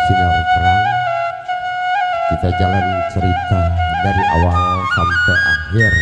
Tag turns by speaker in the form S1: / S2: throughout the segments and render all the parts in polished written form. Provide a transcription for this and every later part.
S1: sinar terang, kita jalan cerita dari awal sampai akhir.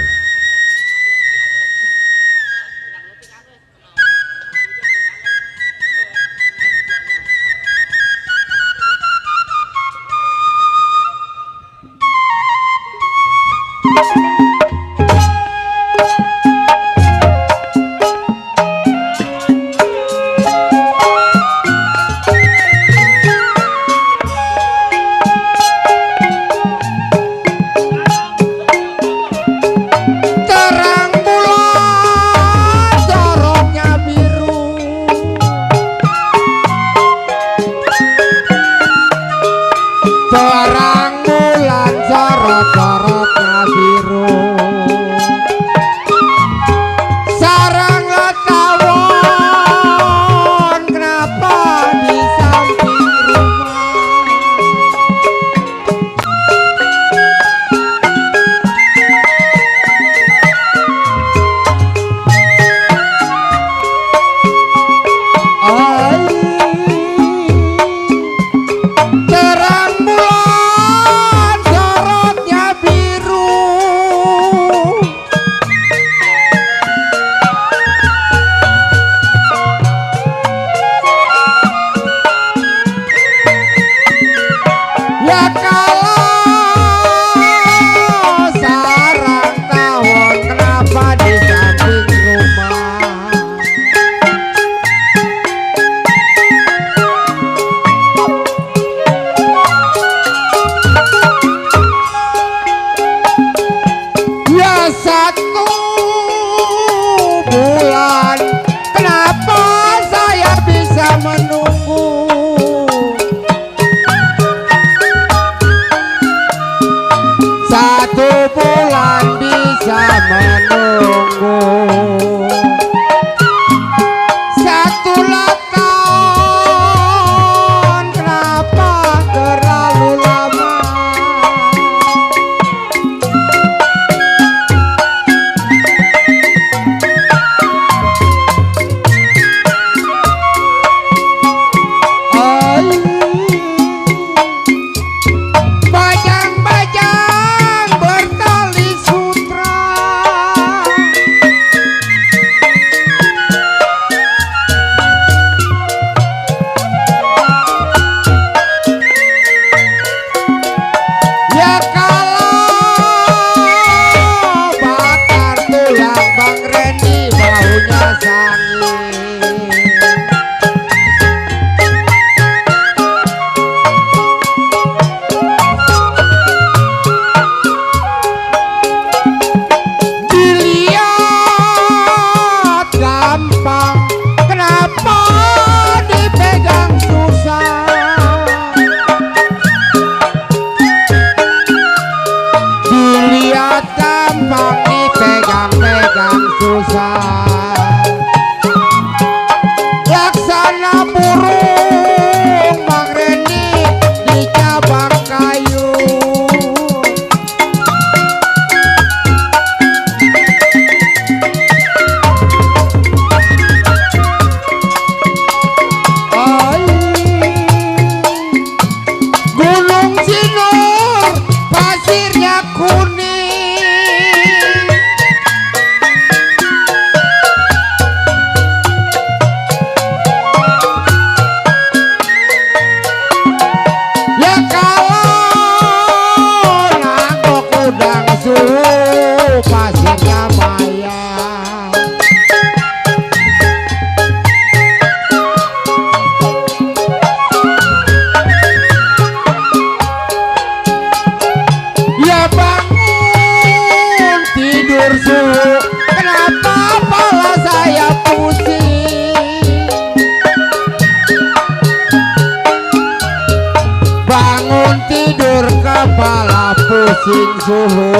S2: Pusing suhu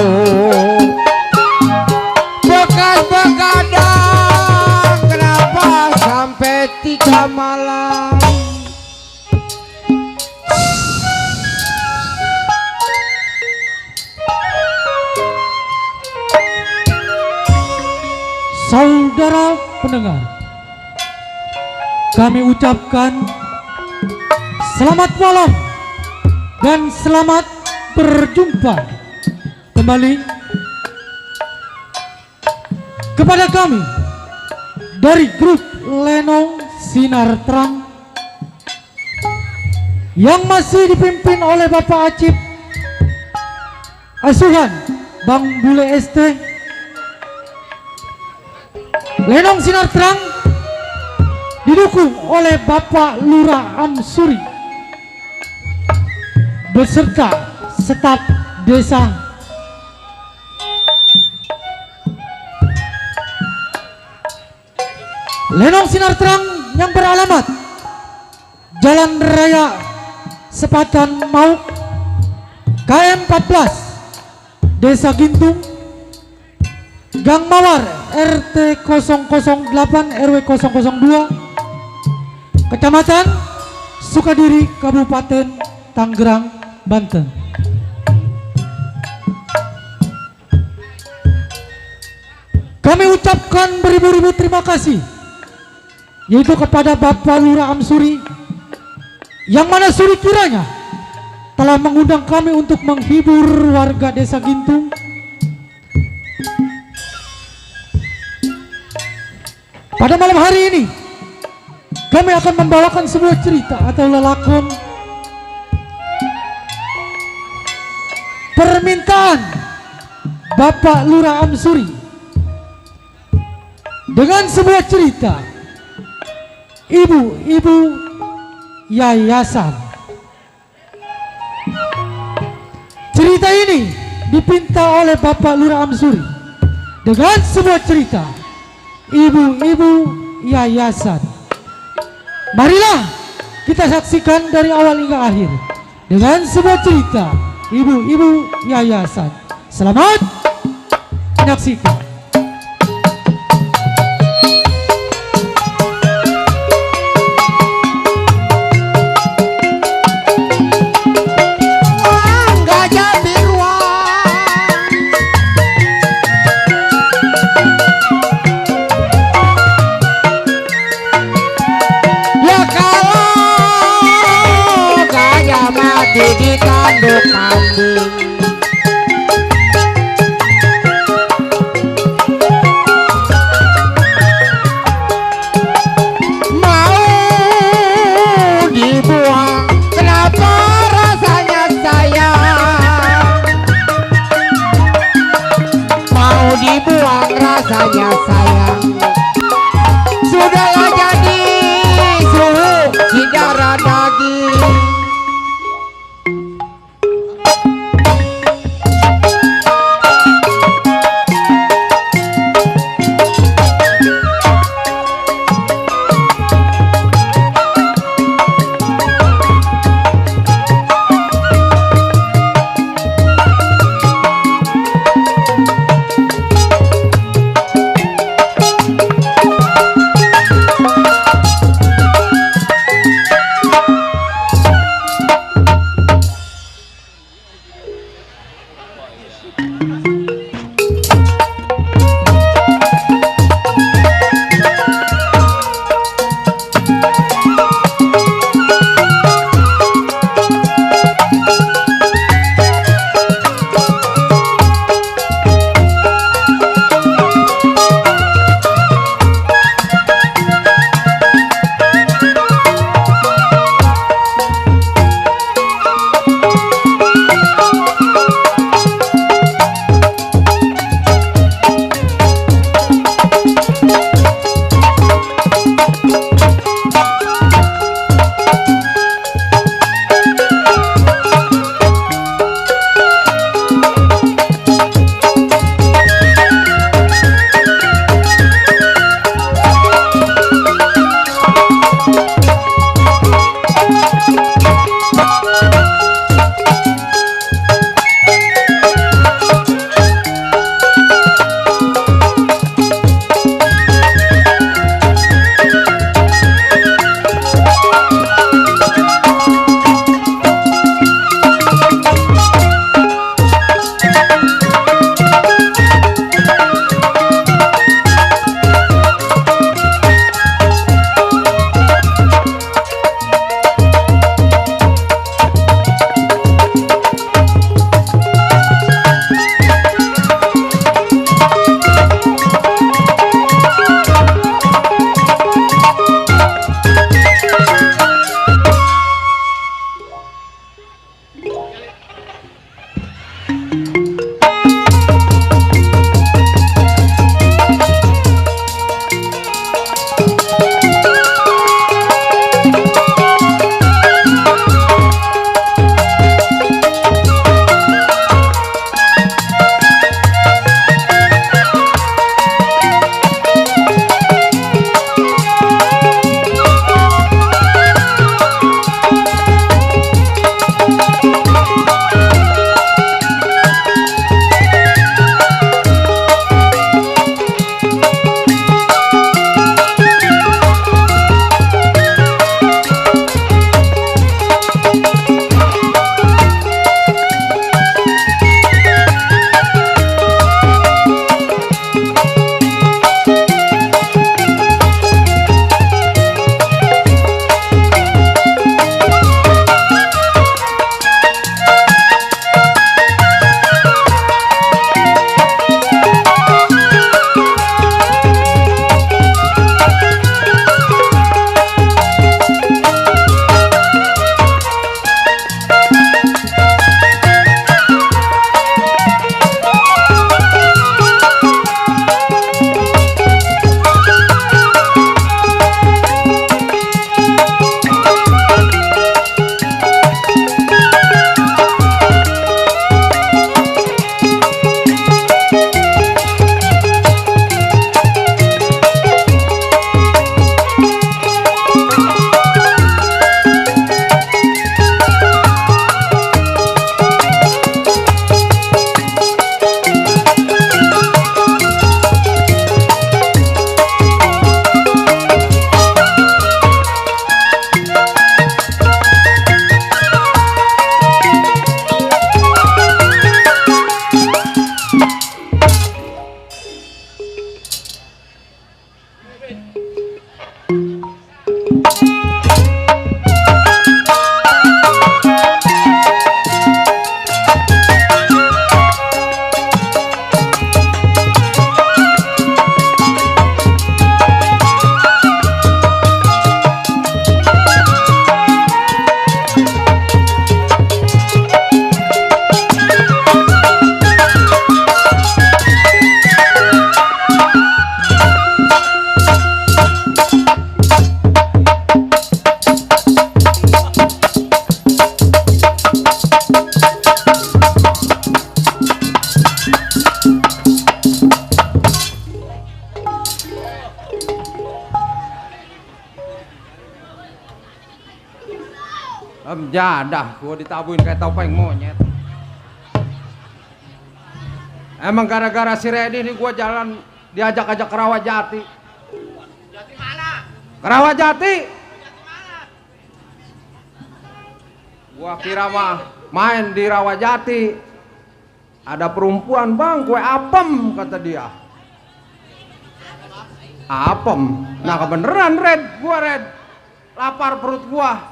S2: bekas begadang, kenapa sampai 3 malam?
S3: Saudara pendengar, kami ucapkan selamat malam dan selamat berjumpa kembali kepada kami dari grup Lenong Sinar Terang yang masih dipimpin oleh Bapak Acip asuhan Bang Bule ST. Lenong Sinar Terang didukung oleh Bapak Lurah Amsuri beserta staf desa. Lenong Sinar Terang yang beralamat Jalan Raya Sepatan Mauk KM 14 Desa Gintung Gang Mawar RT 008 RW 002 Kecamatan Sukadiri Kabupaten Tangerang, Banten. Kami ucapkan beribu-ribu terima kasih yaitu kepada Bapak Lurah Amsuri yang mana suri kiranya telah mengundang kami untuk menghibur warga Desa Gintung. Pada malam hari ini kami akan membawakan sebuah cerita atau lelakon permintaan Bapak Lurah Amsuri dengan sebuah cerita ibu-ibu yayasan. Cerita ini dipinta oleh Bapak Lurah Amsuri dengan sebuah cerita ibu-ibu yayasan. Marilah kita saksikan dari awal hingga akhir dengan sebuah cerita ibu-ibu yayasan. Selamat menyaksikan.
S2: Di tanduk kambing Jadah, gua ditabuin kayak topeng monyet. Emang gara-gara si Redi nih gua jalan diajak-ajak ke Rawajati.
S4: Jati mana?
S2: Ke Rawajati.
S4: Jati mana?
S2: Gua kira mah main di Rawajati. Ada perempuan bang, kue apem kata dia. Apem? Nah kebeneran Red, gua Red. Lapar perut gua.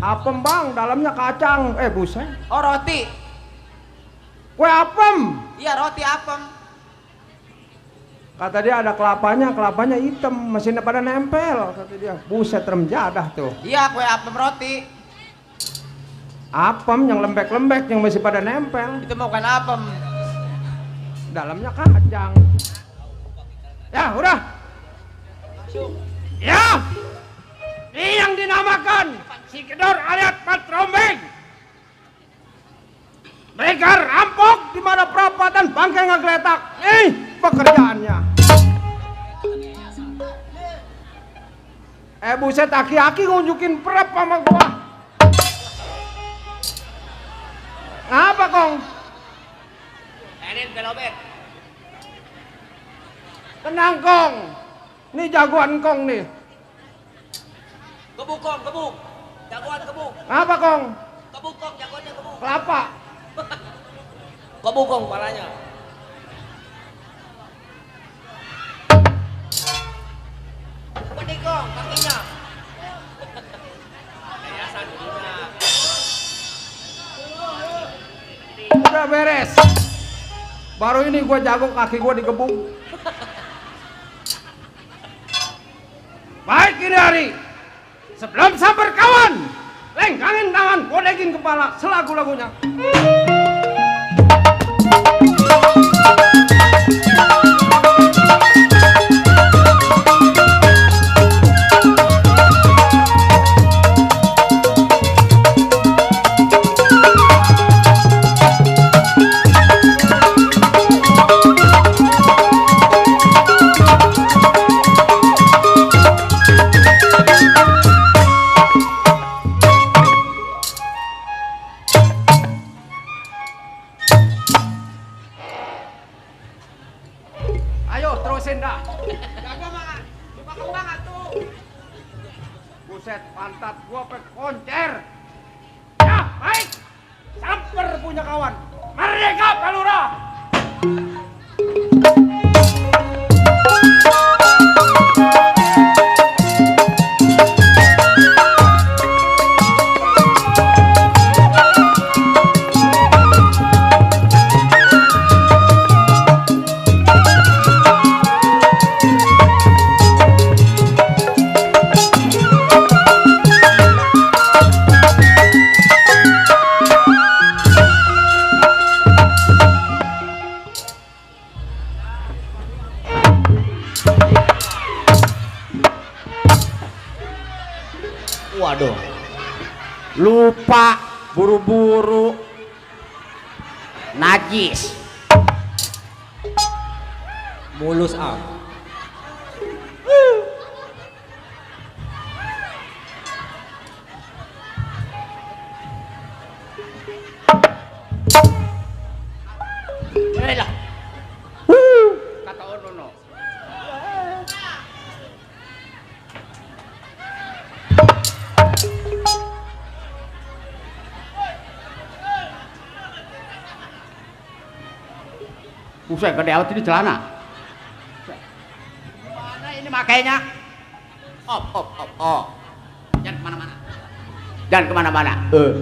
S2: Apem bang, dalamnya kacang. Buset.
S4: Oh roti.
S2: Kue apem.
S4: Iya roti apem.
S2: Kata dia ada kelapanya hitam, mesinnya pada nempel. Kata dia, buset rem jadah tuh.
S4: Iya kue apem roti.
S2: Apem yang lembek-lembek yang masih pada nempel.
S4: Itu bukan apem.
S2: Dalamnya kacang. Ya udah. Ya. Ini yang dinamakan si Kedor alias Patrombeng. Mereka rampok di mana perapatan bangkai ngegeletak. Pekerjaannya. Buset aki-aki ngunjukin perap sama gua. Ngapa kong?
S4: Enin gelobet.
S2: Tenang kong. Ini jagoan kong nih.
S4: Gebuk kong, gebuk. Jagoan gebuk.
S2: Ngapa kong?
S4: Gebuk kong, jagoannya gebuk.
S2: Kelapa.
S4: Gebuk kong palanya. Gede kong, kakinya. Yayasan dunia.
S2: Udah beres. Baru ini gua jago kaki gua digebuk. Baik ini hari. Sebelum sampai kawan, lengkangin tangan, godekin kepala, selagu-lagunya. Ayo terusin dah.
S4: Jago banget. Lupa kong banget tuh.
S2: Buset, pantat gua koncer. Ya, baik. Samper punya kawan. Merdeka Palura.
S4: Waduh. Lupa buru-buru. Najis. Mulus ah. Yalah.
S2: Kata Ono. Buset, gede amat ini celana. Mana ini makainya?
S4: Op.
S2: Jangan kemana-mana. Jangan kemana-mana. Duh.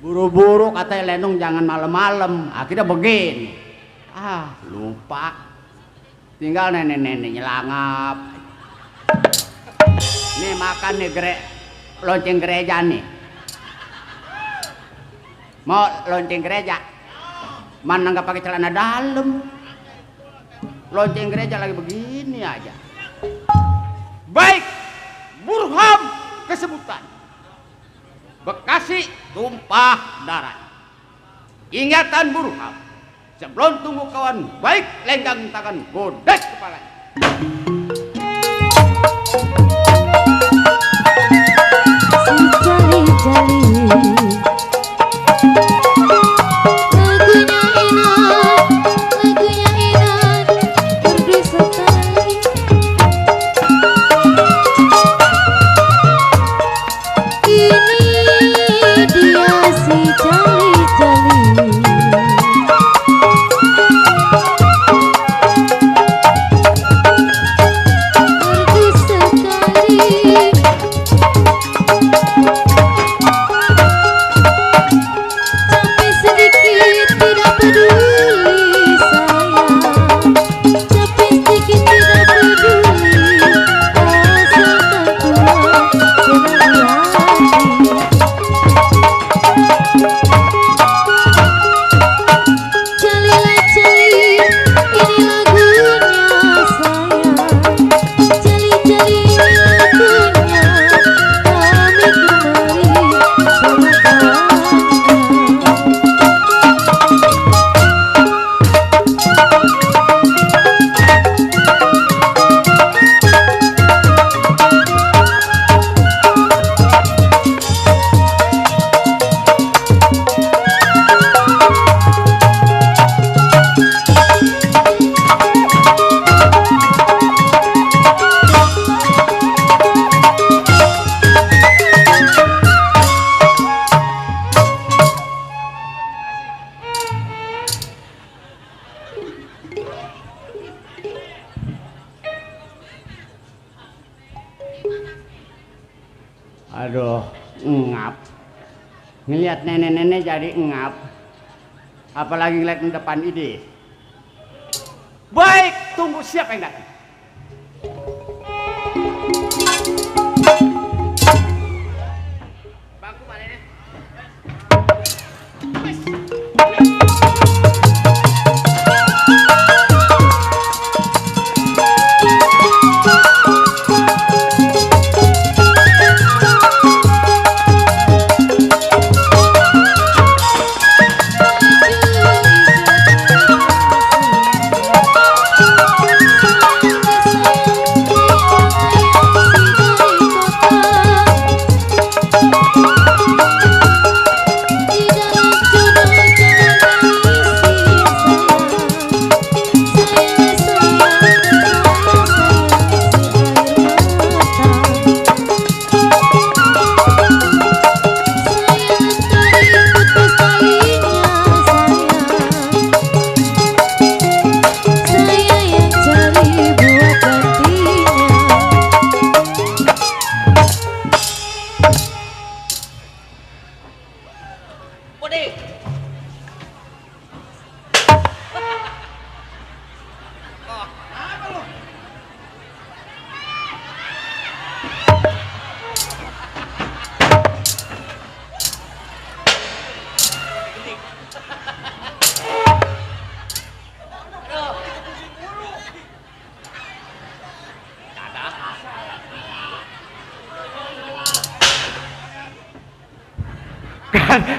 S2: Buru-buru katanya Lenong jangan malam-malam. Akhirnya begini. Lupa. Tinggal nenek-nenek nyelangap. Nih makan nih lonceng gereja nih. Mau lonceng gereja? Mana nggak pakai celana dalam? Lonceng gereja lagi begini aja. Baik Burham kesebutan Bekasi tumpah darah. Ingatan Burham, sebelum tunggu kawan baik lenggang tangan godek kepala. Aduh, ngap. Ngelihat nenek-nenek jadi ngap. Apalagi ngeliat di depan ide. Baik, tunggu siapa yang datang. Bangku mana ini?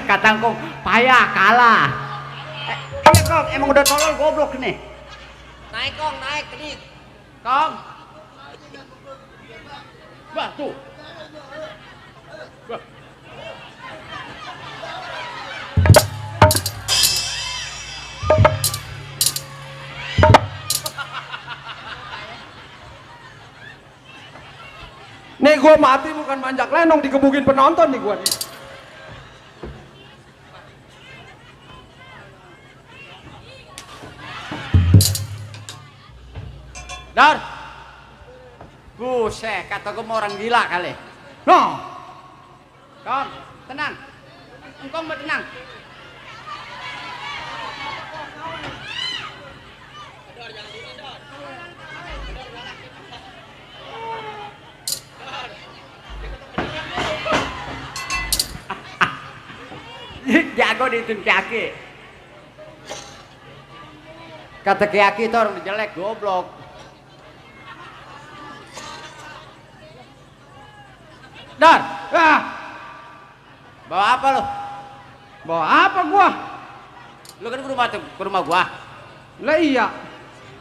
S2: Kata kong payah kalah. Iya kong, emang udah tolol goblok nih.
S4: Naik kong, naik kedit.
S2: Kong. Bah tuh. Bah. Nih gua mati bukan manjak lenong digebukin penonton nih gua nih. Dar, buset, kata gue mau orang gila kali. No, Kong, tenang, engkong mau tenang. Jago dihitung kaki. Kata kaki itu orang jelek, goblok.
S4: Dar,
S2: Ah,
S4: bawa apa lo?
S2: bawa apa gua?
S4: Lu kan ke rumah gua.
S2: Lah iya.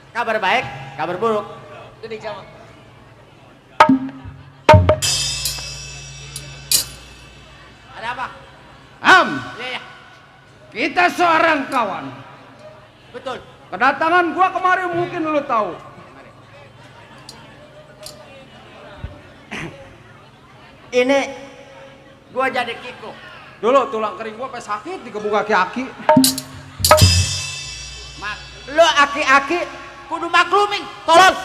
S4: Kabar baik, kabar buruk. Duduk sama. Ada apa?
S2: Am,
S4: Iya, iya.
S2: kita seorang kawan.
S4: Betul.
S2: Kedatangan gua kemari mungkin lu tahu.
S4: Ini gua jadi kiko.
S2: Dulu tulang kering gua sampai sakit digebuk aki-aki.
S4: Mak, lu aki-aki kudu maklumin. Tolong.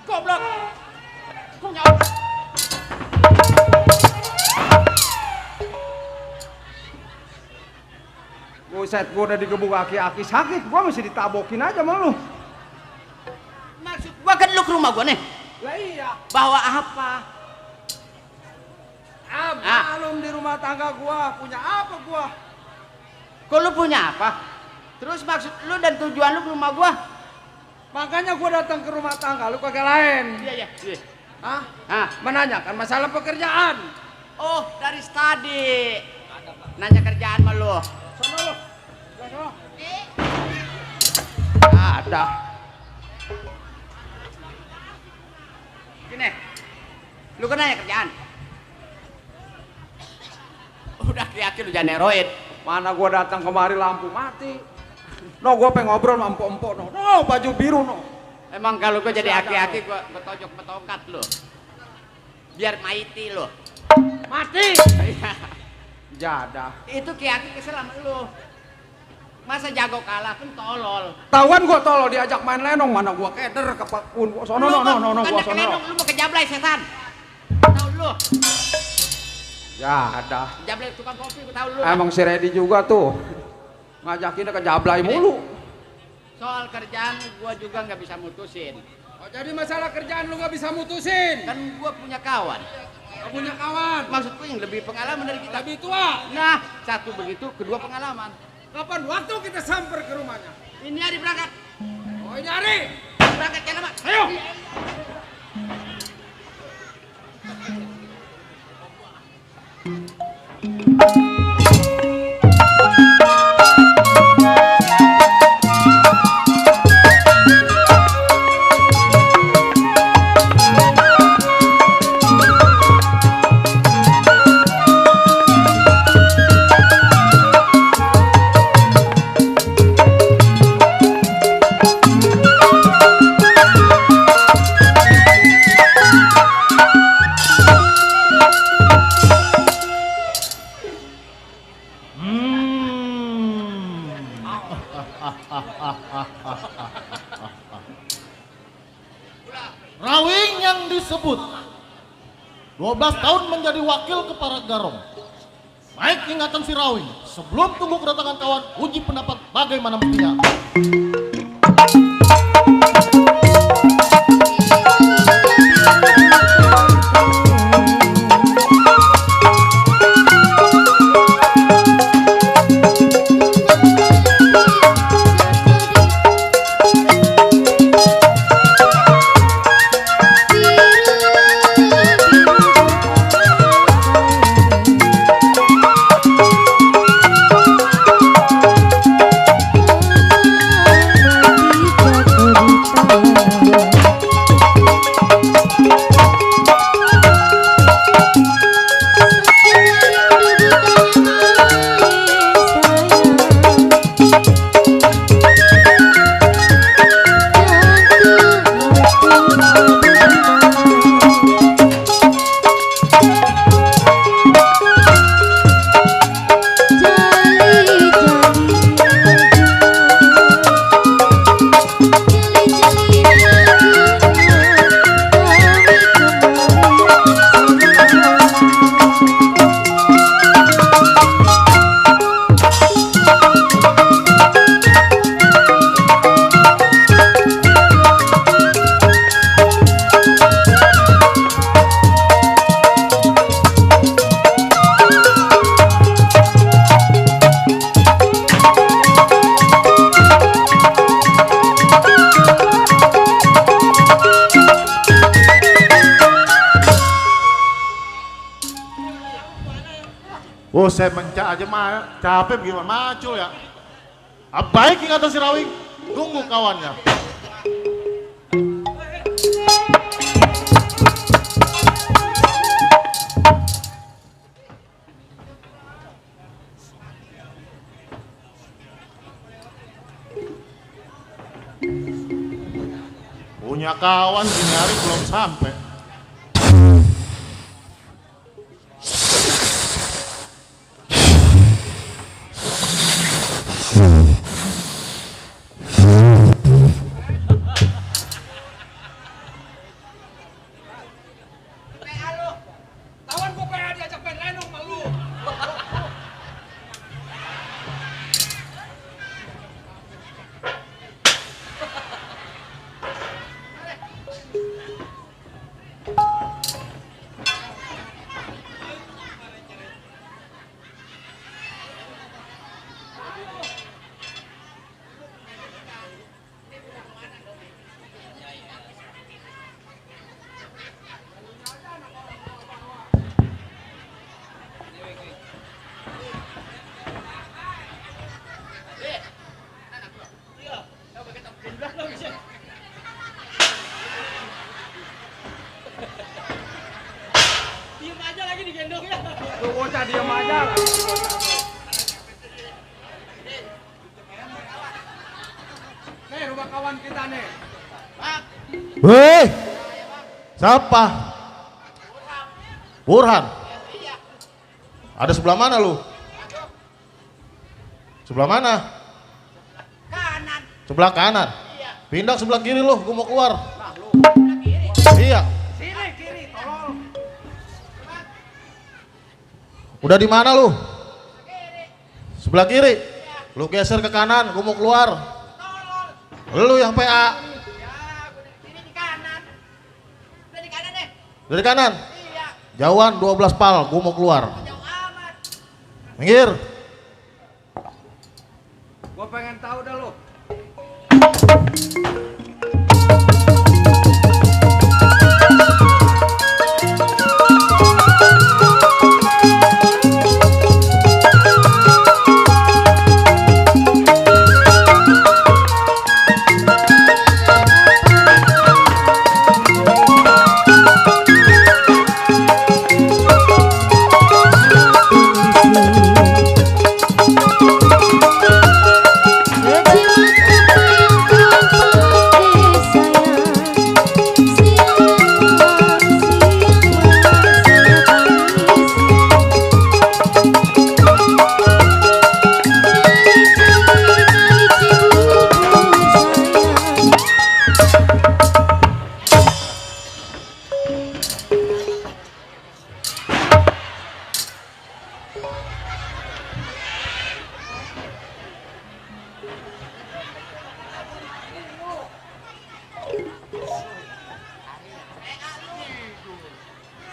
S4: Goblok. Kok nyawa?
S2: Buset, gua udah digebuk aki-aki sakit, gua mesti ditabokin aja sama lu.
S4: Maksud gua kan lu ke rumah gua nih.
S2: Lah iya.
S4: Bawa apa?
S2: Malum di rumah tangga gua, punya apa gua?
S4: Kok lu punya apa? Terus maksud lu dan tujuan lu ke rumah gua?
S2: Makanya gua datang ke rumah tangga, lu kagak lain.
S4: Iya, iya. Iya.
S2: Hah?
S4: Ah.
S2: Menanyakan masalah pekerjaan.
S4: Oh, dari tadi. Nanya kerjaan sama lu.
S2: Sono lu. Sono.
S4: Ada. Gini. Lu kan nanya kerjaan. Udah yakin lu jangan neroid.
S2: Mana gua datang kemari lampu mati. No, gua pengen ngobrol sama empok-empok no. No, baju biru no.
S4: Emang kalau gua jadi
S2: Sadar
S4: aki-aki gua tojok petongkat lu. Biar maiti lu.
S2: Mati. Jadah.
S4: Itu ki-aki kesel sama lu. Masa jago kalah kan tolol.
S2: Tawan gua tolol diajak main lenong, mana gua keder kepakun gua sono no gua sono.
S4: Lu mau kejablay setan. Tahu lu.
S2: Jadah.
S4: Jablay tukang kopi gua tahu lu.
S2: Emang si Redi juga tuh. Ngajakin ke Jablay mulu.
S4: Soal kerjaan gua juga nggak bisa mutusin.
S2: Oh, jadi masalah kerjaan lu nggak bisa mutusin.
S4: Kan gua punya kawan.
S2: Gak punya kawan.
S4: Maksudku yang lebih pengalaman dari kita.
S2: Lebih tua.
S4: Nah, satu begitu, kedua pengalaman.
S2: Kapan waktu kita samper ke rumahnya?
S4: Ini hari berangkat.
S2: Oh, ini hari.
S4: Berangkat ya nama.
S2: Ayo.
S5: Rawing yang disebut 12 tahun menjadi wakil kepada Garong. Baik ingatan si Rawing, sebelum tunggu kedatangan kawan, uji pendapat bagaimana mestinya. Oh, saya mencak aja mah capek gimana macul ya. Baik ingatan si Rawing, tunggu kawannya. Punya kawan gini hari belum sampai.
S2: Tuh bocah diam aja. Nih rumah kawan kita nih.
S5: Weh, siapa? Burhan. Ada sebelah mana lu? Sebelah mana?
S4: Kanan.
S5: Sebelah kanan. Pindah ke sebelah kiri lu, gua mau keluar. Iya.
S2: Sini kiri, tolol.
S5: Udah di mana lu? Sebelah kiri. Lu geser ke kanan, gua mau keluar. Lu yang PA.
S4: Ya, ini di kanan. Udah di kanan deh.
S5: Dari kanan.
S4: Iya.
S5: Jauhan 12 pal, gua mau keluar.
S4: Jauh amat.
S5: Minggir.
S2: Gua pengen tahu dah lu.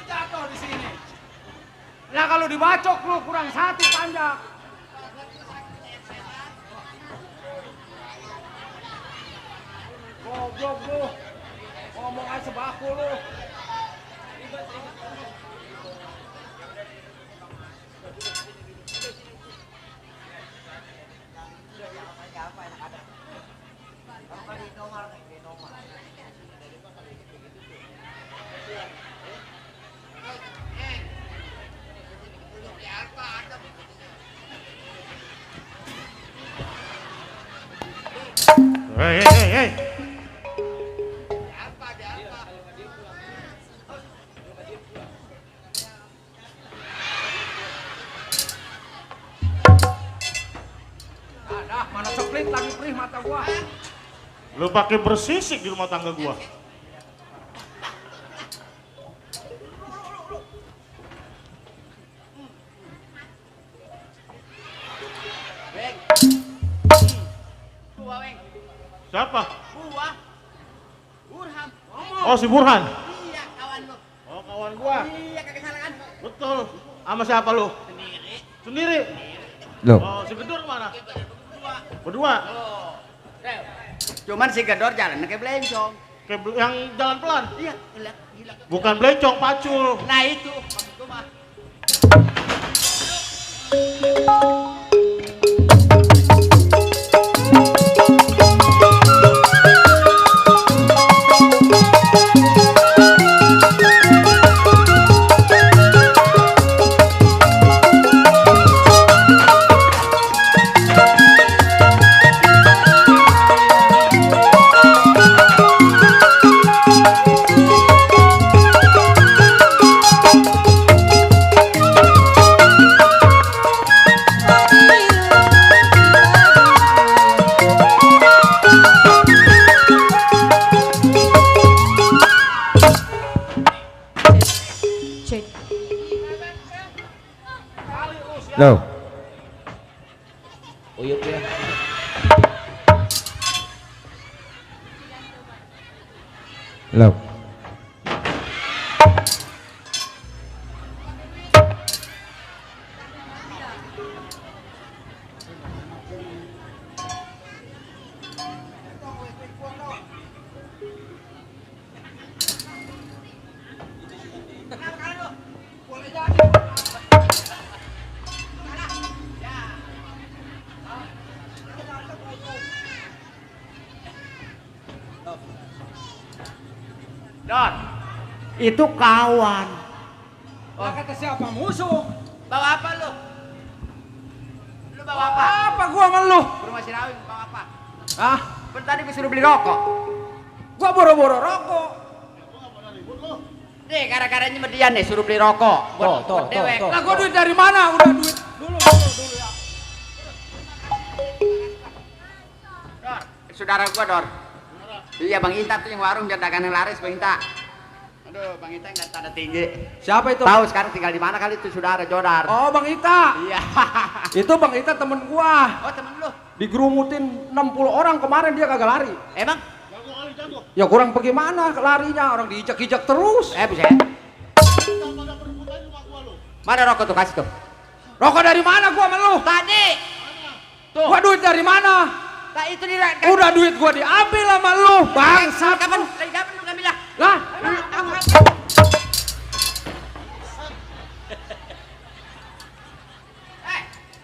S2: Jatuh di sini. Nah kalau dibacok lu kurang satu panjang. Goblok lu. Ngomong aja sebaku lu.
S5: Hei.
S2: Ada mana seplit lagi perih mata gua.
S5: Lu pakai bersisik di rumah tangga gua.
S4: Weng. Buah, Weng.
S5: Siapa?
S4: Buah. Burham.
S5: Oh, si Burhan.
S4: Iya, kawan lu.
S5: Oh, kawan gua.
S4: Iya, kagak salah kan?
S5: Betul. Sama siapa lu?
S4: Sendiri.
S5: Sendiri.
S1: Loh,
S5: Oh, si Gedur mana?
S4: Berdua.
S5: Berdua.
S4: Oh. Rel. Cuman si Gedor jalan kayak belencong.
S5: Yang jalan pelan.
S4: Iya, gila.
S5: Bukan belencong, pacul.
S4: Nah itu maksud gua mah.
S1: Loh,
S4: Uyup ya.
S1: loh.
S4: Dor, itu kawan.
S2: Lah kata siapa musuh?
S4: Bawa apa lu? Lu bawa apa?
S2: Apa gua sama lu?
S4: Ke rumah si Rawin bawa apa?
S2: Ah,
S4: Kan tadi gua suruh beli rokok.
S2: gua boro-boro rokok.
S4: Nih, gara-garanya sama dia nih suruh beli rokok. Buat dewek.
S2: Lah gua duit dari mana? Udah duit dulu ya.
S4: Dor, saudara gua Dor. Iya Bang Inta tuh yang warung dan dagangan laris Bang Inta. Aduh, Bang Inta nggak tanda tinggi.
S2: Siapa itu?
S4: Tahu sekarang tinggal di mana kali itu saudara Jodar.
S2: Oh, Bang Ita.
S4: Iya.
S2: Itu Bang Ita temen gua.
S4: Oh, temen lu.
S2: Digerumutin 60 orang kemarin dia kagak lari.
S4: Emang?
S2: Ya kurang bagaimana larinya, orang diijak-ijak terus.
S4: Buset. Mana rokok tuh kasih tuh?
S2: Rokok dari mana gua sama lu?
S4: Tadi. Tuh.
S2: Gua duit dari mana?
S4: Nah, itu di
S2: Udah duit gua diambil sama lu. Bangsat.
S4: Kapan? Lagi kapan lu ngambil lah?
S2: Lah,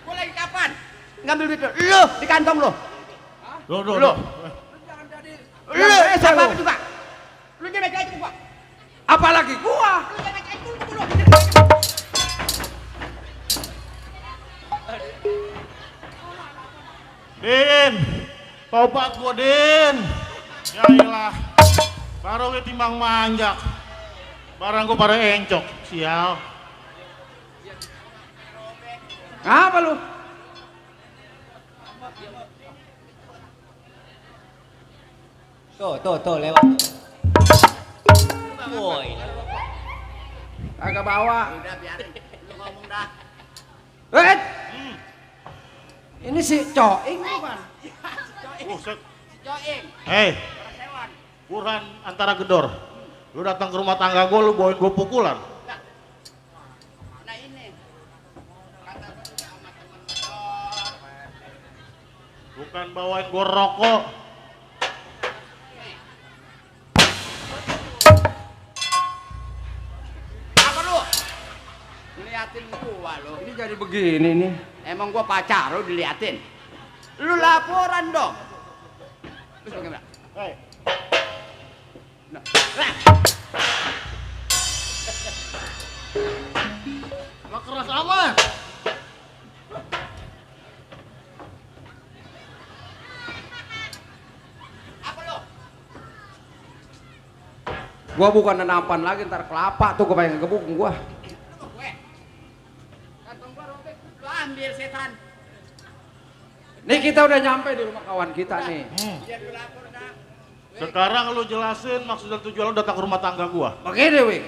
S4: Gua lagi kapan? Ngambil duit lu? Lu di kantong lu. Lu. Lu siapa juga? Lu jangan aja gua.
S2: apalagi gua.
S4: Lu jangan aja dulu.
S5: Din, tobat gua Din. Ya iyalah, baru we timbang manjak. Barang gua pada encok, sial.
S2: Apa lu?
S4: Tuh lewat. Woi.
S2: Agak bawa.
S4: Udah biarin. Lu ngomong dah.
S2: Ini si Coing bukan?
S5: Buset.
S4: Joing.
S5: Hei, Burhan antara gedor. Lu datang ke rumah tangga gua, lu bawain gua pukulan.
S4: Nah ini. Kata gua juga sama temen motor.
S5: Bukan bawain gua rokok.
S4: Apa lu? Ngeliatin gua lu.
S2: Ini jadi begini nih.
S4: Emang gua pacar lu diliatin. Lu laporan dong. Terus bagaimana?
S5: Hei,
S4: Nah. Lah.
S5: gak keras amat.
S4: Apa lu?
S2: Gua bukan nampan lagi ntar kelapa tuh gua pengen gebuk gua.
S4: Lu mau gue? Kantong gua robek. Lu ambil setan.
S2: Nih kita udah nyampe di rumah kawan kita nih.
S4: Dia dulu lapor dah.
S5: Sekarang lu jelasin maksud dan tujuan lu datang ke rumah tangga gua.
S2: Begini Wing.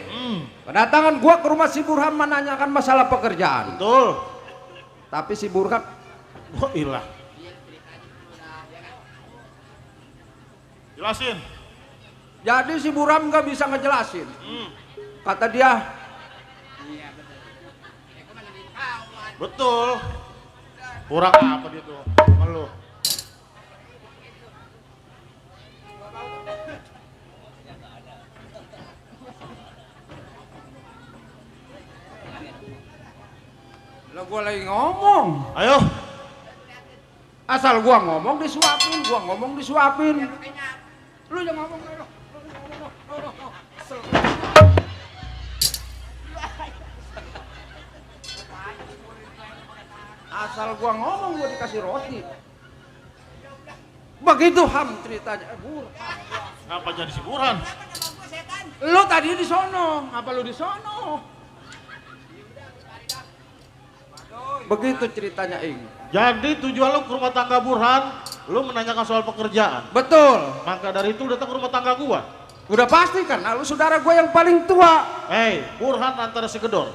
S2: Kedatangan gua ke rumah si Burhan menanyakan masalah pekerjaan.
S5: Betul.
S2: Tapi si Burhan
S5: Oh ilah. Jelasin.
S2: jadi si Burhan nggak bisa ngejelasin. Kata dia,
S5: Betul. Kurang apa dia tuh? Sama lu.
S2: Lah gua lagi ngomong.
S5: Ayo.
S2: Asal gua ngomong disuapin. Lu yang ngomong. Asal gua ngomong gua dikasih roti. Begitu Ham ceritanya. Burhan.
S5: Ngapa jadi si Burhan?
S2: Lu tadi di sono, apa lu di sono? Begitu ceritanya Ing.
S5: Jadi tujuan lu ke rumah tangga Burhan, lu menanyakan soal pekerjaan.
S2: Betul.
S5: Maka dari itu lu datang ke rumah tangga gua.
S2: Udah pasti kan, lu saudara gua yang paling tua.
S5: Hei, Burhan antara segedor.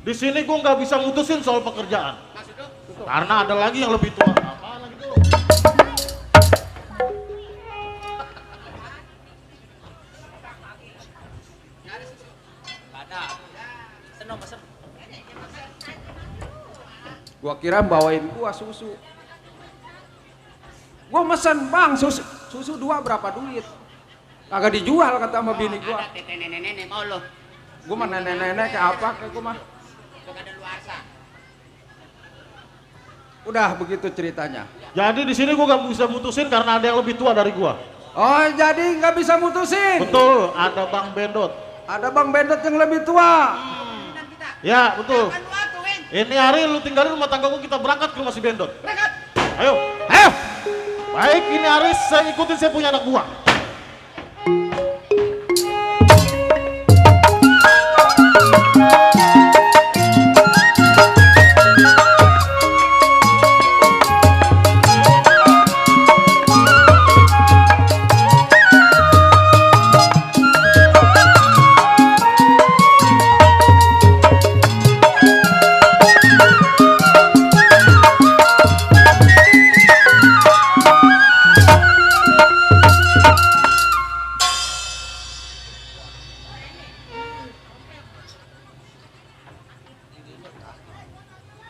S5: Di sini gua nggak bisa mutusin soal pekerjaan. Karena ada lagi yang lebih tua. Apa lagi tuh?
S2: Gua kira bawain gua susu. Gua mesen bang susu 2 berapa duit? Kagak dijual kata sama bini gua.
S4: Ada tete nenek-nenek mau lo.
S2: Gua mah nenek-nenek kayak apa kayak gua mah.
S4: Gak ada luarsa.
S2: Udah begitu ceritanya.
S5: Jadi di sini gua nggak bisa mutusin karena ada yang lebih tua dari gua.
S2: Oh jadi nggak bisa mutusin.
S5: Betul, ada Bang Bendot.
S2: Ada bang Bendot yang lebih tua.
S5: Ya, betul.
S4: Kan lu atuin.
S5: Ini hari lu tinggalin rumah tangga gua, kita berangkat ke rumah si Bendot.
S4: Berangkat.
S5: Ayo.
S2: Ayo.
S5: Baik, ini hari saya ikutin saya punya anak buah.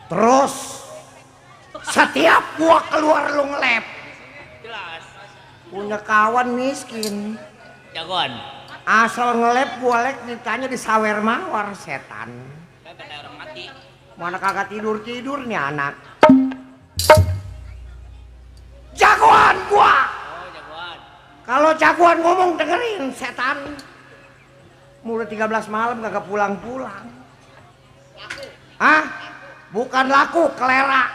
S4: Terus setiap gua keluar lu ngelep.
S6: Jelas.
S4: Punya kawan miskin.
S6: Jagoan.
S4: Asal ngelep gua lek ditanya di sawer mawar setan.
S6: Kayak beda orang mati.
S4: Mana kagak tidur nih anak. Jagoan gua.
S6: Oh, jagoan.
S4: Kalau jagoan ngomong dengerin setan. Mulai 13 malam kagak pulang-pulang. Hah? Bukan laku, kelera.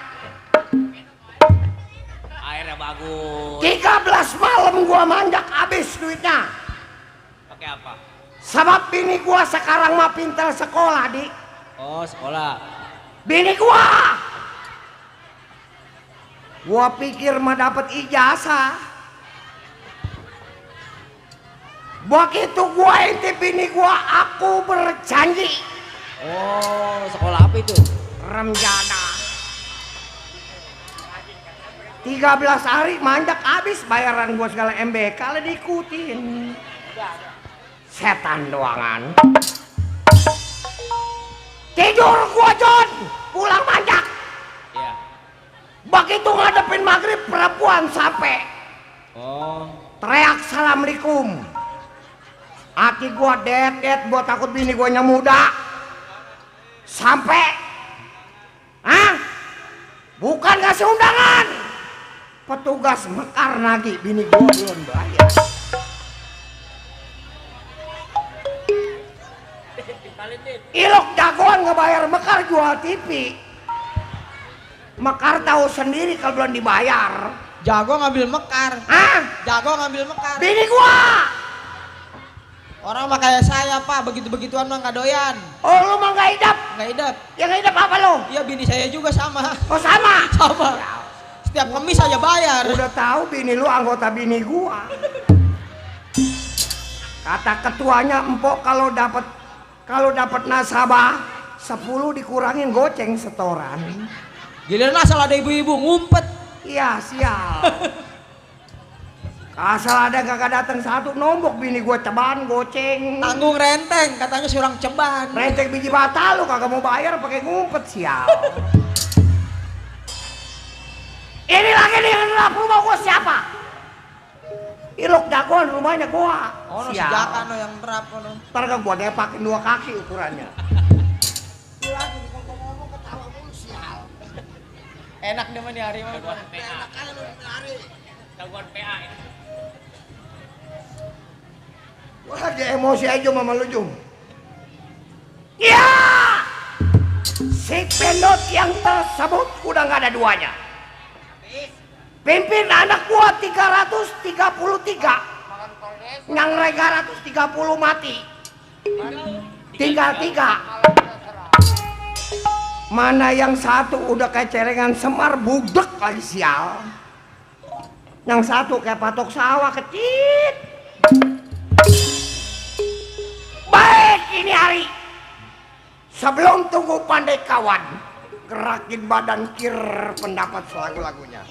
S6: Airnya bagus.
S4: 13 malam gua manjak habis duitnya.
S6: Pakai apa?
S4: Sebab bini gua sekarang mah pintar sekolah, Dik.
S6: Oh, sekolah.
S4: Bini gua pikir mah dapat ijazah. Begitu gua intip bini gua, aku berjanji
S6: Oh, sekolah apa itu?
S4: remjana. 13 hari manjak habis bayaran gua segala MBK kalau diikutin. Setan doangan. Tidur gua John, pulang manjak.
S6: Iya.
S4: Begitu ngadepin maghrib perempuan sampai
S6: Oh,
S4: teriak assalamualaikum. Hati gua det gua takut bini gua yang muda. Sampai bukan ngasih undangan, petugas mekar lagi, bini gua belum bayar. Ilok jagoan ngebayar mekar jual TV. Mekar tahu sendiri kalau belum dibayar.
S7: Jago ngambil mekar. Jago ngambil mekar.
S4: Bini gua.
S7: Orang mah kayak saya pak, begitu-begituan mah nggak doyan.
S4: Oh lu mah nggak hidup?
S7: Nggak hidup.
S4: Yang hidup apa lu?
S7: Iya bini saya juga sama.
S4: Oh sama?
S7: Sama. Setiap kemis saya bayar.
S4: Udah tahu bini lu anggota bini gua. Kata ketuanya empok kalau dapat nasabah 10 dikurangin goceng setoran.
S7: Giliran asal ada ibu-ibu ngumpet.
S4: Iya sial. Asal ada kagak datang satu nombok bini gua ceban goceng.
S7: Tanggung renteng katanya surang ceban.
S4: Renteng biji bata lu kagak mau bayar pakai ngumpet sial. Ini lagi nih yang nerap rumah gua siapa? Ilok jagoan rumahnya gua.
S7: Oh no, si Jaka no yang berap no.
S4: Ntar gak gua depakin 2 kaki ukurannya. Lagi ngomong-ngomong ketawa
S7: Enak deh mah di hari mah.
S6: Gangguan PA ini.
S4: Gua lagi emosi aja mama lu Jung. Ya, si pendot yang tersebut udah nggak ada duanya. Pimpin anak gua 333, yang 330 mati. Tinggal 3. Mana yang satu udah kayak celengan Semar budek lagi sial. Yang satu kayak patok sawah kecil. Baik ini hari. Sebelum tunggu pandai kawan, gerakin badan kir pendapat lagu-lagunya.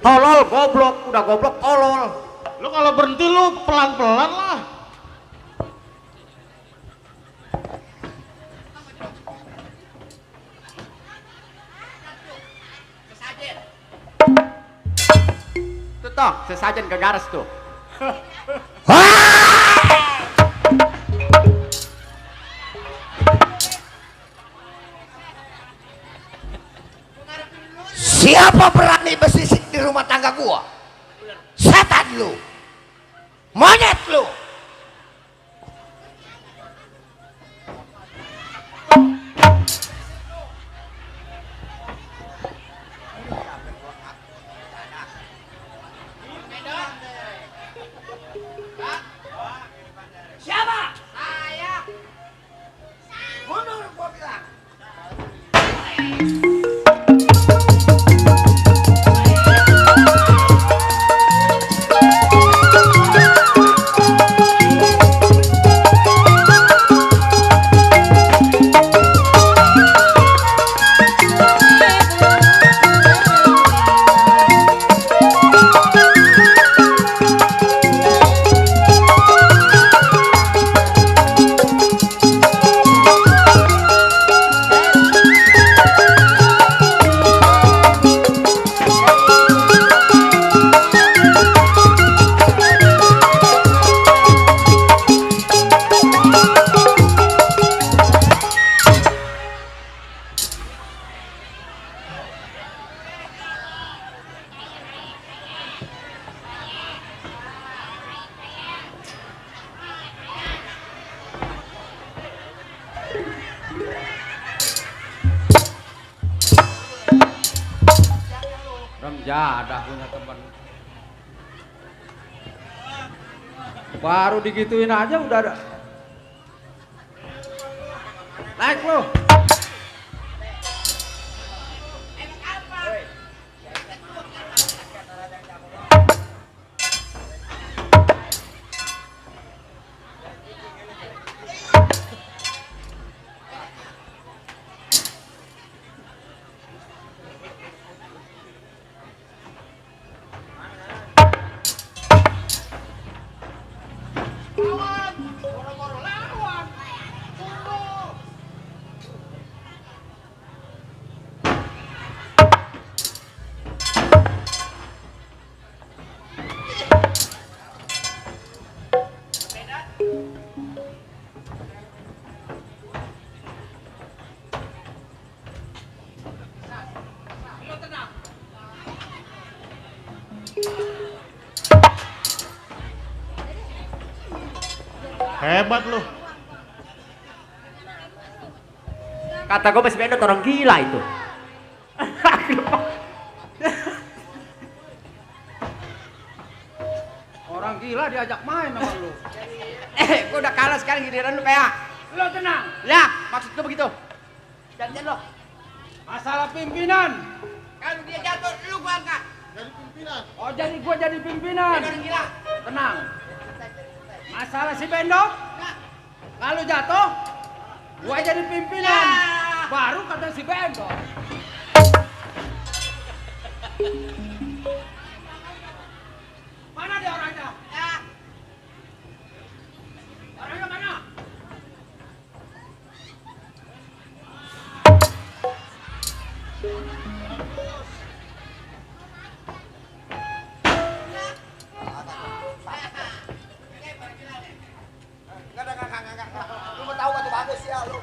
S4: Tolol goblok, udah goblok tolol.
S5: Lu kalau berhenti lu pelan-pelan lah.
S4: Tuh toh, sesajen ke garis tuh. Siapa berani bersisik di rumah tangga gua? Setan lu, monyet lu. Siapa? Saya. Mundur gua bilang.
S2: Remjadah punya teman. Baru digituin aja udah ada. Naik lo.
S5: Hebat lu.
S4: Kata gue Mas Bendot orang gila itu.
S2: Orang gila diajak main sama lu.
S4: Gue udah kalah sekarang giliran lu kayak.
S2: Lo tenang.
S4: Ya, maksud gue begitu. Jangan lo.
S2: Masalah pimpinan.
S4: Kalau dia jatuh, lu gua angkat.
S5: Jadi pimpinan.
S2: Oh jadi gua jadi pimpinan.
S4: Dia orang gila.
S2: Tenang. Masalah si Bendot. Kalau jatuh, gua jadi pimpinan.
S4: Ya.
S2: Baru kata si Bendot. Mana dia orangnya?
S4: Ya.
S2: Orangnya mana?
S4: Enggak. Lu mau tahu batu bagus ya lu.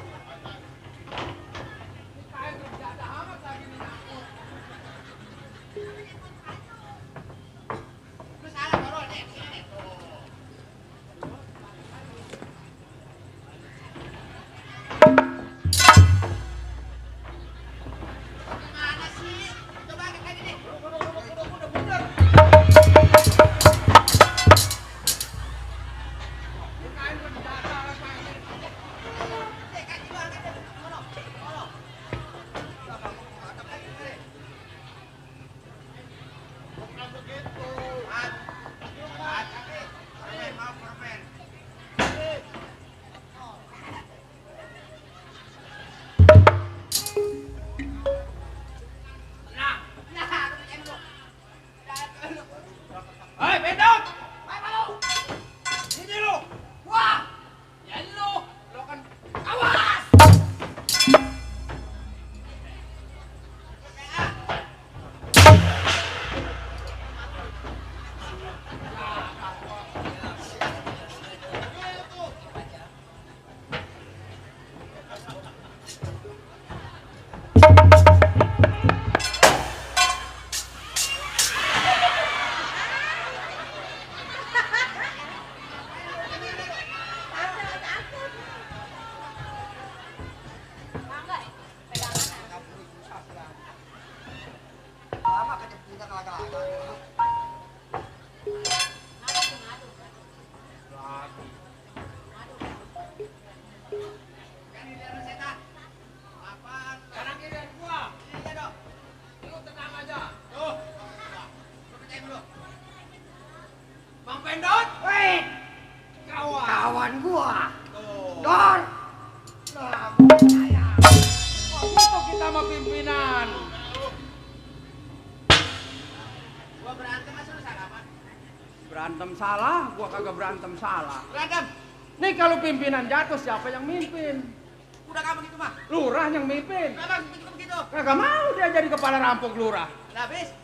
S4: Lu salah dorong nih, sini nih. Gimana sih? Coba angkat lagi nih. Udah bener.
S2: Hei Bendot! Sini lu! Wah! Ya lu kan awas! Kanan kiri gua. Iya dong. Lu tenang aja. Tuh. Lu percaya dulu. Bang Bendot, weh. Kawan gua. Dor. Nah, percaya. Wah, untuk kita sama pimpinan.
S4: Gua berantem masih lu salah apa?
S2: Berantem salah, gua kagak berantem salah.
S4: Berantem.
S2: Nih kalau pimpinan jatuh siapa yang mimpin?
S4: Udah kamu gitu mah.
S2: Lurah yang mimpin.
S4: Kenapa begitu?
S2: Kagak mau dia jadi kepala rampok lurah.
S4: Nah, habis.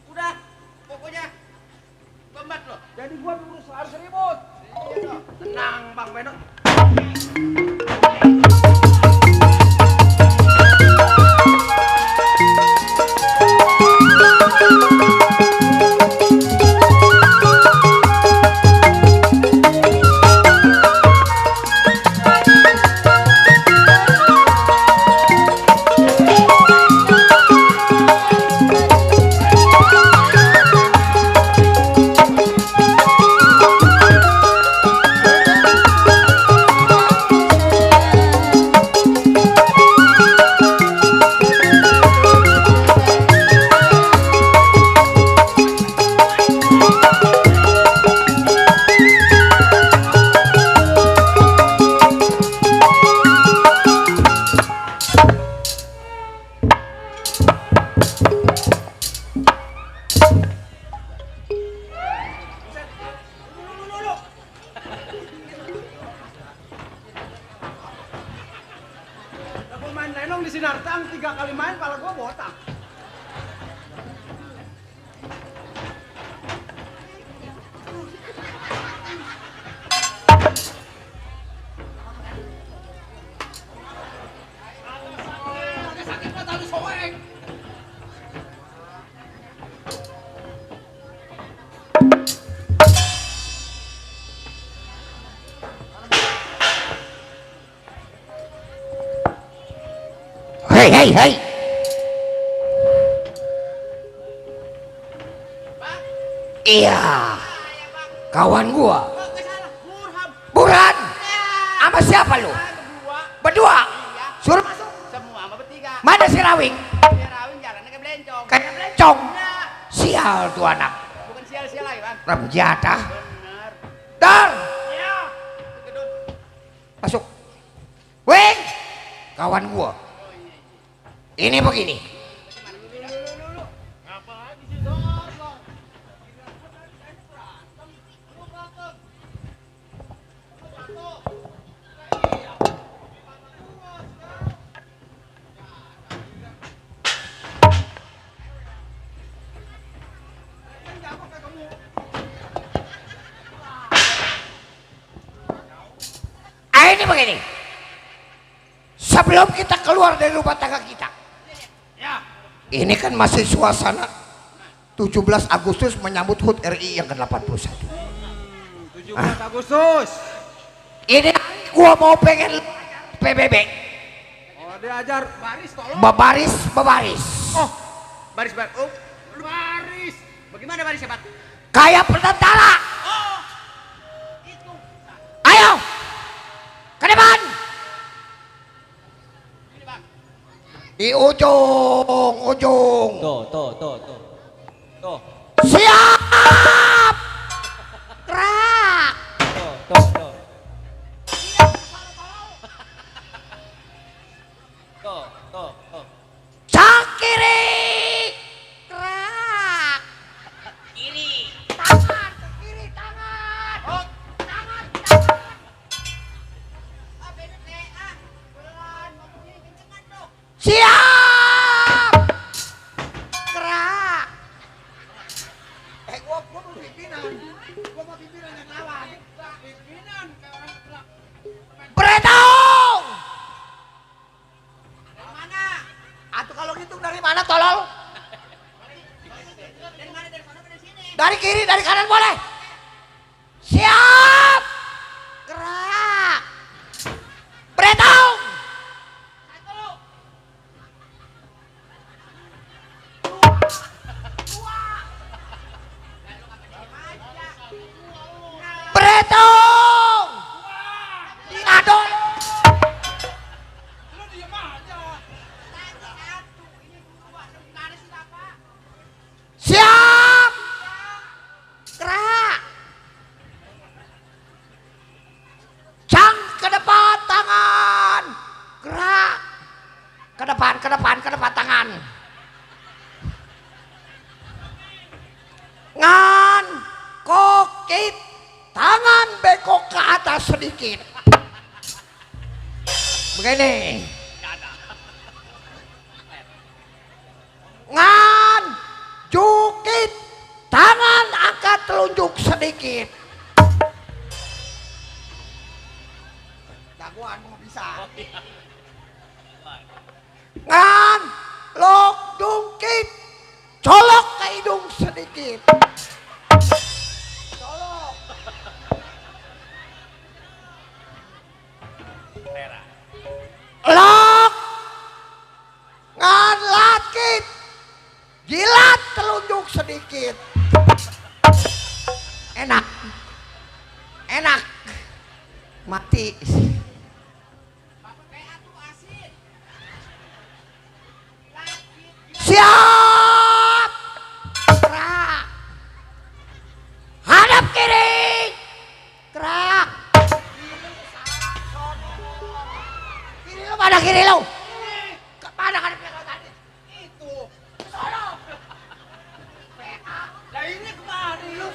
S4: Udah. Pokoknya pembat lo.
S2: Jadi gua harus ribut.
S4: Iya dong.
S2: Tenang Bang Bendot.
S1: Hei, hei, hei. Iya, kawan gua. Burhan, sama siapa lu? Berdua. Suruh masuk.
S4: Semua sama bertiga.
S1: Mana si Rawing?
S4: Si Rawing jalannya kayak belencong.
S1: Kayak belencong. Sial tuh anak.
S4: Bukan sial-sial lagi, Bang.
S1: Ramjata.
S4: Bener.
S1: Dar,
S4: Ya. Kedut.
S1: masuk. Wing, kawan gua. Ini begini. Ini begini. Sebelum kita keluar dari rumah tangga kita, ini kan masih suasana 17 Agustus menyambut HUT RI yang ke-81.
S2: 17 Agustus.
S1: Ini gua mau pengen PBB.
S2: Oh, diajar baris tolong.
S1: Bebaris, bebaris.
S4: Oh, baris. Oh, baris. Bagaimana barisnya, Pak?
S1: Kayak tentara.
S4: Oh, itu.
S1: Ayo, ke depan.
S4: Ini, Bang.
S1: Di ujung.
S6: Tuh.
S1: Siap. Gerak.
S6: Tuh.
S1: Sang kiri. Gerak.
S4: Kiri.
S1: Tangan ke kiri, tangan.
S4: Oh,
S1: Tangan.
S4: ah, bener deh, ah. Pelan, ngomongnya kenceng dong.
S1: Siap. Gerak. Gua mau pimpinan. Gua mau pimpinan yang lawan.
S4: Pimpinan kayak orang gelap.
S1: Berhitung.
S4: Dari mana?
S1: Atuh kalau ngitung dari mana tolol?
S4: Dari mana? Dari sana ke dari sini.
S1: Dari kiri, dari kanan boleh. Siap. Gerak. Berhitung.
S4: Satu.
S1: Berhitung. Diadol.
S4: Lu diem aja. Satu. Ini dua. Sebentar sih, Bapak.
S1: Siap. Gerak. Cang ke depan tangan. Gerak. Ke depan tangan. Ngan kokit. Tangan bengkok ke atas sedikit. Begini. Ngan jukit. Tangan angkat telunjuk sedikit. Jagoan mau bisa. Ngan lok dungkit. Colok ke hidung sedikit. Colok. Lok. Ngan lakit. Jilat telunjuk sedikit. Enak. Mati. Siap. Gerak. Hadap kiri. Gerak. Kiri lu mana kiri lu? Kemana hadapnya kau tadi?
S4: Itu.
S1: Sono.
S4: Lah ini kemari lu.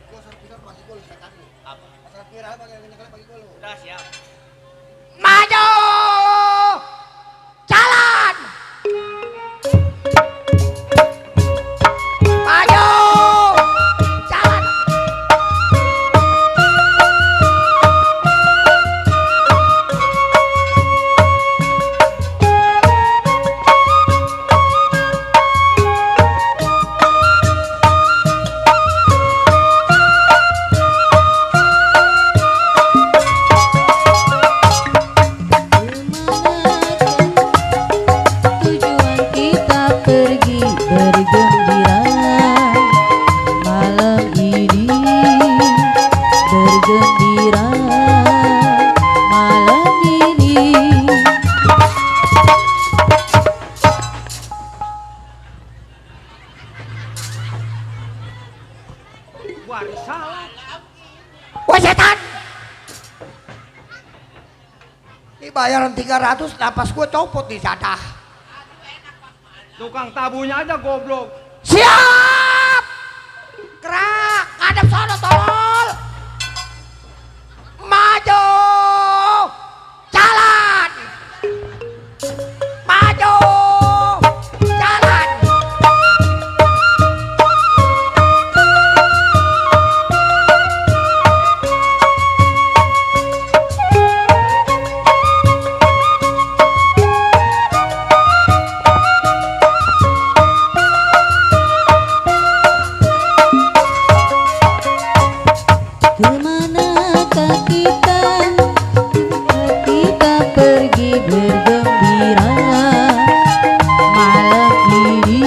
S1: Gua serpihan masih gua lihat bayaran 300, napas gue copot di jadah.
S2: Tukang tabunya aja goblok.
S1: Siap! Gerak, hadap sono tolol. Maju! Jalan! Maju! Jalan!
S8: Kemanakah kita? Kita pergi bergembira malam ini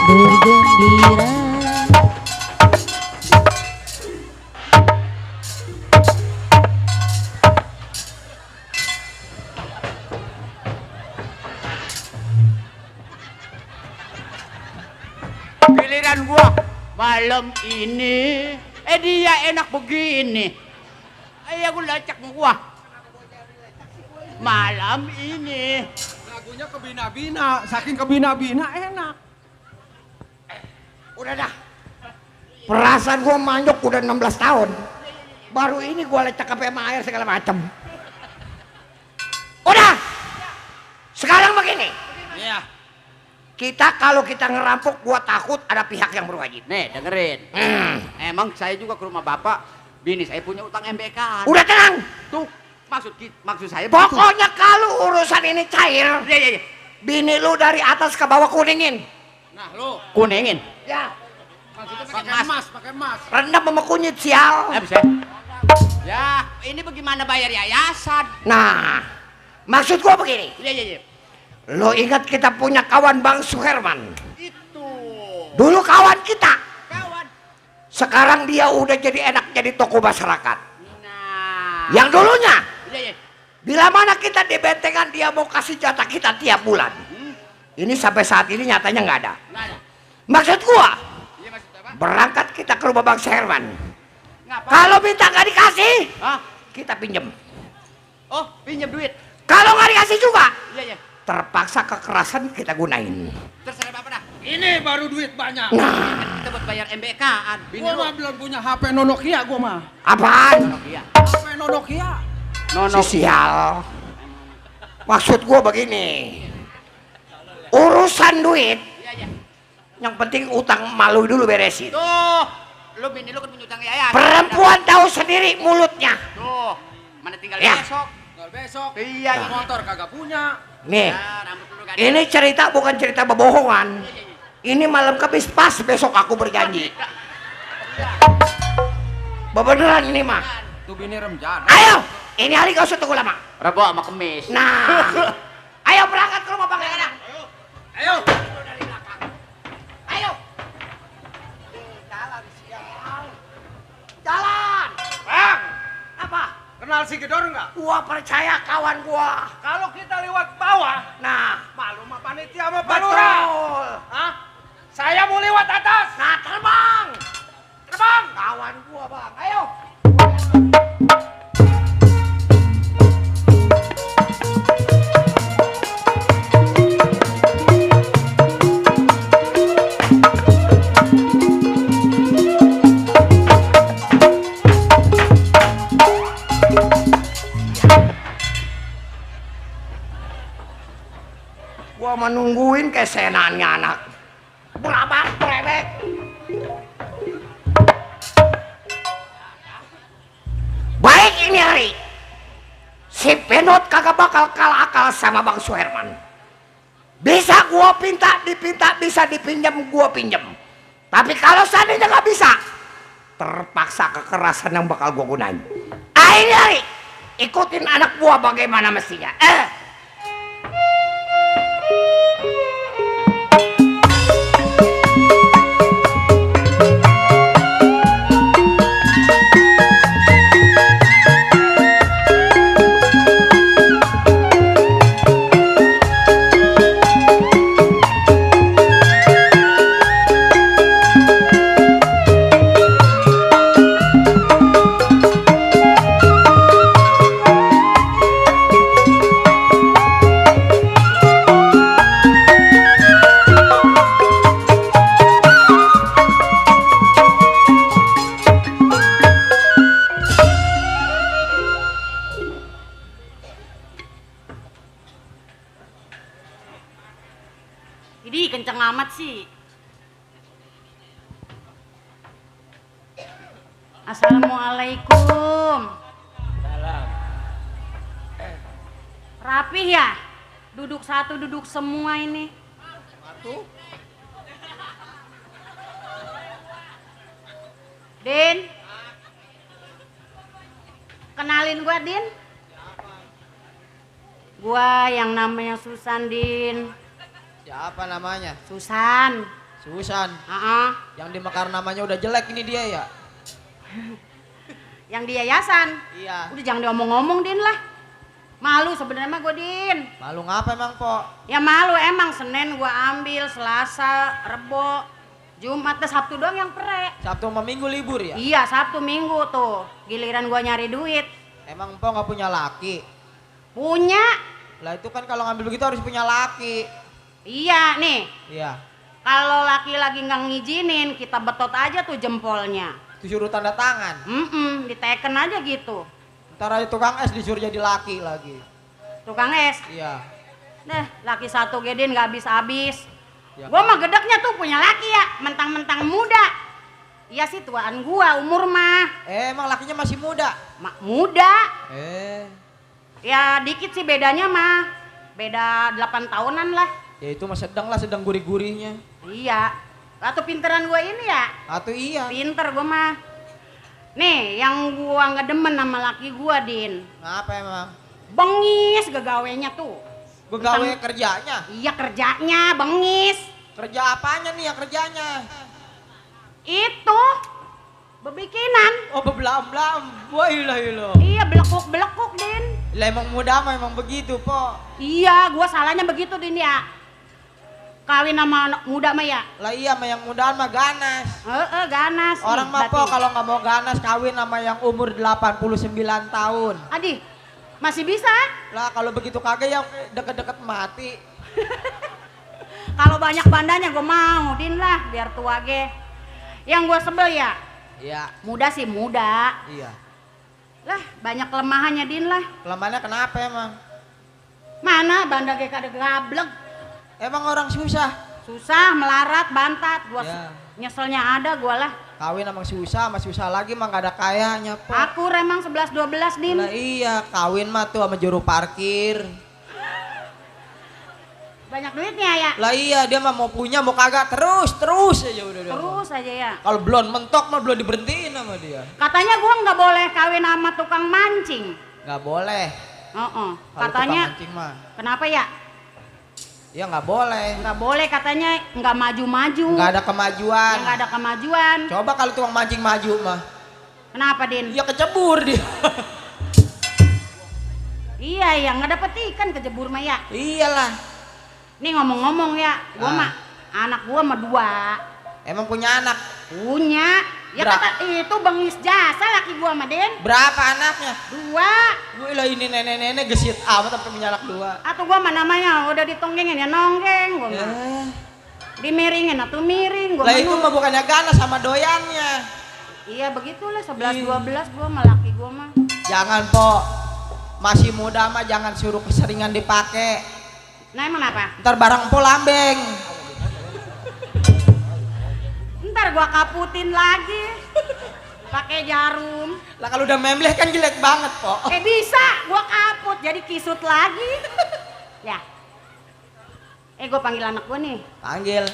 S8: bergembira.
S4: Giliran gua malam ini. Dia enak begini. Ayo gua lacak gua. Malam ini.
S2: Lagunya kebina-bina, saking kebina-bina enak.
S1: Udah dah. Perasaan gua manyok udah 16 tahun. Baru ini gua lecek sampai sama air segala macem. Udah. Sekarang begini.
S4: Iya.
S1: Kalau kita ngerampok, gua takut ada pihak yang berwajib.
S4: Nih, dengerin. Emang saya juga ke rumah bapak. Bini saya punya utang MBK.
S1: Udah tenang.
S4: Tuh, maksud saya
S1: Pokoknya kalau urusan ini cair,
S4: Iya.
S1: bini lu dari atas ke bawah kuningin.
S2: Nah, lu
S4: Kuningin.
S1: Ya,
S2: maksudnya
S4: Pak
S2: pakai
S4: Mas.
S2: emas, pakai emas.
S1: rendam sama kunyit sial.
S4: Bisa. Ya, ini bagaimana bayar yayasan?
S1: Nah, maksud gua begini.
S4: Iya.
S1: Lo ingat kita punya kawan Bang Suherman?
S4: Itu.
S1: Dulu kawan kita.
S4: Kawan.
S1: Sekarang dia udah jadi enak jadi toko masyarakat.
S4: Nah.
S1: Yang dulunya,
S4: Iya.
S1: bila mana kita dibentengan dia mau kasih jatah kita tiap bulan. Ini sampai saat ini nyatanya nggak ada.
S4: Nggak ada.
S1: Maksud gua,
S4: Iya maksud apa?
S1: berangkat kita ke rumah Bang Suherman.
S4: Ngapa?
S1: Kalau minta nggak dikasih,
S4: Hah?
S1: kita pinjem.
S4: Oh, pinjam duit.
S1: Kalau nggak dikasih juga,
S4: Iya.
S1: terpaksa kekerasan kita gunain.
S4: Terserah bapak dah.
S2: Ini baru duit banyak.
S1: Nah,
S4: Kita buat bayar MBK-an. Bini
S2: Gua
S4: lu.
S2: mah belum punya HP Nokia gua mah.
S1: apaan?
S4: Iya.
S2: HP Nokia.
S1: Si sial. Maksud gua begini. Urusan duit,
S4: Iya.
S1: yang penting utang malu dulu beresin.
S4: Tuh, lu bini lu kan punya utang yayasan.
S1: Perempuan tahu sendiri mulutnya.
S4: Tuh, mana tinggal
S1: Ya.
S4: besok.
S2: Tinggal besok.
S4: Iya.
S2: Motor kagak punya.
S1: Nih,
S4: Ya, rambut lu kan.
S1: ini cerita bukan cerita bohongan. Ini malam Kamis pas besok aku berjanji. Beneran ini mah.
S2: Tuh bini remjana.
S1: Ayo, ini hari gak usah tunggu lama.
S4: Rabu sama kemis.
S1: Nah, ayo berangkat ke rumah Bang Enak.
S2: Ayo.
S1: Ayo. Jalan sial. Jalan.
S2: Bang,
S1: Apa?
S2: kenal si Gedor enggak?
S1: Gua percaya kawan gua.
S2: Kalau kita lewat bawah,
S1: Nah,
S2: malu sama panitia sama Pak Lurah.
S1: betul.
S2: Hah? Saya mau lewat atas.
S1: Nah, terbang. Terbang. Kawan gua, Bang. Ayo. Gua menungguin kesenaannya anak. Berabak, brebek. Baik ini hari. Si Penot kagak bakal kalah akal sama Bang Suherman. Bisa gua dipinta, bisa dipinjam, gua pinjam. Tapi kalau seandainya nggak bisa, terpaksa kekerasan yang bakal gua gunain. Ini hari. Ikutin anak gua bagaimana mestinya.
S9: Ini kenceng amat sih. Assalamualaikum.
S6: Salam.
S9: Rapih ya? Duduk satu, duduk semua ini. Din. Kenalin gua, Din. Gua yang namanya Susan, Din.
S7: Siapa namanya?
S9: Susan.
S7: Susan. Yang di Mekar namanya udah jelek ini dia ya?
S9: Yang di yayasan.
S7: Iya.
S9: Udah jangan diomong-omong, Din lah. Malu sebenarnya mah gua, Din.
S7: Malu ngapa emang, Po?
S9: Ya malu emang, Senin gua ambil, Selasa, Rebo, Jumat, Sabtu doang yang pre.
S7: Sabtu sama Minggu libur ya?
S9: Iya, Sabtu Minggu tuh. Giliran gua nyari duit.
S7: Emang Po nggak punya laki?
S9: Punya.
S7: Lah itu kan kalau ngambil begitu harus punya laki.
S9: Iya, nih.
S7: Iya.
S9: Kalau laki lagi nggak ngizinin, kita betot aja tuh jempolnya.
S7: Disuruh tanda tangan.
S9: Diteken aja gitu.
S7: Ntar aja tukang es disuruh jadi laki lagi.
S9: Tukang es.
S7: Iya.
S9: Deh, laki satu gedin nggak habis-habis.
S7: Ya,
S9: Gua mah gedeknya tuh punya laki ya, mentang-mentang muda. Iya sih tuaan gua, umur mah.
S7: Emang lakinya masih muda?
S9: Muda.
S7: Ya
S9: Ya dikit sih bedanya mah. Beda 8 tahunan lah.
S7: ya itu mah sedang lah, sedang gurih-gurihnya.
S9: Iya. Atau pinteran gua ini ya?
S7: Atau iya.
S9: Pinter gua mah. Nih, yang gua nggak demen sama laki gua, Din.
S7: Ngapa emang?
S9: Bengis gagawenya tuh.
S7: Begawe
S9: Mentang-
S7: kerjanya?
S9: Iya kerjanya, bengis.
S7: Kerja apanya nih yang kerjanya?
S9: Itu bebikinan.
S7: Oh bebelam-belam. Wah ilah.
S9: Iya, belekuk-belekuk, Din.
S7: Lah emang muda mah emang begitu, Po.
S9: Iya, gua salahnya begitu, Din ya. Kawin sama anak muda mah ya.
S7: Lah iya mah yang mudaan mah ganas.
S9: Ganas.
S7: Orang
S9: Ih,
S7: mah Po
S9: berarti-
S7: kalau nggak mau ganas kawin sama yang umur 89 tahun.
S9: Adi, masih bisa?
S7: Lah kalau begitu kagak yang deket-deket mati.
S9: Kalau banyak bandanya gue mau, Din lah, biar tua ge. Yang gue sebel ya,
S7: Iya.
S9: muda sih muda.
S7: Iya.
S9: Lah, banyak kelemahannya, Din lah.
S7: Kelemahannya kenapa emang?
S9: Mana banda ge kada gablek.
S7: Emang orang susah.
S9: Susah, melarat, bantat. Gua
S7: Ya.
S9: nyeselnya ada gua lah.
S7: Kawin emang susah, sama susah lagi mah gak ada kayanya, Po.
S9: Aku remang 11-12, Din.
S7: Lah iya, kawin mah tuh sama juru parkir.
S9: Banyak duitnya ya.
S7: Lah iya, dia mah mau punya mau kagak terus aja udah.
S9: Terus aja ya.
S7: Kalau belum mentok mah belum diberhentiin sama dia.
S9: Katanya gua nggak boleh kawin sama tukang mancing.
S7: Nggak boleh.
S9: Kalau
S7: Kalau
S9: katanya,
S7: tukang mancing mah.
S9: kenapa ya?
S7: Ya nggak boleh.
S9: Nggak boleh katanya, nggak maju-maju.
S7: Nggak ada kemajuan.
S9: Nggak ada kemajuan.
S7: Coba kalau tukang mancing maju mah.
S9: Kenapa, Din?
S7: Ya kecebur dia.
S9: Iya ya, nggak dapet ikan kejebur mah ya.
S7: Iyalah.
S9: Nih ngomong-ngomong ya, gua mah anak gua mah 2.
S7: Emang punya anak?
S9: Punya. Ya kata itu bengis jasa laki gua mah, Den.
S7: Berapa anaknya?
S9: 2.
S7: Gue lah ini nenek-nenek gesit amat tapi punya anak 2.
S9: Atau gua mah namanya udah ditonggengin ya nonggeng gua mah. Dimiringin atau miring gua
S7: Lah
S9: mah.
S7: itu mah bukannya ganas sama doyannya.
S9: Iya begitulah 11-12 gua mah laki gua mah.
S7: Jangan, Po. Masih muda mah jangan suruh keseringan dipakai.
S9: Nah emang apa?
S7: Ntar barang Po lambeng.
S9: Ntar gua kaputin lagi. Pakai jarum.
S7: Lah kalau udah membleh kan jelek banget, Po.
S9: Bisa gua kaput jadi kisut lagi. Ya. Gua panggil anak gua nih.
S7: Panggil.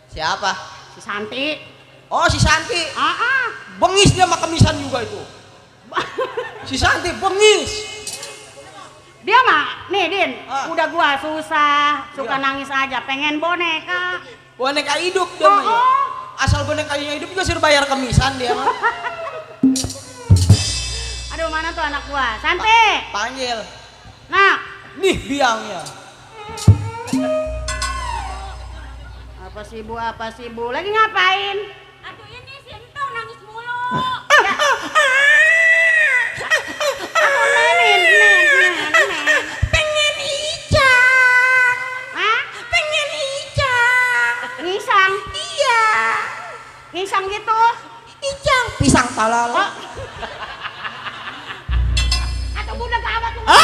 S7: Siapa?
S9: Si Santi.
S7: Oh, si Santi.
S9: Ah.
S7: Bengis dia mah kemisan juga itu. Si Santi bengis.
S9: Dia mah, nih Din,
S7: Ah.
S9: udah gua susah, suka
S7: Iya.
S9: nangis aja, pengen boneka.
S7: Boneka hidup dia mah ya. Asal bonekanya hidup juga suruh bayar kemisan dia mah.
S9: Aduh mana tuh anak gua, Santi.
S7: Panggil.
S9: Nah,
S7: Nih biangnya.
S9: apa sih bu, lagi ngapain?
S10: Aduh ini si Entong nangis mulu.
S9: Pengen icang. Hah? Pengen icang. Ngisang? Iya. Ngisang gitu? Icang.
S7: Pisang talal.
S9: Atau budak apa tuh?
S7: Oh,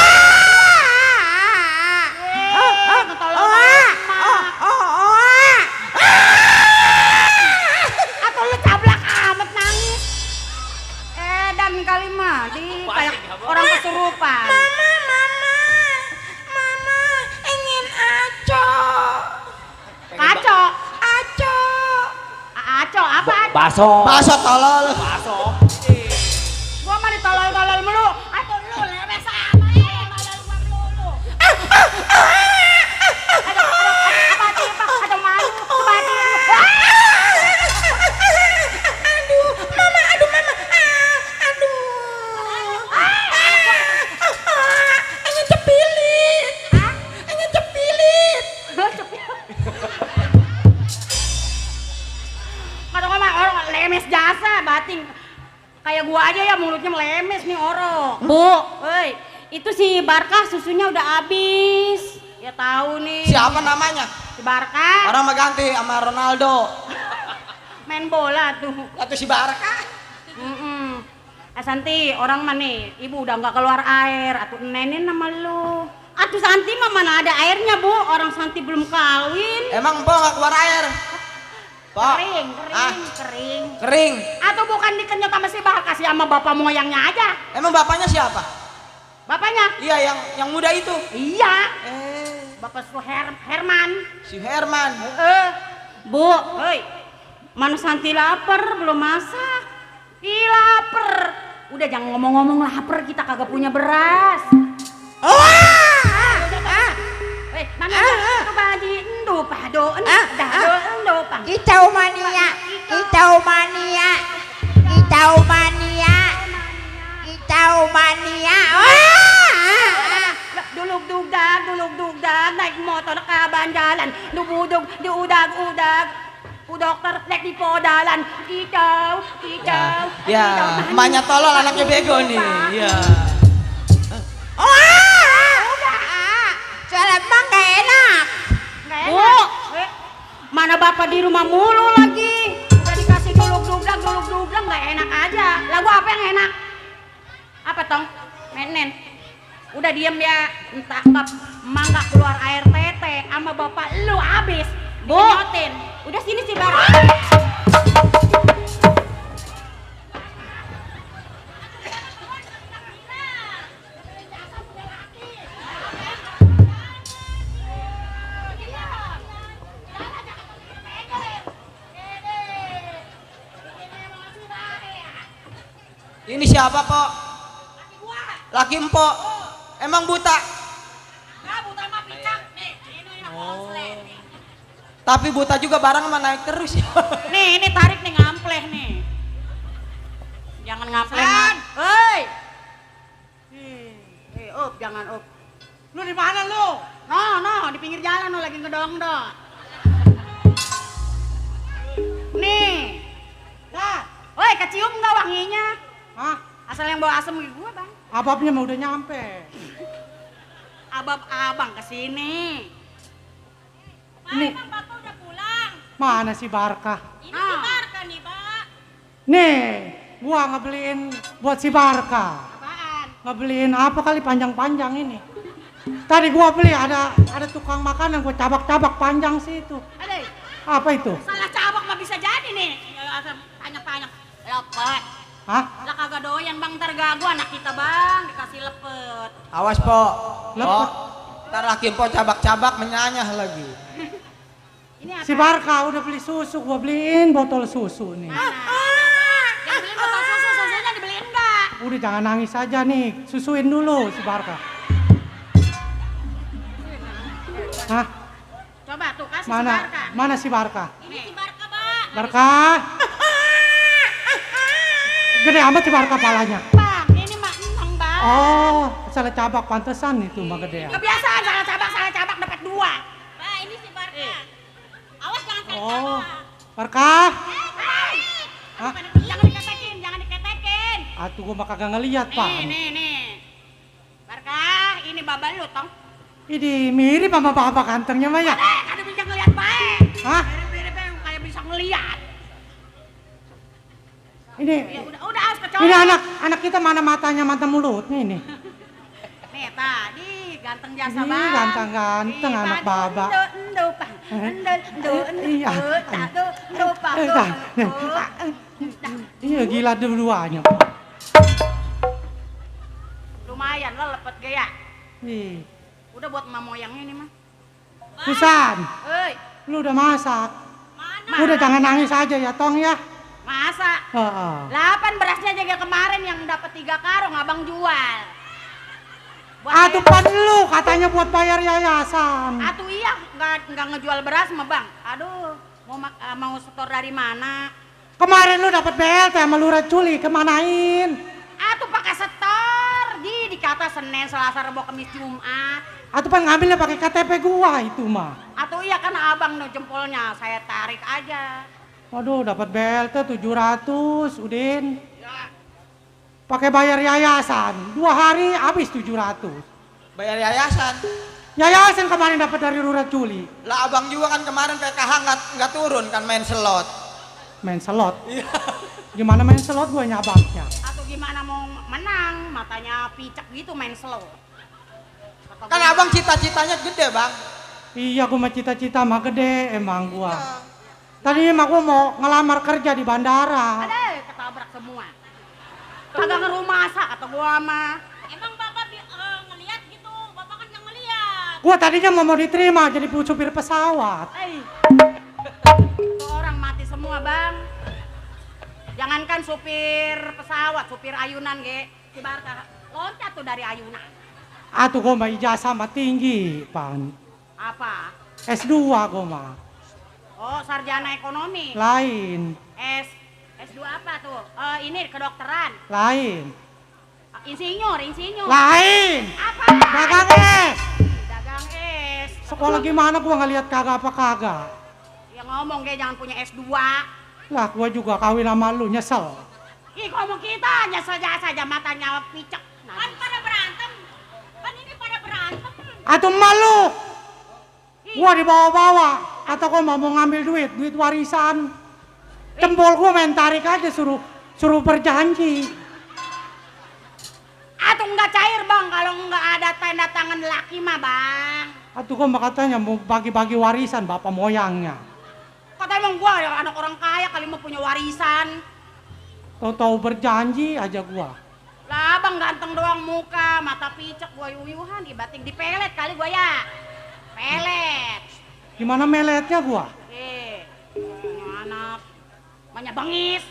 S6: baso.
S7: Baso tolol.
S6: Baso.
S9: Gua mah ditolol-tolol mulu. Atuh lu lemes sama tolol gua mulu. Aduh, apa sih, Pak? Aduh, malu. Kebatin. Aduh, mama. Ingin cepilit. Ingin cepilit. Kata gua mah orang lemes jasa, bating. Kayak gua aja ya mulutnya melemes nih orang.
S10: Bu,
S9: Woi,
S10: itu si Barkah susunya udah habis.
S9: ya tahu nih.
S7: Siapa namanya?
S9: Si Barka.
S7: Orang mah ganti sama Ronaldo.
S9: Main bola tuh.
S7: Atau si Barca.
S9: Santi, orang mah nih, ibu udah nggak keluar air. Atuh nenek nama lu. Atuh Santi mah mana ada airnya, Bu? Orang Santi belum kawin.
S7: Emang Mpo nggak keluar air? Po.
S9: Kering.
S7: Kering.
S9: Atau bukan dikenyot sama si Barka sih sama bapak moyangnya aja.
S7: Emang bapaknya siapa?
S9: Bapaknya?
S7: Iya, yang muda itu.
S9: Iya. Bapak su Herman.
S7: Si Herman.
S10: Bu,
S9: Hei, mana Santi lapar belum masak? Ih lapar. Udah jangan ngomong-ngomong lapar, kita kagak punya beras. Hei, mana itu badi endo pado endo pang.
S10: Kicau mania.
S9: Dulug-dugdag, naik motor ke bandalan, dubudug, diudag-udag, dokter naik di podalan, kicau.
S7: Ya, emaknya tolol, anaknya bego nih. Iya.
S10: Soalnya emang gak enak.
S9: Nggak enak. Mana bapak di rumah mulu lagi. Udah dikasih dulug-dugdag, nggak enak aja. Lagu apa yang enak? Apa tong? Menen. Udah diem ya, entah emang nggak keluar air tete sama bapak lu abis.
S10: Bu.
S9: Dikenyotin. Udah sini sih Bar.
S7: Ini siapa, Po? Laki Mpo. Emang buta?
S9: Buta mah picak nih. Ini konslet nih.
S7: Tapi buta juga barang mah naik terus ya.
S9: Nih, ini tarik nih ngampleh nih. Jangan ngampleh. Hei. Jangan up.
S4: Lu di mana lu?
S9: No, di pinggir jalan no lagi ngedong-dong. Nih.
S4: Nah,
S9: Woi, kecium nggak wanginya?
S4: hah?
S9: Asal yang bawa asem gitu gua, Bang.
S4: Ababnya mah udah nyampe.
S9: Abang kesini.
S4: Ini
S10: Bapak udah pulang.
S4: mana si Barkah?
S10: Ini si Barkah nih, Pak.
S4: Nih, gua ngebeliin buat si Barkah.
S9: Apaan?
S4: Ngebeliin apa kali panjang-panjang ini. Tadi gua beli ada tukang makanan gua cabak-cabak panjang sih itu.
S9: Adeh,
S4: Apa itu?
S9: salah cabak mah bisa jadi nih. Asal banyak-banyak. Lepet.
S4: Hah?
S9: Lah kagak doyan Bang, ntar gagu anak kita Bang, dikasih lepet.
S7: Awas, Po.
S4: Lepet.
S7: Ntar laki Mpo cabak-cabak menyanyah lagi.
S9: Ini apa?
S4: Si Barkah udah beli susu, gua beliin botol susu nih.
S9: Yang beliin botol susu, susunya dibeliin enggak?
S4: Udah jangan nangis aja nih, susuin dulu si Barkah. Hah?
S9: Coba tuh kasih
S4: Mana?
S9: si Barkah.
S4: Mana si Barkah?
S10: Ini si Barkah, Pak.
S4: Barkah. Gede amat si Barkah palanya.
S9: Bang, ini mah eneng Bang.
S4: Oh, salah cabak pantesan itu mah gede.
S9: Kebiasaan salah cabak dapat 2.
S10: Pak, ini si Barkah. Awas jangan kali
S4: Oh, Barkah. Hah?
S9: Jangan diketekin.
S4: Atuh gua mah kagak ngeliat, Pak.
S9: Nih. Barkah, ini baba lu tong.
S4: Ini mirip sama bapak gantengnya mah ya.
S9: Ada bisa ngeliat baik.
S4: Hah?
S9: Mirip-mirip yang kayak bisa ngeliat.
S4: Ini
S9: Ya udah harus kecolok.
S4: ini anak kita mana matanya mata mulutnya ini.
S9: Nih tadi ganteng jasa
S4: Ini
S9: Bang.
S4: ganteng-ganteng anak baba.
S9: Endo pang.
S4: Iya.
S9: Pang.
S4: Iya gila dua-duanya.
S9: Lumayan lah lepet gaya.
S4: Ih,
S9: Udah buat emak moyangnya ini mah.
S4: Susan,
S9: Hei,
S4: lu udah masak.
S9: mana?
S4: Udah jangan nangis aja ya Tong ya.
S9: Masa?
S3: Heeh.
S9: 8 berasnya jaga kemarin yang dapat 3 karung abang jual. Buat
S3: Atuh pan lu katanya buat bayar yayasan.
S9: Atuh iya, nggak ngejual beras mah bang. Aduh, mau setor dari mana?
S3: Kemarin lu dapat BLT sama Lurah Culi, kemanain?
S9: Atuh pakai setor, dikata Senin, Selasa, Rabu, Kamis, Jumat.
S3: Atuh pan ngambilnya pakai KTP gua itu mah.
S9: Atau iya kan abang no jempolnya, saya tarik aja.
S3: Waduh, dapat BLT 700, Udin. Pakai bayar yayasan, 2 hari habis 700.
S7: Bayar yayasan.
S3: Yayasan kemarin dapat dari Lurah Culi.
S7: Lah abang juga kan kemarin PKH nggak turun kan main slot.
S3: Main slot. Gimana main slot gua nyabaknya?
S9: Atau gimana mau menang, matanya picak gitu main slow. Kata
S7: Kan
S9: gua,
S7: abang cita-citanya gede bang.
S3: Iya, gua mah cita-cita mah gede emang gua. Tadi mah gua mau ngelamar kerja di bandara.
S9: ada ketabrak semua. Kagak ngerumah masa kata gua mah.
S10: Emang bapak ngeliat gitu, bapak kan nggak ngeliat.
S3: Gua tadinya mau diterima jadi supir pesawat.
S9: Tuh orang mati semua bang. Jangankan supir pesawat, supir ayunan ge. Si Barka loncat tuh dari ayunan.
S3: Atuh gua mah ijazah mah tinggi, Pan.
S9: Apa?
S3: S2 gua mah.
S9: Oh sarjana ekonomi.
S3: Lain,
S9: S2 apa tuh? Ini kedokteran.
S3: lain.
S9: Insinyur.
S3: Lain.
S9: Apa?
S3: Dagang es.
S9: Dagang es.
S3: Sekolah gimana gua ngeliat kagak apa kagak.
S9: Ya ngomong ge jangan punya S2.
S3: Lah gua juga kawin sama lu nyesel.
S9: Ih ngomong kita nyesel saja matanya picek.
S10: Kan pada berantem. Kan ini pada berantem.
S3: Atuh malu. Gua dibawa-bawa. Kata gua mau ngambil duit warisan. Jempol gua main tarik aja suruh berjanji.
S9: Atuh nggak cair bang kalau nggak ada tanda tangan laki mah bang.
S3: Atuh gua mah katanya mau bagi-bagi warisan bapak moyangnya.
S9: Kata emang gua ya anak orang kaya kali mau punya warisan.
S3: Tahu-tahu berjanji aja gua.
S9: Lah abang ganteng doang muka, mata picek gua yuyuhan, ibatik dipelet kali gua ya. Pelet.
S3: Gimana meletnya gua?
S9: Punya anak. Banyak bengis.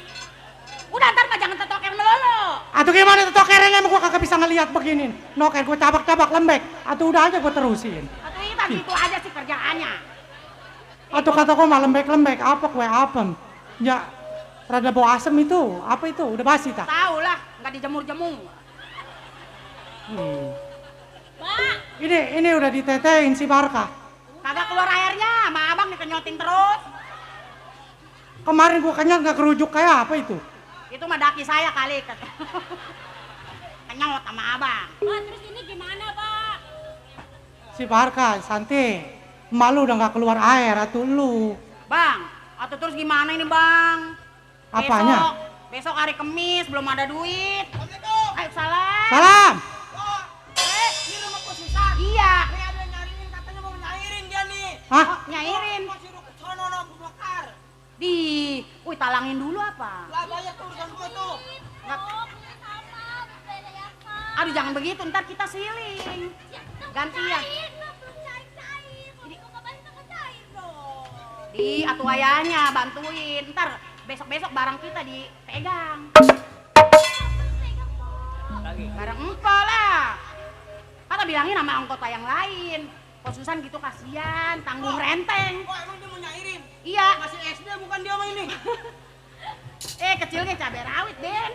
S9: Udah ntar mah jangan tetoker melulu.
S3: Atuh gimana tuh tokernya emang gua kagak bisa ngeliat begini. Noker gua cabak-cabak lembek. Atuh udah aja gua terusin.
S9: Atau itu gitu aja sih kerjaannya.
S3: Atau kata gua mah lembek-lembek apa kue apem. Ya rada bau asem itu. Apa itu? Udah basi tak?
S9: Tahu lah, nggak dijemur-jemur.
S10: Pak,
S3: Ini udah ditetein si Barka.
S9: Kagak keluar airnya, sama abang dikenyotin terus.
S3: Kemarin gua kenyang gak kerujuk kayak apa itu?
S9: Itu mah daki saya kali. Kenyot sama abang.
S10: Pak, terus ini gimana, Pak?
S3: Si Barka, Santi, malu udah gak keluar air atau lu.
S9: Bang, atau terus gimana ini bang?
S3: Apanya?
S9: Besok hari Kemis, belum ada duit. Ayo salam.
S3: Salam.
S7: Ini rumah Pak Susan.
S9: Iya.
S7: Ini ada nyariin katanya mau nyairin dia nih.
S3: Hah?
S9: Oh, nyairin.
S7: Masih sono no bakar.
S9: Wih talangin dulu apa?
S7: Lah banyak tuh urusan gua tuh.
S9: Aduh jangan begitu, ntar kita siling. Gantian. Atuh ayahnya bantuin, ntar besok-besok barang kita dipegang.
S6: Lagi.
S9: Barang empol lah. Kata bilangin sama anggota yang lain. Khususan gitu kasihan, tanggung renteng.
S7: Oh emang dia mau nyairin?
S9: Iya.
S7: Masih SD bukan dia mah ini.
S9: Kecilnya cabai rawit, Den.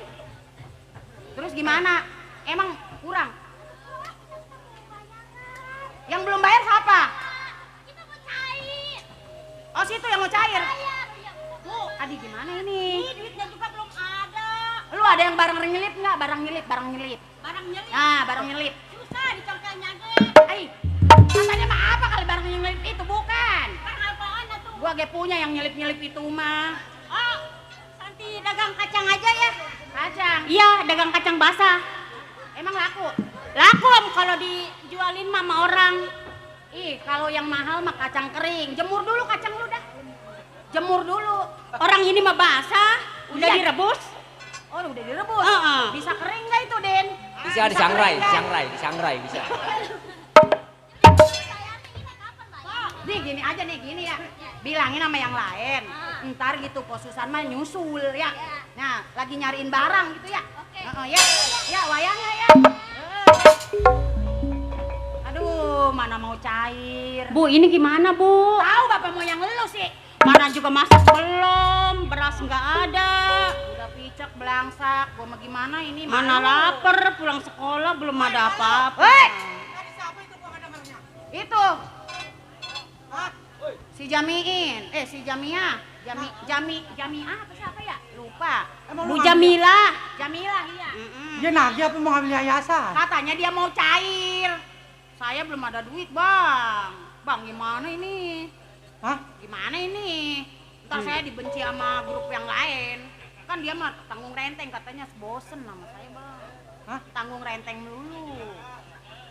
S9: Terus gimana? Emang kurang? Yang belum bayar siapa?
S10: Kita mau cair.
S9: Oh, situ yang mau cair.
S10: Bayar. Bu,
S9: Adi gimana ini?
S10: ini duitnya juga belum ada.
S9: Lu ada yang barang nyelip nggak? Barang nyelip.
S10: Barang nyelip.
S9: Nah, barang nyelip.
S10: Susah dicongkelnya, ge.
S9: Ay, katanya mah apa kali barang yang nyelip itu? Bukan.
S10: Barang apaan atuh?
S9: Gua ge punya yang nyelip-nyelip itu mah.
S10: Oh, Santi dagang kacang aja ya.
S9: Kacang.
S10: Iya, dagang kacang basah.
S9: Emang laku?
S10: Laku kalau dijualin mah sama orang.
S9: Ih, kalau yang mahal mah kacang kering. Jemur dulu kacang lu dah. Jemur dulu.
S10: Orang ini mah basah, udah
S9: Iya.
S10: direbus.
S9: Oh, udah direbus.
S10: Heeh.
S9: Bisa kering nggak itu, Den?
S6: Bisa disangrai,
S9: kering nggak?
S6: disangrai bisa.
S9: Nih gini aja nih, gini ya. Bilangin sama yang lain. Ntar gitu Pos Susan mah nyusul ya. Nah, lagi nyariin barang gitu ya.
S10: Oke.
S9: Ya, ya wayangnya ya. Aduh, mana mau cair.
S10: Bu, ini gimana, Bu?
S9: Tahu Bapak mau yang lu sih. Mana juga masak belum, beras nggak ada. Udah picek belangsak, gua mau gimana ini?
S10: Mana lapar, pulang sekolah belum ada apa-apa.
S9: Hei! Itu. Si Jamiin, si Jamia, Jamiah apa siapa ya? Lupa.
S10: Bu Jamila.
S9: Jamila iya.
S2: Dia nagih apa mau ngambil yayasan?
S9: Katanya dia mau cair. Saya belum ada duit, Bang. Bang, gimana ini?
S2: Hah?
S9: Gimana ini? Ntar saya dibenci sama grup yang lain. Kan dia mah tanggung renteng, katanya bosen sama saya, Bang.
S2: Hah?
S9: Tanggung renteng melulu.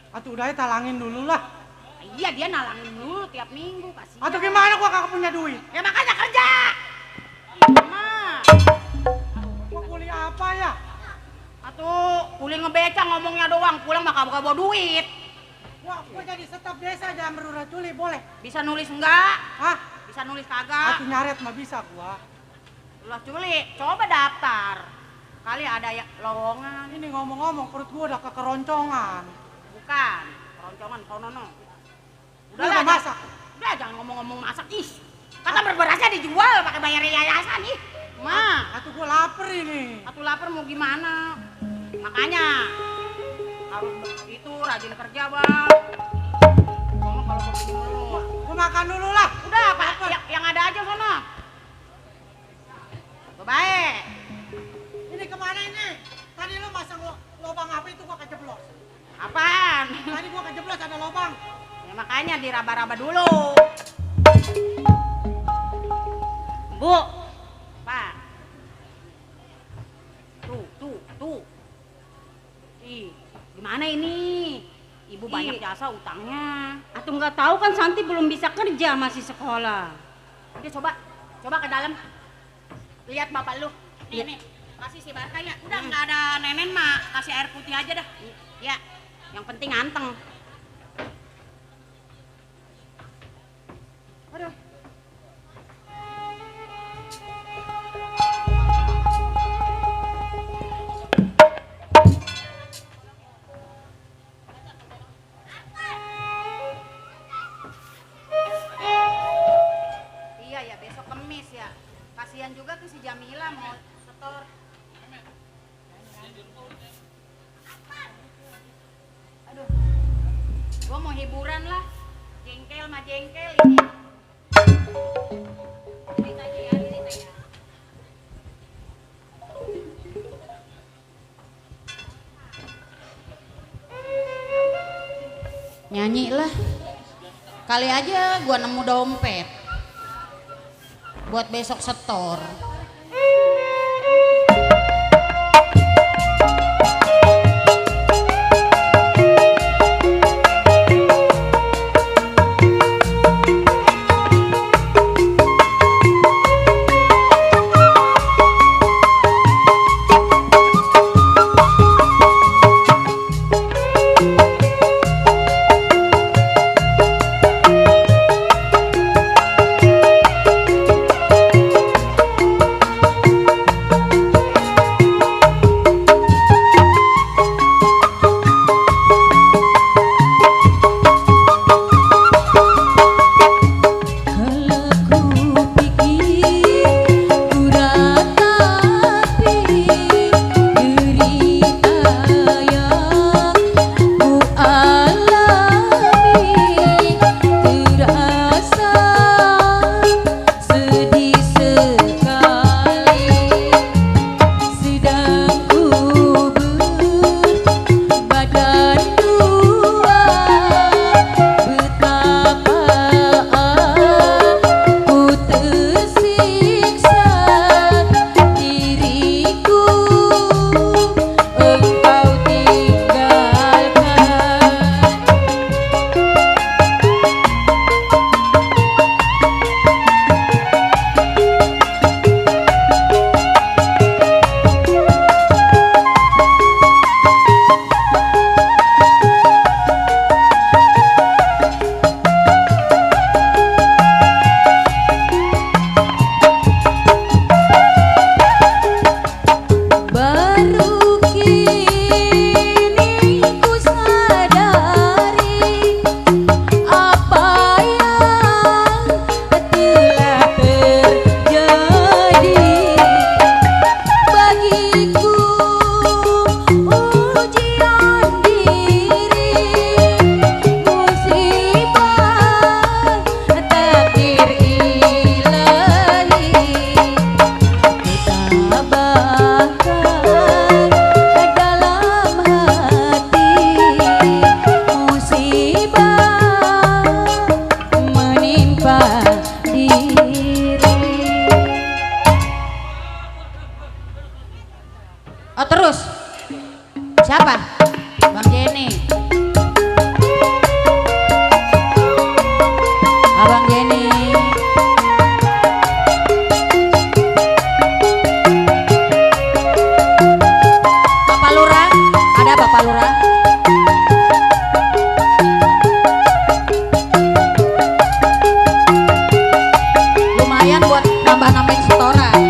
S2: Atuh udah talangin dulu lah.
S9: Iya, dia nalangin dulu tiap minggu, kasihan.
S2: Atau gimana gua kagak punya duit?
S9: Ya makanya kerja. Mah.
S2: Gua kuliah apa ya?
S9: Atuh, kuli ngebeca ngomongnya doang, pulang mah kagak bawa duit.
S2: Gua jadi staf desa Jamber Raculi boleh?
S9: Bisa nulis enggak?
S2: Hah?
S9: Bisa nulis kagak?
S2: Atuh nyaret mah bisa gua.
S9: Lah Culi, coba daftar. Kali ada ya lowongan.
S2: Ini ngomong-ngomong perut gua udah kekeroncongan.
S9: Bukan, keroncongan konono.
S2: Udah
S9: Jangan-
S2: masak.
S9: Udah jangan ngomong-ngomong masak, ih. Kata berberasnya dijual pakai bayar yayasan ih. Mah,
S2: Atuh gua lapar ini.
S9: atuh lapar mau gimana? Makanya harus itu rajin kerja, Bang. Ngomong kalau begini mulu.
S2: Gua makan dulu lah.
S9: Udah, Pak, yang ada aja sono. Baik.
S2: Ini kemana ini? Tadi lu masang lubang apa itu gua kejeblos.
S9: Apaan?
S2: Tadi gua kejeblos ada lubang.
S9: Ya makanya diraba-raba dulu.
S10: Bu,
S9: Pak. Tuh. Ih, gimana ini? Ibu banyak jasa utangnya.
S10: atuh nggak tahu kan Santi belum bisa kerja, masih sekolah.
S9: Udah coba ke dalam. Lihat bapak lu. Nih, kasih si Barka ya. Udah nggak ada nenen mah, kasih air putih aja dah. Ya, yang penting anteng. Aduh. Iya ya, besok Kemis ya. Kasihan juga tuh si Jamila mau setor. Aduh. Gua mau hiburan lah. Jengkel mah jengkel ini. Cerita aja ya, cerita ya. Nyanyi lah. Kali aja gua nemu dompet buat besok setor.
S8: Abang Jenny. Bapak Lurah, ada Bapak Lurah. Lumayan buat nambah-nambahin setoran.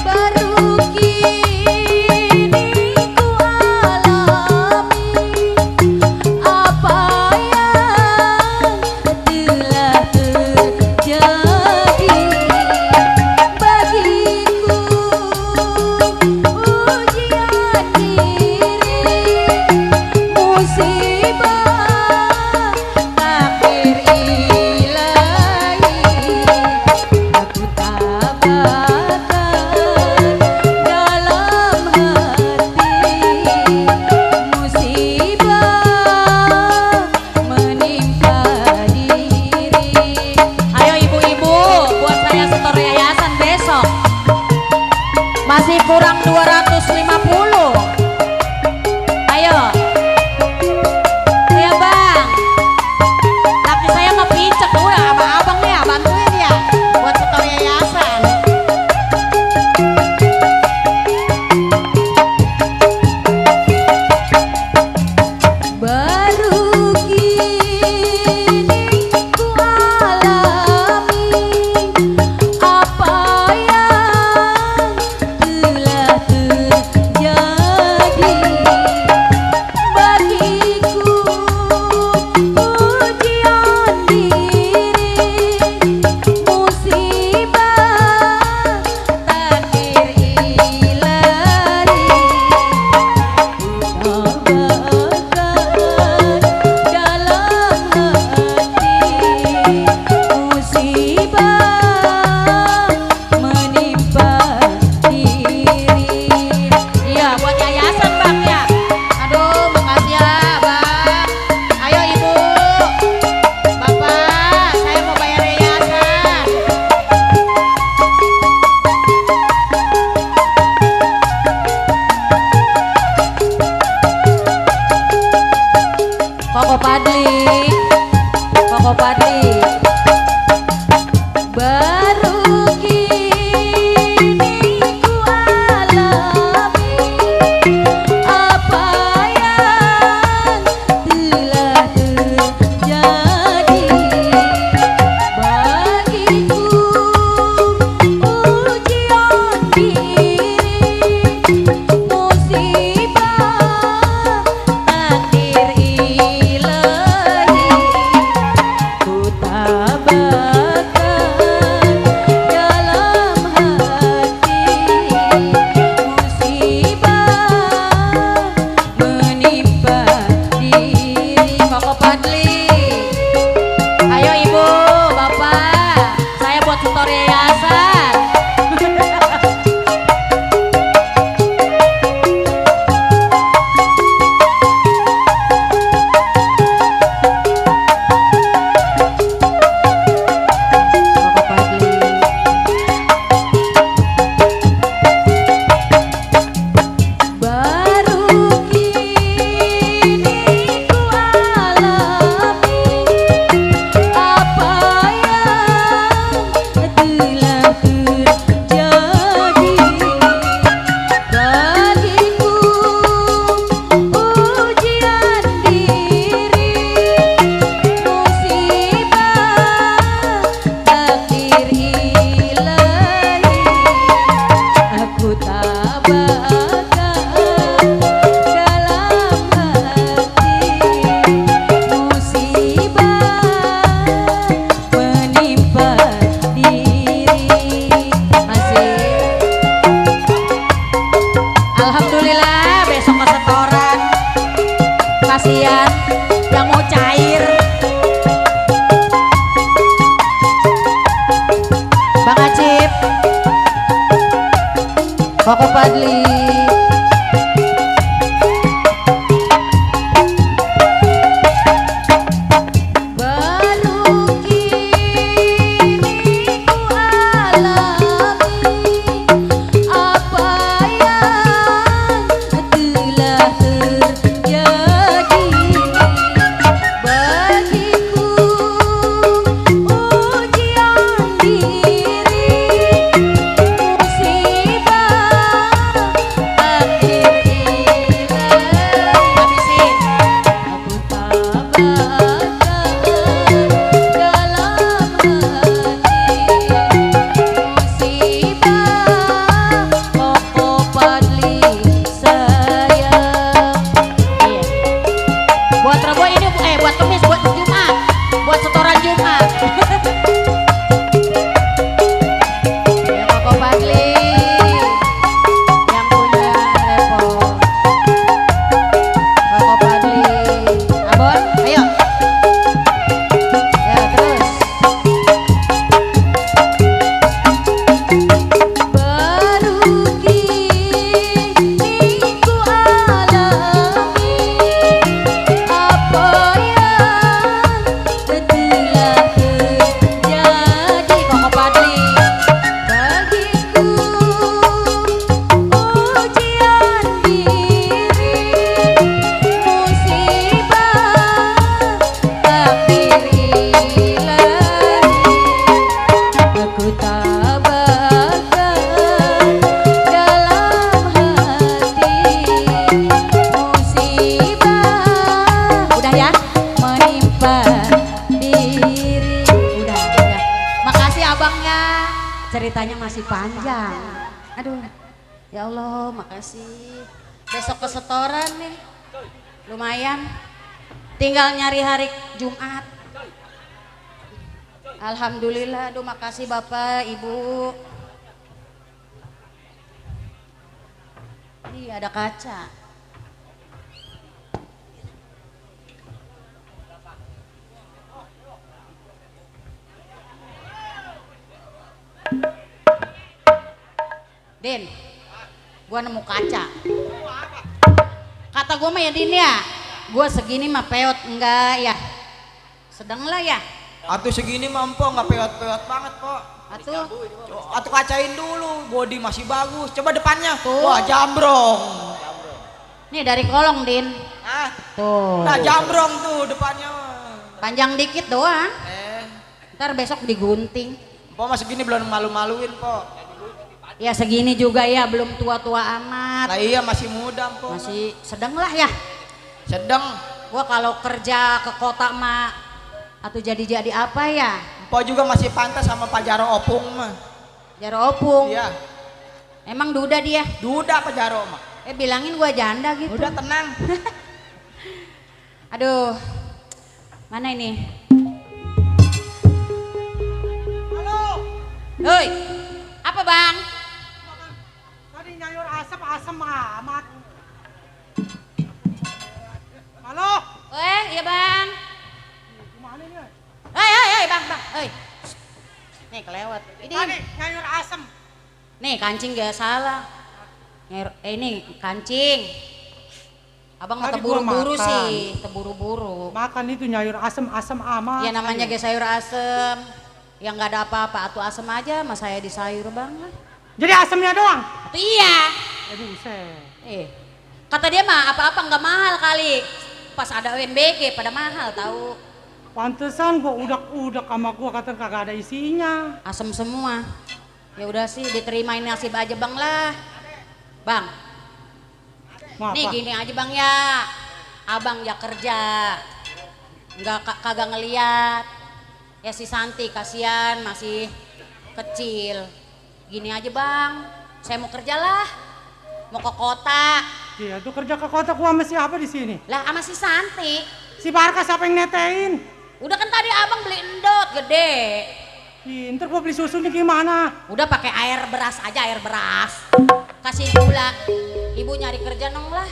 S8: Baru kini ku alami apa yang telah terjadi bagiku, ujian diri, musibah takdir ilahi. Aku tabahkan dalam hati, musibah menimpa diri. Ayo ibu-ibu, buat saya setor yayasan besok. Masih kurang 250. Ayo. Ayo bang. Laki saya mau picek udah sama abangnya, bantuin ya buat setor yayasan. Baru kini ku alami apa yang telah terjadi bagiku, ujian diri, musibah takdir ilahi. Tabahkan dalam hati, musibah menimpa diri. Iya buat yayasan bang ya. Aduh makasih ya bang. Ayo ibu, bapak, saya mau bayar yayasan. Koko Padli, Koko Padli. Baru kini ku alami apa yang telah terjadi bagiku, ujian diri, musibah takdir ilahi. Ku tabahkan dalam hati, musibah menimpa diri. Koko Padli. Ayo ibu, bapak, saya buat setor yayasan. Koko Padli. Baru kini ku alami ceritanya masih panjang. Aduh, ya Allah, makasih. Besok ke setoran nih, lumayan. Tinggal nyari hari Jumat. Alhamdulillah, aduh makasih Bapak, Ibu. Nih ada kaca. Din, gua nemu kaca. Kata gua mah ya Din ya, gua segini mah peot enggak ya, sedang lah ya.
S7: Atuh segini mah empo nggak peot-peot banget kok. Atuh kacain dulu, body masih bagus. Coba depannya.
S8: Tuh.
S7: Wah jambrong.
S8: Nih dari kolong Din.
S7: Ah,
S8: Tuh.
S7: nah jambrong tuh depannya.
S8: Panjang dikit doang. Ntar besok digunting.
S7: Po masih gini belum malu-maluin po.
S8: Ya segini juga ya, belum tua-tua amat.
S7: Nah iya masih muda po.
S8: Masih sedang lah ya.
S7: Sedang.
S8: Gua kalau kerja ke kota mah atau jadi apa ya?
S7: Po juga masih pantas sama Pak Jaro Opung mah.
S8: Jaro Opung.
S7: Iya.
S8: Emang duda dia?
S7: Duda Pak Jaro mah.
S8: Bilangin gua janda gitu.
S7: Udah tenang.
S8: Aduh. Mana ini?
S2: Halo.
S8: Hoi. Apa Bang?
S2: Tadi nyayur asam amat. Halo.
S8: Iya Bang.
S2: Gimana ini?
S8: Hei Bang. Hei. Nih kelewat. Ini.
S2: Tadi nyayur asam.
S8: Nih kancing gak salah. Ini kancing. Abang mau
S2: Tadi
S8: terburu-buru
S2: gua makan.
S8: sih, terburu-buru.
S2: Makan itu nyayur asam amat.
S8: Ya namanya ge sayur asem. Yang nggak ada apa-apa, atuh asem aja, mas saya di sayur Bang.
S2: Jadi asamnya doang.
S8: Atuh iya.
S2: Buset.
S8: Kata dia mah apa-apa nggak mahal kali. Pas ada UNBG pada mahal tahu.
S2: Pantesan gua udak sama gua kata kagak ada isinya.
S8: Asem semua. Ya udah sih diterimain nasib aja Bang lah. Bang.
S2: Mau
S8: Nih
S2: apa?
S8: gini aja Bang ya. Abang ya kerja. Kagak ngeliat. Ya si Santi kasihan masih kecil. Gini aja Bang. Saya mau kerja lah. Mau ke kota.
S2: Iya, tuh kerja ke kota gua sama siapa di sini?
S8: Lah sama si Santi.
S2: Si Barka siapa yang netein?
S8: Udah kan tadi Abang beli endot gede.
S2: Ntar gua beli susunya gimana?
S8: Udah pakai air beras aja, air beras. Kasih gula. Ibu nyari kerja nong lah.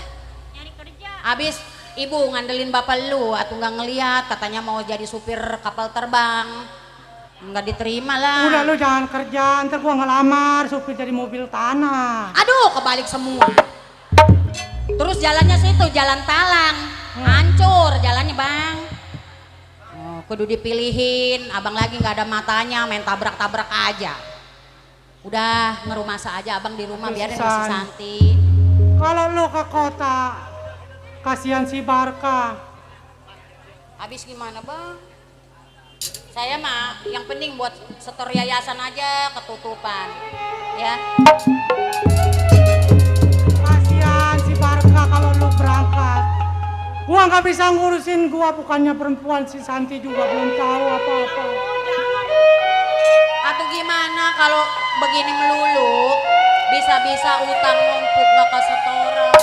S10: Nyari kerja.
S8: Habis ibu ngandelin bapak lu atau nggak ngeliat katanya mau jadi supir kapal terbang. Nggak diterima lah.
S2: Udah lu jangan kerja, ntar gua ngelamar supir jadi mobil tanah.
S8: Aduh kebalik semua. Terus jalannya situ jalan talang. Hancur jalannya Bang. Oh, kudu dipilihin. Abang lagi nggak ada matanya, main tabrak-tabrak aja. Udah ngerumasa aja Abang di rumah biarin masih Santi.
S2: Kalau lu ke kota, kasihan si Barka.
S8: Habis gimana Bang? Saya mah yang penting buat setor yayasan aja ketutupan. Ya.
S2: Kasihan si Barka kalau lu berangkat. Gua nggak bisa ngurusin, gua bukannya perempuan, si Santi juga belum tahu apa-apa.
S8: Atau gimana kalau begini melulu bisa-bisa utang numpuk nggak ke setoran.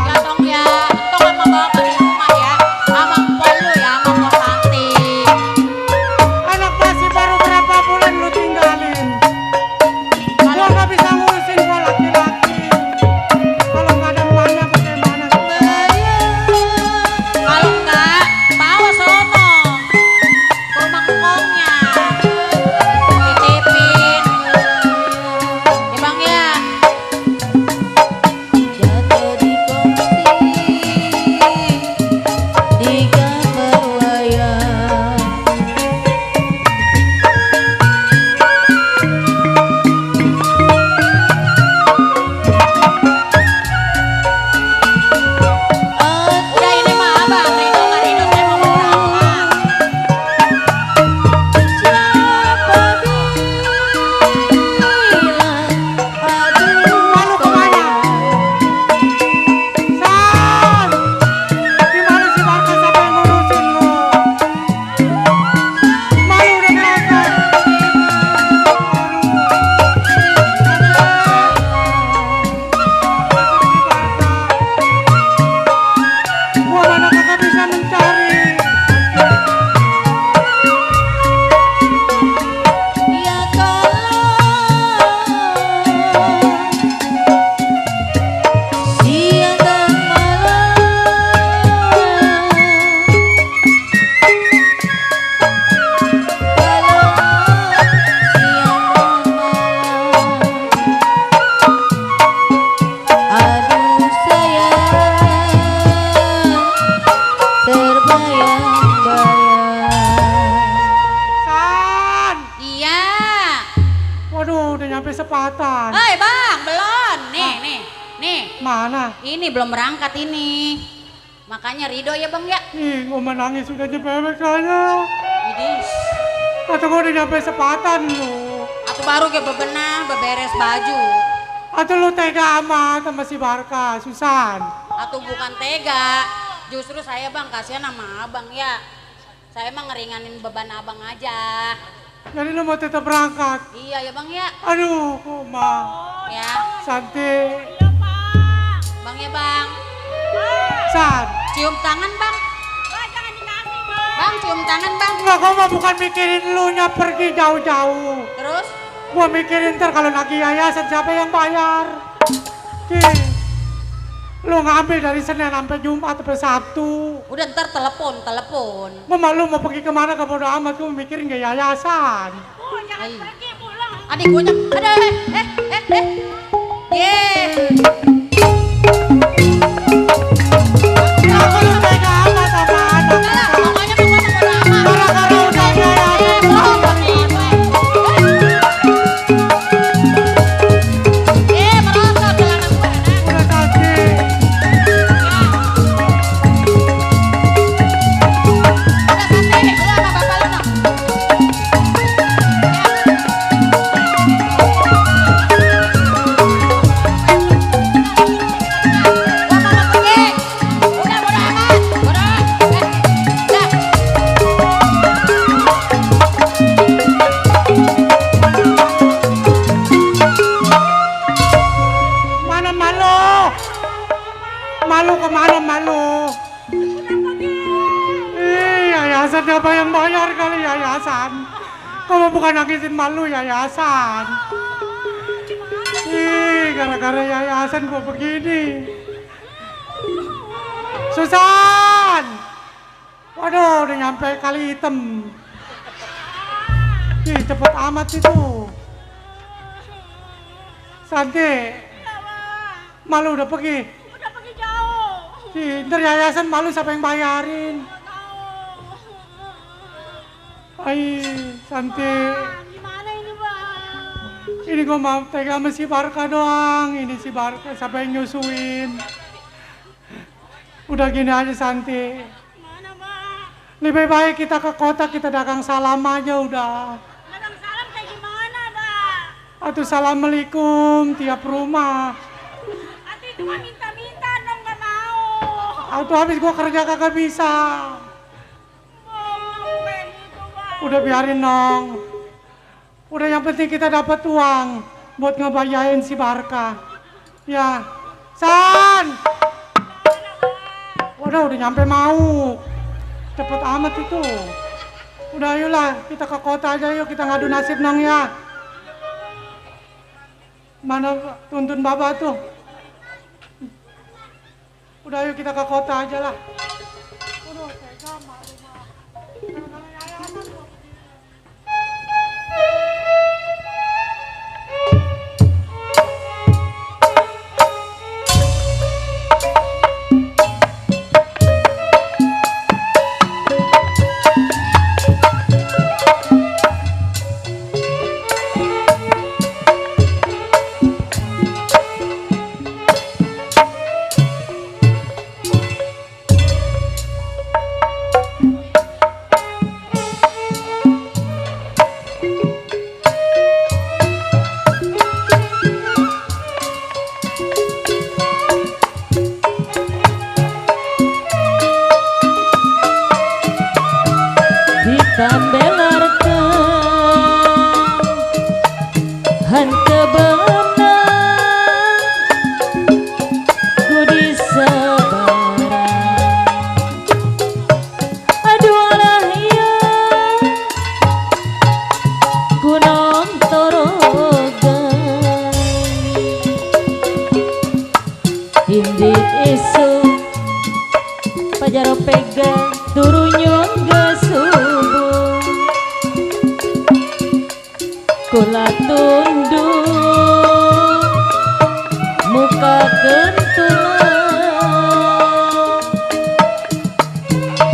S8: Ya dong ya, entong sama bapak di rumah ya, sama empol lu ya, sama Mbak Santi.
S2: Anak masih baru berapa bulan lu tinggalin. Gua nggak bisa ngurusin, gua laki-laki. Kalau nggak ada emaknya bagaimana?
S8: Kalau enggak, bawa sono ke rumah ngkongnya. Titipin. Ya Bang ya.
S2: bisa mencari.
S8: Ya kalau siang dan malam aduh sayang terbayang-bayang.
S2: San,
S8: Iya.
S2: waduh udah nyampe sepatan.
S8: Hei bang, belum. Nih.
S2: Mana?
S8: Ini belum berangkat ini. Makanya Rido ya bang ya.
S2: Ih, gua menangis sudah nyampe kayaknya.
S8: Idis.
S2: Atau gua udah nyampe sepatan lu.
S8: Atau baru ke bebenah, beberes baju.
S2: Atau lu tega amat sama si Barka, Susan.
S8: Atau bukan tega. Justru saya bang kasihan sama abang ya. Saya emang ngeringanin beban abang aja.
S2: Jadi lu mau tetap berangkat.
S8: Iya ya bang ya.
S2: Aduh, Koma.
S8: Ya.
S2: Santi.
S8: Bang ya bang.
S2: San.
S8: Cium tangan bang.
S10: Jangan dikasih, Bang.
S8: Bang cium tangan bang.
S2: Enggak, gua mah bukan mikirin lu nya pergi jauh-jauh.
S8: Terus?
S2: Gua mikirin ntar kalau lagi yayasan siapa yang bayar. Ki. Lu ngambil dari Senin sampai Jumat sampai Sabtu.
S8: Udah ntar telepon.
S2: Gua malu mau pergi kemana ke bodo amat, gua mikirin ke yayasan.
S10: Jangan pergi pulang.
S8: Adik gue ada
S2: Aku lu tega amat sama anak.
S8: Pokoknya gue mau amat.
S2: Gara-gara udah yayasan.
S8: Merosot celana gue.
S2: Udah Santi.
S8: Udah sama bapak lu dong.
S2: Mana malu? Malu kemana malu? Yayasan siapa yang bayar kali yayasan? Kamu bukan nagisin malu yayasan. Gara-gara yayasan gua begini. Susan! Waduh, udah nyampe kali hitam. Cepet amat itu. Santi, malu udah pergi.
S10: Udah pergi jauh.
S2: Ntar yayasan malu siapa yang bayarin? Ay, Santi.
S10: Gimana ini, Bang?
S2: Ini gua mau tega sama si Barka doang. Ini si Barka siapa yang nyusuin? Udah gini aja Santi.
S10: Mana, Bang?
S2: Lebih baik kita ke kota, kita dagang salam aja udah.
S10: Dagang salam kayak gimana, Bang?
S2: Atau assalamualaikum tiap rumah.
S10: Ati cuma minta-minta dong, gak mau.
S2: Atau habis gua kerja kagak bisa.
S10: Ngapain gitu, Bang?
S2: Udah biarin dong. Udah yang penting kita dapat uang buat ngebayarin si Barka. Ya, San. Udah nyampe mau. Cepet amat itu. Udah ayolah kita ke kota aja yuk, kita ngadu nasib nong ya. Mana tuntun baba tuh. Udah ayo kita ke kota aja lah. Udah tega malu mah.
S11: alah ya Gunung Torogan Indik isu Pajaro pegang turunyong gesubuh Kula tunduk muka kentulan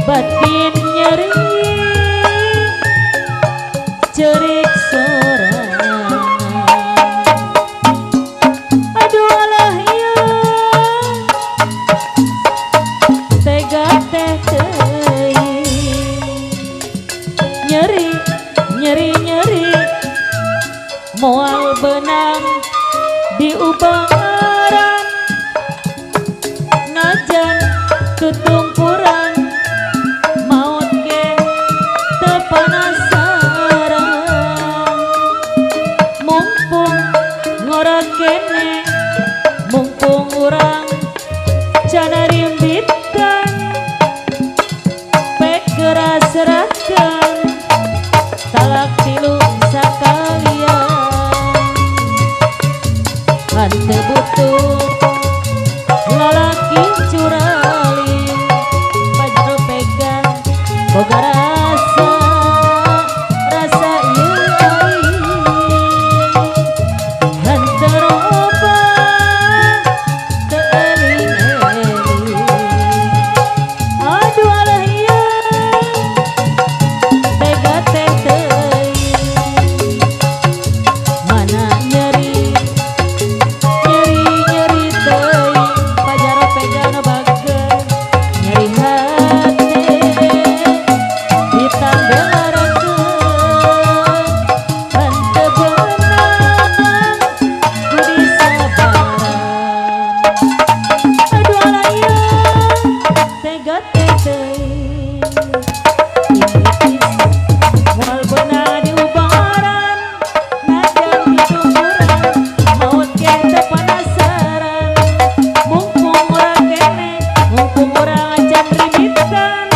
S11: batin nyeri cerik sorangan aduh alah ya tega teh teuing nyeri nyeri nyeri moal benang diubah arang najan ketungkuran maut ge teu panasaran mumpung ngora kene mumpung urang cana rimbitan pek geras serahkan talak tilu sakalian hante butuh lalaki curali pajero pegang boga rasa rasa ieu aing hante roba teu eling-eling aduh alah ieu tega teh teuing mana nyeri nyeri teuing pajaro pegang bageun nyeri hati ditambelarekeun henteu beunang kudu sabaran aduh alah ieu tega teh teuing moal beunang diubaran najan ditungguran maut ge teu panasaran mumpung urang kene mumpung urang acan rimitan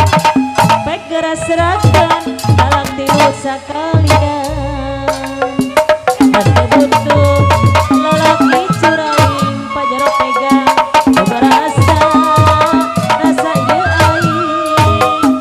S11: pek geras serahkan talak tilu sakalian hante butuh lalaki curaling pajaro pegang boga rasa rasa ieu aing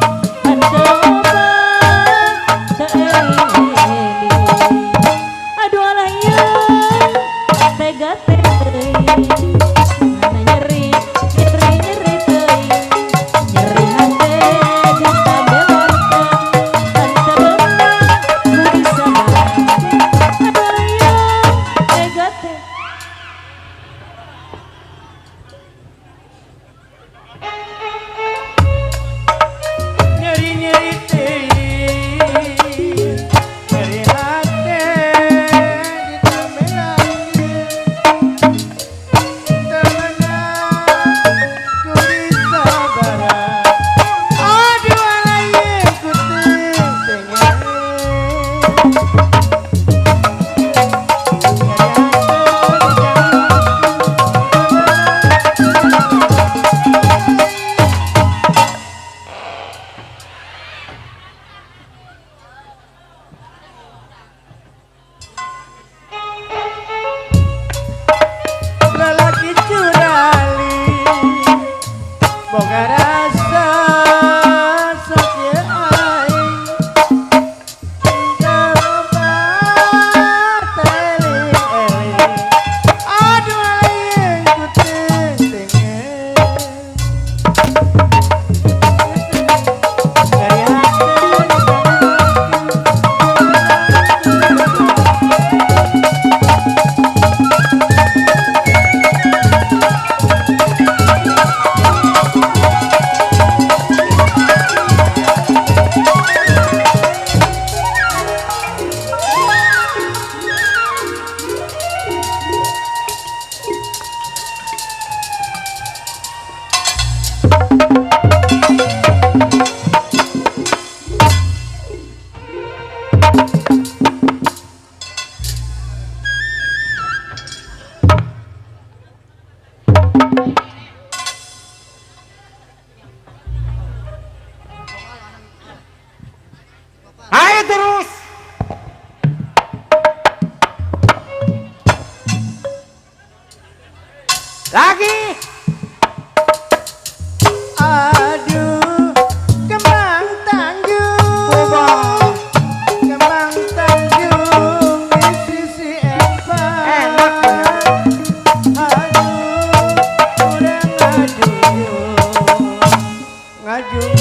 S2: ngajung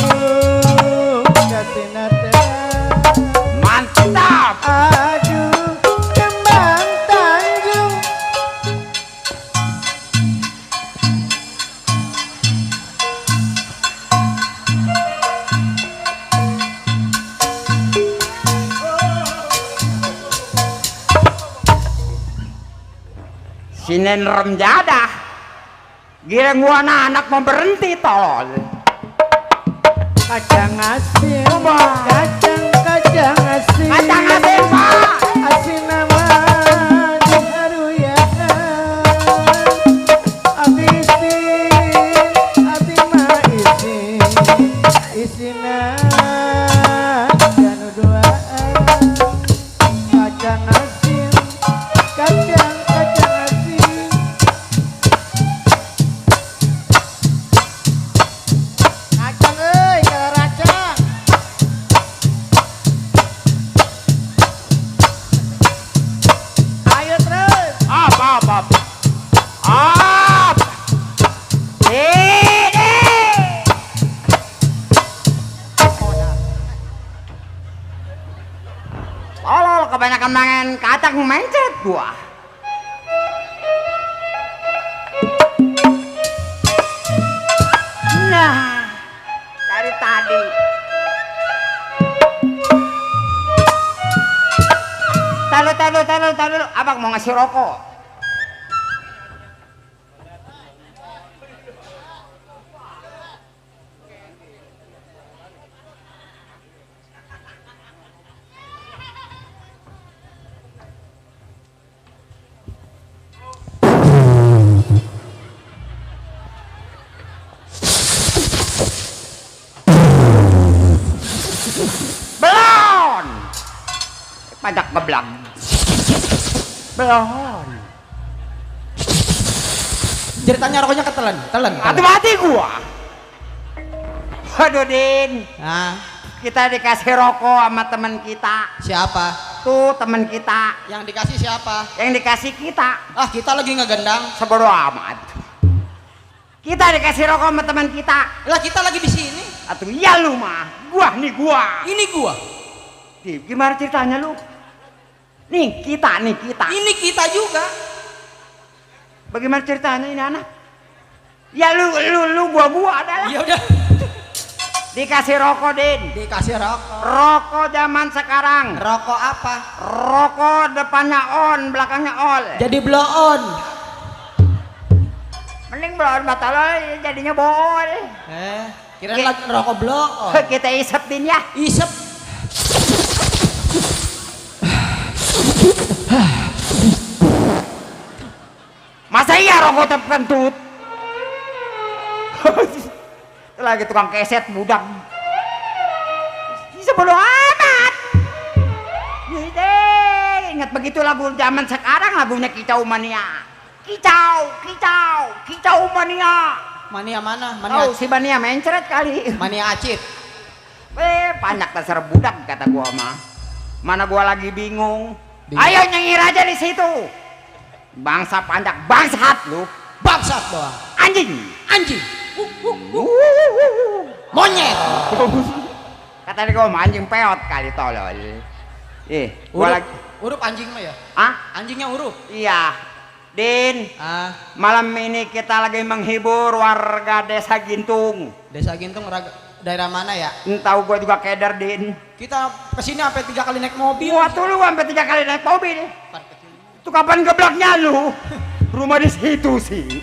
S2: katina
S1: Mantap.
S2: aduh kembang Tanjung.
S1: Sinen rem jadah. Gila gua anak mau berhenti tolol.
S2: Kacang asin, kacang asin,
S1: Kacang asin, Pak.
S2: asin nama diharuyakan, abisin, abi mah isina janu duaan, kacang asin, kacang asin. Kacang euy, kalau racang. Ayo terus.
S1: Up. Up. Ini. Tolol kebanyakan main kacang mencet gua. Nah, dari tadi. Tahu. Abang mau ngasih rokok. Belon. Pajak ngeblang. Belon.
S7: Ceritanya rokoknya ketelan, telan.
S1: Hati-hati gua. Waduh Din,
S7: Nah,
S1: kita dikasih rokok sama temen kita.
S7: siapa?
S1: Tuh temen kita,
S7: Yang dikasih siapa?
S1: yang dikasih kita.
S7: Ah, kita lagi ngegendang.
S1: Sebodoh amat. Kita dikasih rokok sama teman kita.
S7: Lah, kita lagi di sini.
S1: Atuh iya lu mah. Gua.
S7: Ini gua.
S1: Ih, gimana ceritanya lu? Nih kita.
S7: Ini kita juga.
S1: Bagaimana ceritanya ini anak? Ya lu gua adalah.
S7: Ya udah.
S1: Dikasih rokok Din.
S7: Dikasih rokok.
S1: Rokok zaman sekarang.
S7: Rokok apa?
S1: Rokok depannya on, belakangnya ol.
S7: Jadi blow on.
S1: Mending belum batal jadinya bol.
S7: Kirain lagi rokok blow on.
S1: Kita isep Din ya.
S7: Isep.
S1: Masa iya rokok terkentut? Lagi tukang keset budak. Sebelum amat. Ingat begitu lagu zaman sekarang, lagunya Kicau Mania. Kicau Mania.
S7: Mania mana? Mania.
S1: Oh, si Mania mencret kali.
S7: Mania acit.
S1: Banyak dasar budak kata gua mah. Mana gua lagi bingung. Ayo nyengir aja di situ. Bangsa panjak, bangsat lu.
S7: Bangsat doang.
S1: Anjing.
S7: Monyet.
S1: Kata dia gua mah anjing peot kali tolol. Gua lagi.
S7: Urup anjing mah ya?
S1: Ah?
S7: Anjingnya urup.
S1: Iya. Din, malam ini kita lagi menghibur warga Desa Gintung.
S7: Desa Gintung daerah mana ya?
S1: Tahu gua juga keder Din.
S7: Kita kesini sampai 3 kali naik mobil.
S1: Gua tuh lu sampai 3 kali naik mobil. Itu kapan geblaknya lu? Rumah di situ sih.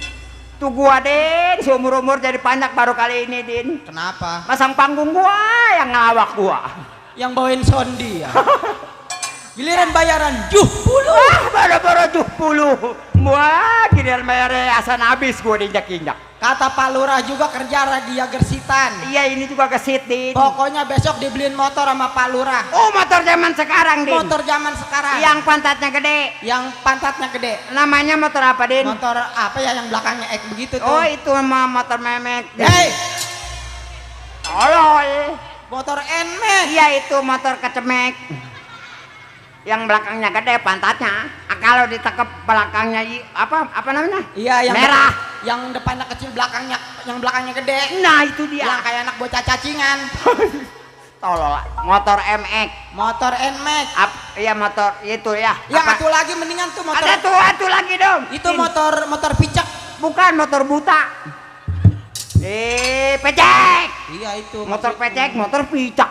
S1: Tuh gua Din, seumur-umur jadi panjak baru kali ini Din.
S7: Kenapa?
S1: Pasang panggung gua yang ngelawak gua.
S7: Yang bawain sondi ya. Giliran bayaran 70.
S1: Baru-baru 70. Wah, giliran bayarnya asan habis gua diinjak-injak.
S7: Kata Pak Lurah juga kerja radio Gersitan.
S1: Iya, ini juga kesit Din.
S7: Pokoknya besok dibeliin motor sama Pak Lurah.
S1: Oh, motor zaman sekarang Din.
S7: Motor zaman sekarang.
S1: Yang pantatnya gede.
S7: Yang pantatnya gede.
S1: Namanya motor apa Din?
S7: Motor apa ya yang belakangnya X begitu tuh?
S1: Oh, itu mah motor memek.
S7: Hei,
S1: tolol.
S7: motor Nmax.
S1: Iya, itu motor kecemek. Yang belakangnya gede pantatnya. Kalau ditekep belakangnya apa namanya?
S7: Iya, yang
S1: merah.
S7: Yang depannya kecil belakangnya yang belakangnya gede.
S1: Nah itu dia.
S7: Yang kayak anak bocah cacingan.
S1: Tolol. Motor MX.
S7: Motor NMAX.
S1: Iya motor itu ya.
S7: Yang
S1: Apa?
S7: satu lagi mendingan tuh motor.
S1: Ada tuh satu lagi dong.
S7: Itu motor picek.
S1: Bukan motor buta. Pecek.
S7: Iya itu.
S1: Motor pecek, motor picak.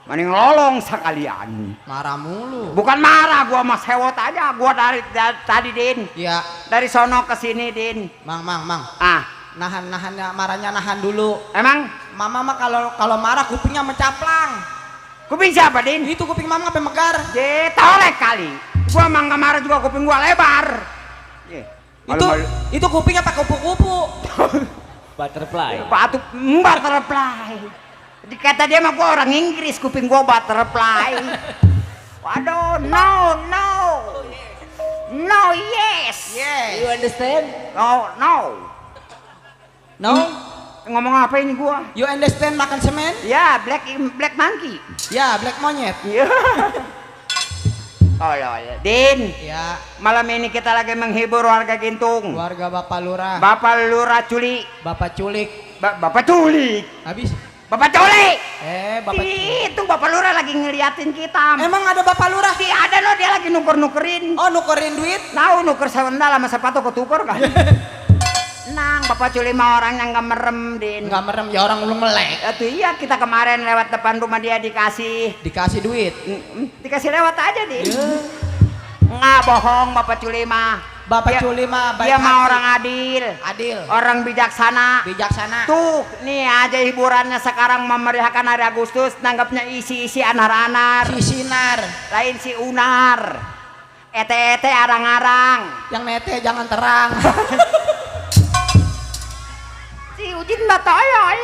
S1: Mending lolong sekalian.
S7: Marah mulu.
S1: Bukan marah, gua mah sewot aja. Gua dari tadi Din.
S7: Iya.
S1: Dari sono ke sini Din.
S7: Mang.
S1: Ah,
S7: Nahan ya, marahnya nahan dulu.
S1: emang
S7: Mama mah kalau marah kupingnya mencaplang.
S1: kuping siapa Din?
S7: Itu kuping mama sampai megar.
S1: Tolek kali. Gua mah nggak marah juga, kuping gua lebar.
S7: Itu kupingnya pakai kupu-kupu.
S6: Butterfly.
S1: Batu butterfly. Dikata dia mah gua orang Inggris, kuping gua butterfly. Waduh, no, yes.
S6: You understand?
S1: No. Ngomong apa ini gua?
S7: You understand makan semen?
S1: Ya, black monkey.
S7: Ya, black monyet.
S1: Iya. Oh ya, Din.
S7: Ya,
S1: Malam ini kita lagi menghibur warga Gintung.
S7: warga Bapak Lurah.
S1: Bapak Lurah Culi.
S7: Bapak culik.
S1: Bapak Culik.
S7: Habis?
S1: Bapak Culik.
S7: Bapak
S1: Itu Bapak Lurah lagi ngeliatin kita.
S7: Emang ada Bapak Lurah?
S1: Ada loh, dia lagi nuker-nukerin.
S7: Oh, nukerin duit?
S1: Tahu nuker sandal sama sepatu ketuker kan? Nang, Bapak Culi mah orang yang nggak merem, Din.
S7: Nggak merem, ya orang lu melek.
S1: Itu iya, kita kemarin lewat depan rumah dia
S7: Dikasih duit.
S1: dikasih lewat aja, Din. Nggak bohong Bapak Culi mah.
S7: Bapak Culi mah baik
S1: Dia mah
S7: hati.
S1: orang adil.
S7: Adil.
S1: Orang bijaksana.
S7: Bijaksana.
S1: Tuh, nih aja hiburannya sekarang memeriahkan hari Agustus, nanggapnya isi-isi anar-anar.
S7: Si Sinar.
S1: Lain si Unar. Ete-ete arang-arang.
S7: Yang nete jangan terang.
S1: Si Ujin batoyoy.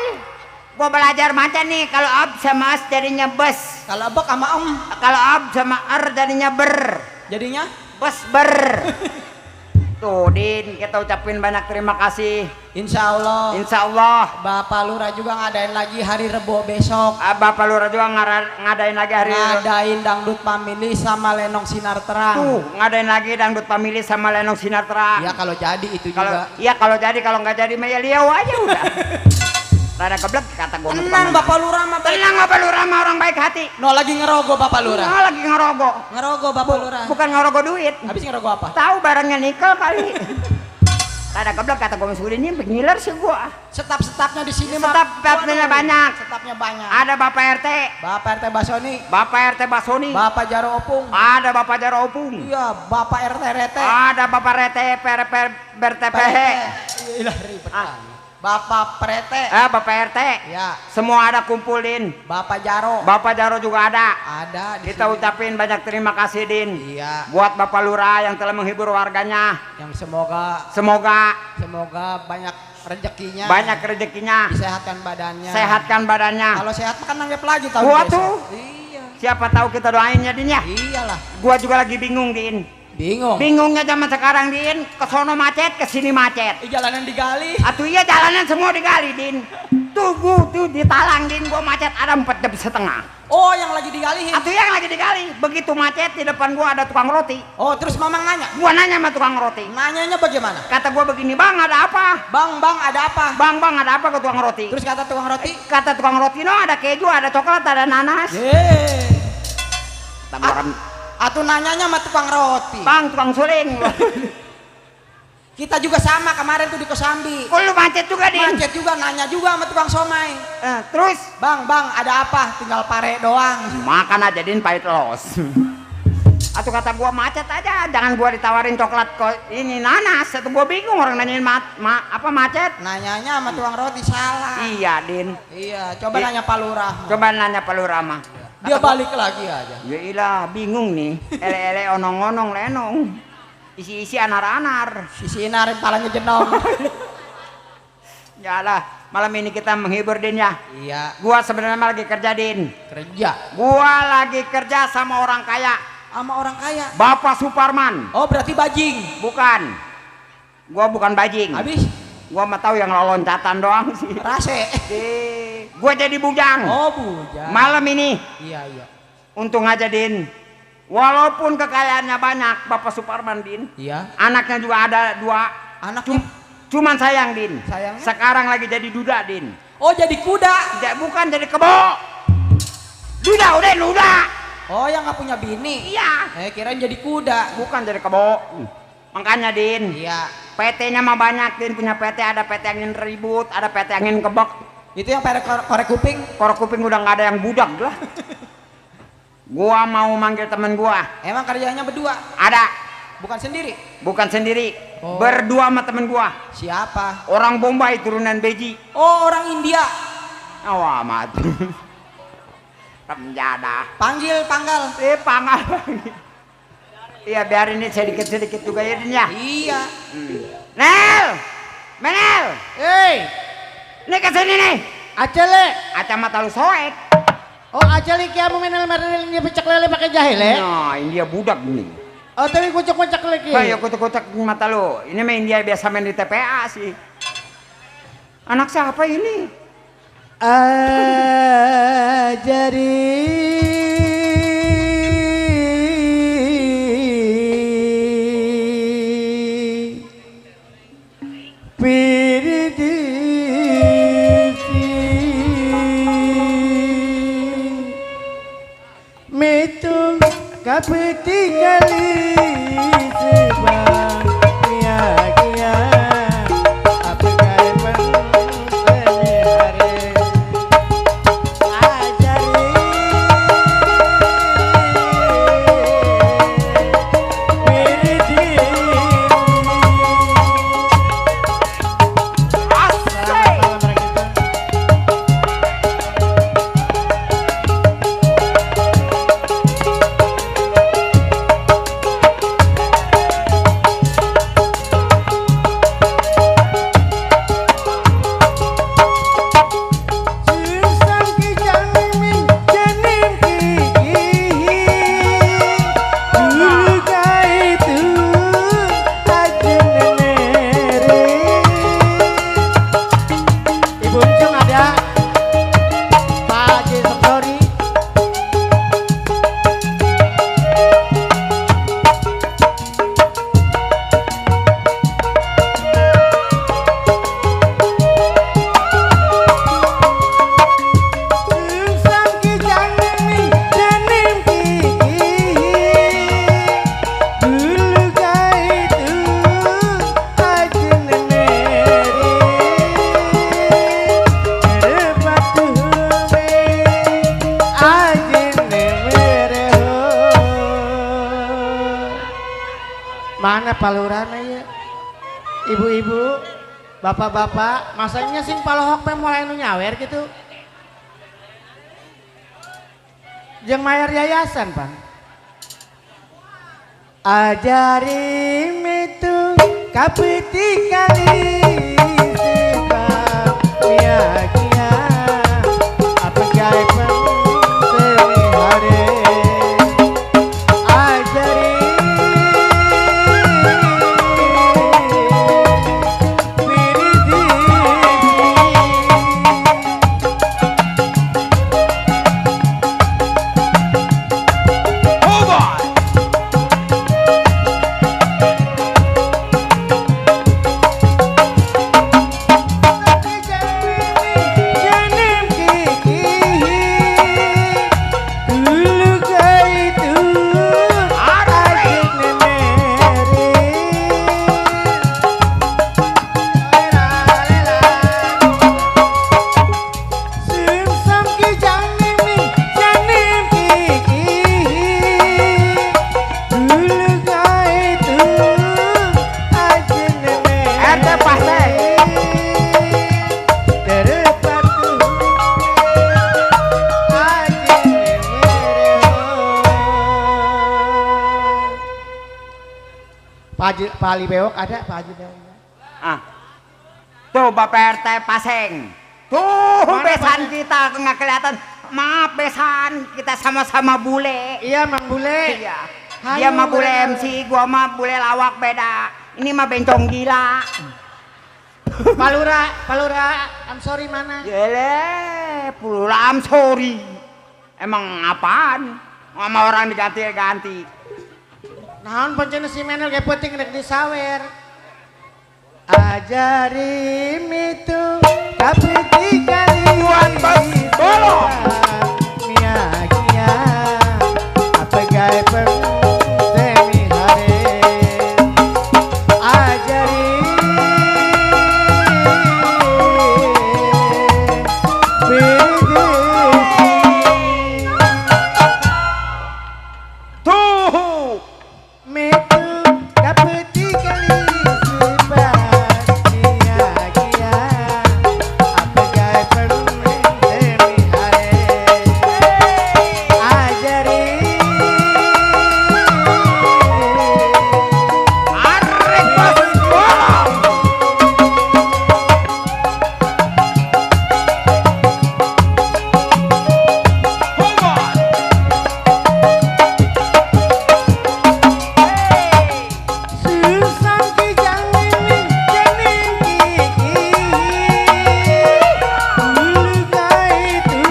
S1: Gua belajar macam nih, kalau ab sama as jadinya bes.
S7: Kalau bok sama
S1: Kalau ab sama er jadinya ber.
S7: jadinya
S1: Bes ber. Tuh Din, kita ucapin banyak terima kasih.
S7: Insya Allah.
S1: Insya Allah.
S7: Bapak Lurah juga ngadain lagi hari Rebo besok.
S1: Bapak Lurah juga ngadain lagi hari.
S7: Ngadain dangdut family sama lenong sinar terang.
S1: Tuh, ngadain lagi dangdut family sama lenong sinar terang.
S7: Ya kalau jadi itu
S1: Kalau
S7: juga.
S1: iya kalau jadi, kalau nggak jadi mah ya liau aja udah. Rada keblek kata gua.
S7: Tenang Bapak Lurah mah baik.
S1: Tenang Bapak Lurah mah orang baik hati.
S7: No lagi ngerogo Bapak Lurah.
S1: Oh, lagi ngerogo.
S7: Ngerogo Bapak Lurah.
S1: Bukan ngerogo duit.
S7: Habis ngerogo apa?
S1: Tahu barangnya nikel kali. Rada keblek kata gua, Mas ini pengiler sih gua.
S7: Setap-setapnya di sini mah.
S1: Setapnya banyak.
S7: Setapnya banyak.
S1: Ada Bapak RT.
S7: Bapak RT Basoni.
S1: Bapak RT Basoni.
S7: Bapak Jaro Opung.
S1: Ada Bapak Jaro Opung.
S7: Iya, Bapak RT Rete.
S1: Ada Bapak RT BRTPH.
S7: Ilah ribet kali. Bapak Prete.
S1: Bapak RT.
S7: Ya.
S1: Semua ada kumpulin.
S7: Bapak Jaro.
S1: Bapak Jaro juga ada.
S7: Ada di
S1: Kita
S7: sini.
S1: ucapin banyak terima kasih, Din.
S7: Iya.
S1: Buat Bapak Lurah yang telah menghibur warganya.
S7: Yang semoga
S1: Banyak
S7: rezekinya.
S1: banyak rezekinya.
S7: Disehatkan badannya.
S1: Sehatkan badannya.
S7: Kalau sehat makan nanggep lagi tahun
S1: Gua
S7: besok.
S1: tuh.
S7: Iya.
S1: Siapa tahu kita doain ya, Din ya.
S7: Iyalah.
S1: Gua juga lagi bingung, Din.
S7: Bingung.
S1: Bingungnya zaman sekarang, Din. Kesono macet, kesini macet.
S7: Jalanan digali.
S1: Atuh iya jalanan semua digali, Din. Tuh ditalang, Din. Gua macet ada 4 jam setengah.
S7: Oh, yang lagi digalihin.
S1: Atuh yang lagi digali. Begitu macet di depan gua ada tukang roti.
S7: Oh, terus Mamang nanya.
S1: Gua nanya sama tukang roti.
S7: Nanyanya bagaimana?
S1: Kata gua begini, "Bang, ada apa?"
S7: Bang, ada apa?
S1: "Bang, ada apa?" ke tukang roti.
S7: Terus kata tukang roti.
S1: Kata tukang roti, "No, ada keju, ada coklat, ada nanas."
S7: Yeay.
S1: Tabaran.
S7: Atuh nanyanya sama tukang roti.
S1: Bang, tukang suling.
S7: Kita juga sama kemarin tuh di Kosambi.
S1: Kok lu macet juga, Din?
S7: Macet juga, nanya juga sama tukang somai.
S1: Terus?
S7: Bang, ada apa? Tinggal pare doang.
S1: Makan aja, Din, pahit los. Atau kata gua macet aja, jangan gua ditawarin coklat kok ini nanas. Atau gua bingung orang nanyain apa macet.
S7: Nanyanya sama tukang roti salah.
S1: Iya, Din.
S7: Iya, coba nanya Pak Lurah.
S1: Coba nanya Pak Lurah mah.
S7: Dia balik lagi aja.
S1: Ya ilah, bingung nih. Ele-ele onong-onong lenong. Isi-isi anar-anar.
S7: Si Sinar palanya jenong.
S1: Yalah, malam ini kita menghibur, Din ya.
S7: Iya.
S1: Gua sebenarnya lagi kerja, Din.
S7: Kerja.
S1: Gua lagi kerja sama orang kaya.
S7: Sama orang kaya.
S1: Bapak Suparman.
S7: Oh, berarti bajing.
S1: Bukan. Gua bukan bajing.
S7: Habis?
S1: Gua mah tahu yang loncatan doang sih.
S7: Rase.
S1: Gua jadi bujang.
S7: Oh, bujang.
S1: Malam ini.
S7: Iya.
S1: Untung aja, Din. Walaupun kekayaannya banyak, Bapak Suparman, Din.
S7: Iya.
S1: Anaknya juga ada 2.
S7: Anaknya
S1: Cuman sayang, Din.
S7: Sayangnya?
S1: Sekarang lagi jadi duda, Din.
S7: Oh jadi kuda.
S1: Bukan jadi kebo. Duda, udah duda.
S7: Oh yang nggak punya bini.
S1: Iya.
S7: Kirain jadi kuda.
S1: Bukan jadi kebo. Makanya, Din.
S7: Iya.
S1: PT-nya mah banyak, Din. Punya PT, ada PT angin ribut, ada PT angin kebek.
S7: Itu yang pada korek kuping.
S1: Korek kuping udah nggak ada yang budak lah. Gua mau manggil temen gua.
S7: Emang kerjanya berdua?
S1: Ada.
S7: Bukan sendiri?
S1: Bukan sendiri.
S7: Oh.
S1: Berdua sama temen gua.
S7: Siapa?
S1: Orang Bombay turunan Beji.
S7: Oh orang India.
S1: Oh amat. Penjada.
S7: Panggil, panggal.
S1: Panggal. Iya biarin ini sedikit-sedikit juga ya, Din ya.
S7: Iya.
S1: Nel! Menel!
S2: Hei,
S1: Ini kesini nih.
S2: acele.
S1: Kacamata lu soek.
S2: Oh, acele kia mau menel dia pecek lele pakai jahe le.
S1: Nah, India budak nih.
S2: Oh, tapi kucek-kucek lagi.
S1: Kayak kotak-kotak mata lu. Ini mah India biasa main di TPA sih. Anak siapa ini?
S2: Metu kapeti kali sebab kia apa kaya pengen hari ajari piridi mana palurana ya ibu-ibu bapak-bapak masanya sing palohok pe mulai nu nyawer gitu jeung mayar yayasan Bang ajari metu kapeti kali sebab kia apa gaya penting hari ajari Pak Ali Bewok ada Pak Haji Bewok.
S1: Ah. Tuh Bapak RT Paseng. Tuh
S2: Mana
S1: besan
S2: Paseng?
S1: kita nggak kelihatan. Maaf besan, kita sama-sama bule.
S2: Iya Mang Bule.
S1: Iya.
S2: Halo,
S1: Dia mah bule
S2: beda.
S1: MC, gua mah bule lawak beda. Ini mah bencong gila.
S2: Palura, I'm sorry mana?
S1: Yele, pulang sorry. Emang apaan? Sama orang diganti-ganti.
S2: Naon pancen si Menel ge penting rek disawer.
S7: Ajari itu tapi kali
S1: Tuan Bos Bolo.
S7: Mia apa gaya semi hari ajari
S1: Tuh.
S7: Metu kapeti kali sebab kia apa gaya semi hari ajari
S1: Arek Bos Bolo.
S7: susah kijang ini jening gigi dulu kaitu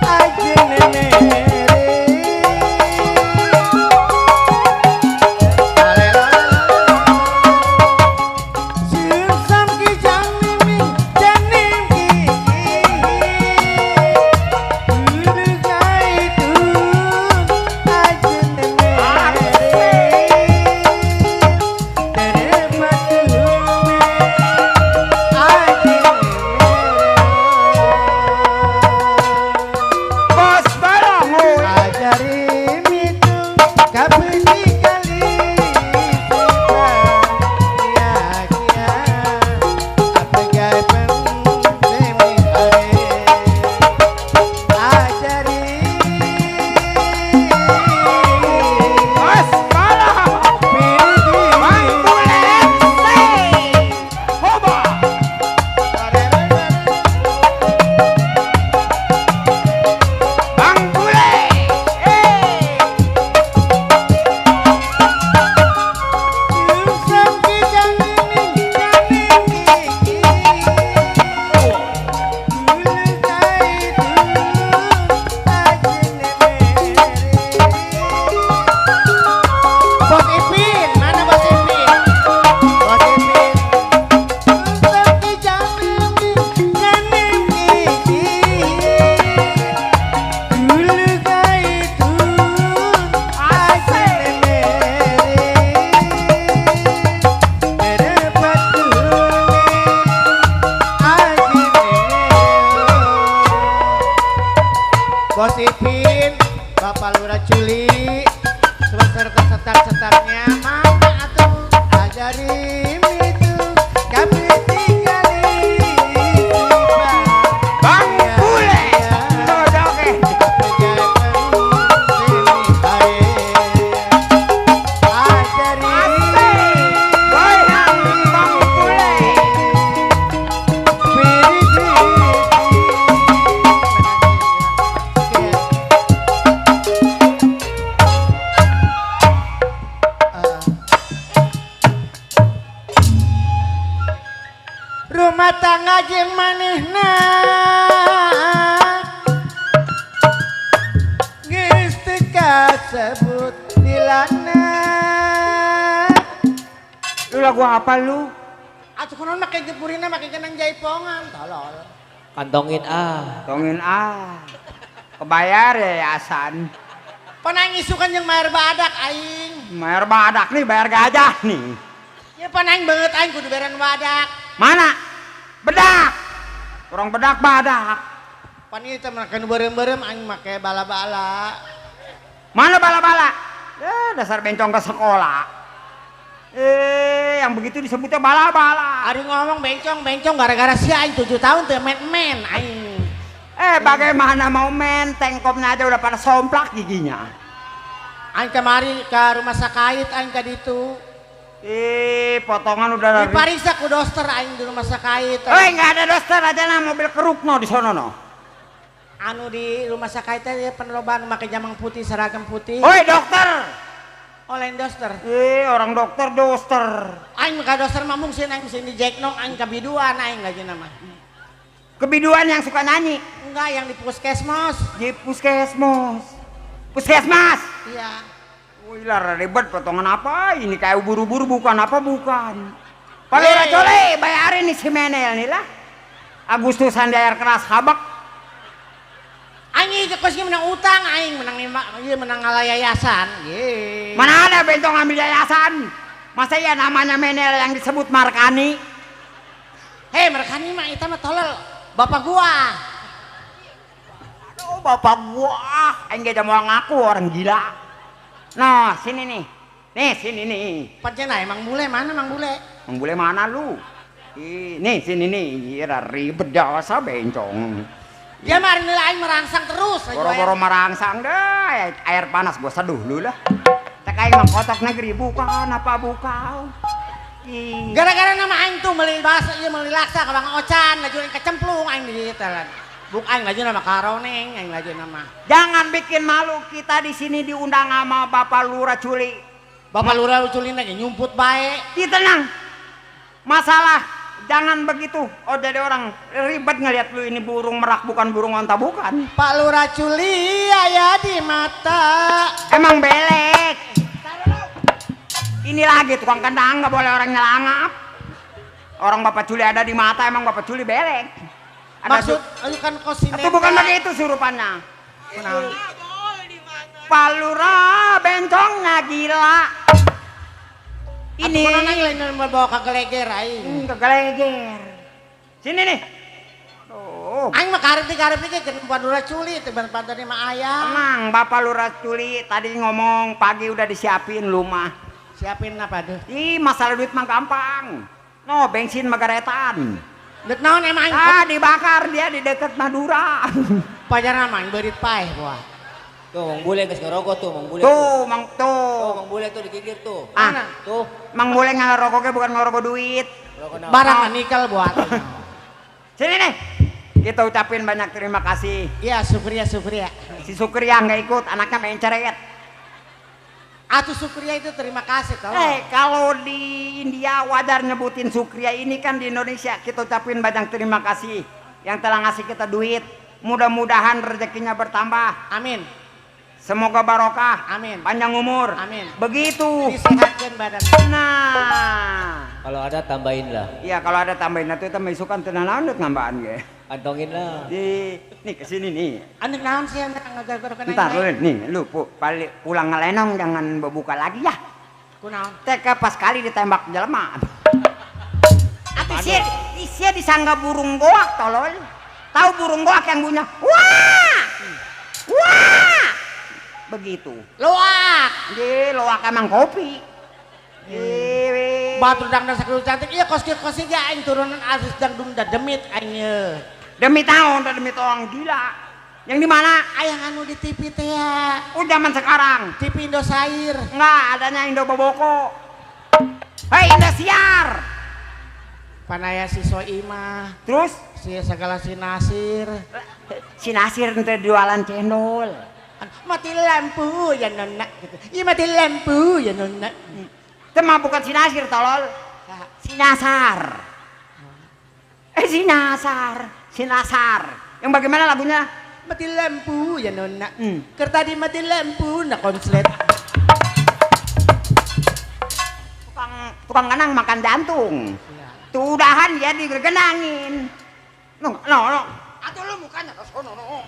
S7: aja susah kijang ini jening gigi dulu kaitu aja
S1: Bos Bolo.
S7: ajari itu kapeti kali kia apa gaya semi hari ajari
S1: Bos Bolo. Bang Bule MC. Hoba. Bang Bule.
S7: susah kijang ini jening gigi dulu kaitu Bos Ipin, mana Bos Ipin? Bos Ipin. Susah kijang ini jening gigi dulu kaitu Bos Ipin, Bapak Lurah Culi, beserta setar-setarnya, mana atuh ajari itu kapeti kali
S1: Bang Bule. Udah oke. Goyang Bang Bule.
S7: Rumah tangga jeung manehna geus teu kasebut dilana.
S1: Lu lagu apa lu?
S7: Atuh kunaon make jepurina make kenang jaipongan tolol.
S6: Kantongin ah.
S1: Tongin kebayar ya yayasan.
S7: Panang isukan jeung mayar badak aing.
S1: Bayar badak nih, bayar gajah nih.
S7: Ya panang banget aing kudu beran badak.
S1: Mana? Bedak. Orang bedak badak.
S7: Pan ieu teh makan berem-berem aing make bala-bala.
S1: Mana bala-bala? Dasar bencong ke sekolah. Yang begitu disebutnya bala-bala.
S7: Ari ngomong bencong gara-gara si aing 7 tahun teh men aing.
S1: Bagaimana mau main? Tengkopnya aja udah pada somplak giginya.
S7: Aing kemari ke rumah sakit aing ka ditu.
S1: Potongan udah
S7: Dipariksa ku dokter aing di rumah sakit.
S1: nggak ada dokter aja nah mobil keruk no di sono no.
S7: Anu di rumah sakit teh penerobaan make jamang putih seragam putih.
S1: Oi dokter.
S7: Olain dokter.
S1: Orang dokter.
S7: Aing ka dokter mah mungkin aing sini jeknong aing kabiduan aing gajina mah.
S1: Kebiduan yang suka nyanyi.
S7: Enggak yang di puskesmas.
S1: Di puskesmas.
S7: Iya.
S1: Wih lah ribet potongan apa ini kayak ubur-ubur bukan apa bukan. Palura cole bayarin nih si Menel nih lah. Agustusan bayar keras habak.
S4: Aing kos menang utang, aing menang menang ngalah yayasan. Ye.
S1: Mana ada Bentong ambil yayasan? Masa ya namanya Menel yang disebut Markani?
S4: Hei, Markani mah itu mah tolol. Bapak gua.
S1: Aduh, bapak gua. Aing gak mau ngaku orang gila. Nah, sini nih. Nih, sini nih.
S4: Panjena emang bule mana Mang Bule?
S1: Mang Bule mana lu? Nih, sini nih. Ira ribet dasa Bencong.
S4: Dia mah aing merangsang terus.
S1: Boro-boro merangsang deh. Air panas gua seduh lu lah. Cek aing mah kotak negeri bukan apa bukan.
S4: Gara-gara nama aing tuh meuli bahasa ieu meuli laksa ka Bang Ocan, lajuan kecemplung aing di telan. Buk aing laju nama karoneng, aing laju nama.
S1: Jangan bikin malu kita di sini diundang sama Bapak Lurah Culi.
S4: Bapak Lurah Culi lagi nyumput baik.
S1: Tenang. Masalah jangan begitu. Oh jadi orang ribet ngelihat lu ini burung merak bukan burung onta bukan.
S4: Pak Lurah Culi aya di mata.
S1: Emang belek. Ini lagi tukang kendang nggak boleh orang nyelangap. Orang Bapak Culi ada di mata emang Bapak Culi belek. Ada
S4: Maksud ayo kan kosineta.
S1: itu bukan begitu surupannya. Pak Lurah Bencongnya gila. Ini
S4: lain bawa ke geleger aing.
S1: Kegeleger. Sini nih. Aduh.
S4: Aing mah karep iki ke Pak Lurah Culi teh bantuan mah aya.
S1: Tenang, Bapak Lurah Culi tadi ngomong pagi udah disiapin rumah.
S4: Siapin apa tuh?
S1: Ih, masalah duit mah gampang. No, bensin magaretan.
S4: Dek naon emang aing?
S1: Ah, dibakar dia di dekat Madura.
S4: Pajaran mah beurit paeh buah.
S6: Tuh, Mang Bule geus ngerokok tuh, Mang Bule.
S1: Tuh, Mang
S6: Tuh,
S1: tuh.
S6: Mang Bule tuh digigir tuh.
S1: Ah,
S6: Tuh,
S1: Mang boleh ngerokoknya bukan ngerokok duit.
S6: rokok naon?
S4: Barang nikel buat.
S1: Sini nih. Kita ucapin banyak terima kasih.
S4: Iya, Sukriya.
S1: Si Sukriya nggak ikut, anaknya main ceret.
S4: Atuh Sukriya itu terima kasih tau.
S1: Kalau di India wajar nyebutin Sukriya, ini kan di Indonesia kita ucapin banyak terima kasih yang telah ngasih kita duit. Mudah-mudahan rezekinya bertambah.
S4: Amin.
S1: Semoga barokah.
S4: Amin.
S1: Panjang umur.
S4: Amin.
S1: Begitu.
S4: Disehatkan badan.
S1: Nah.
S6: Kalau ada tambahin lah.
S1: Iya kalau ada tambahin itu kita isukan tenan naon ngambahan ge.
S6: Kantongin lah.
S1: Nih kesini nih.
S4: Anak naon sih anak ngagar-garokan
S1: Bentar lu nih lu pulang ngelenong jangan berbuka lagi ya.
S4: Kunaon?
S1: Teka pas kali ditembak jelema. Atuh sia disangga burung goak tolol. Tahu burung goak yang bunyinya wah. Wah. Begitu.
S4: Loak.
S1: Loak emang kopi.
S4: Batu dangdang sakit cantik. Iya kos-kos ya aing turunan asis dangdung da demit aing.
S1: Demi tahun demi orang gila. Yang di mana?
S4: Ayang anu di TV teh ya.
S1: Oh zaman sekarang.
S4: TV Indosiar.
S1: Enggak, adanya Indo Boboko. Hei Indosiar.
S4: Panaya si Soimah.
S1: Terus
S4: Si segala si Nasir.
S1: si Nasir ente jualan cendol.
S4: Mati lampu ya nona gitu. Iya mati lampu ya nona.
S1: Itu mah bukan si Nasir tolol. Si Nasar. Si Nasar. Si Nasar. Yang bagaimana lagunya?
S4: Mati lampu ya nona. Kerta di mati lampu na konslet.
S1: Tukang ganang makan jantung. Tuh udahan ya digenangin. No. Atuh lu mukanya ke sono no.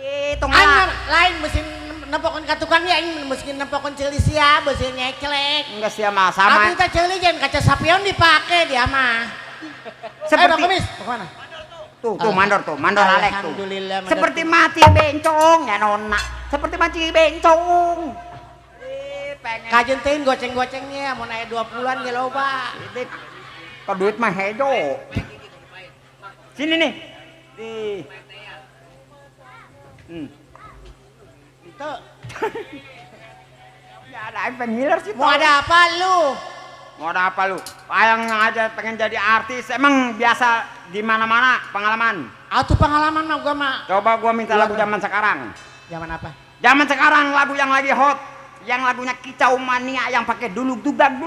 S1: Itu
S4: Aing lain mesin nempokon ka tukang ya aing mesin nempokon celisia mesin nyeklek.
S1: enggak sih mah sama.
S4: Atuh teh ceuli jeung kaca sapion dipake dia mah.
S1: Seperti
S4: Komis, kemana?
S1: tuh mandor alek tuh.
S4: Alhamdulillah.
S1: Seperti mati bencong ya nona. Seperti mati bencong. Pengen
S4: kajen teuing goceng-gocengnya mun aya 2 bulan ge loba.
S1: ke duit mah hedo. Sini nih. Di
S4: Itu.
S1: Ya ada pengiler sih.
S4: Mau ada apa lu?
S1: Mau ada apa lu? Ayang aja pengen jadi artis. Emang biasa di mana-mana pengalaman.
S4: Atuh pengalaman mah gua mah.
S1: Coba gua minta lagu zaman sekarang.
S4: Zaman apa?
S1: Zaman sekarang lagu yang lagi hot. Yang lagunya Kicau Mania yang pakai duluk dugdag.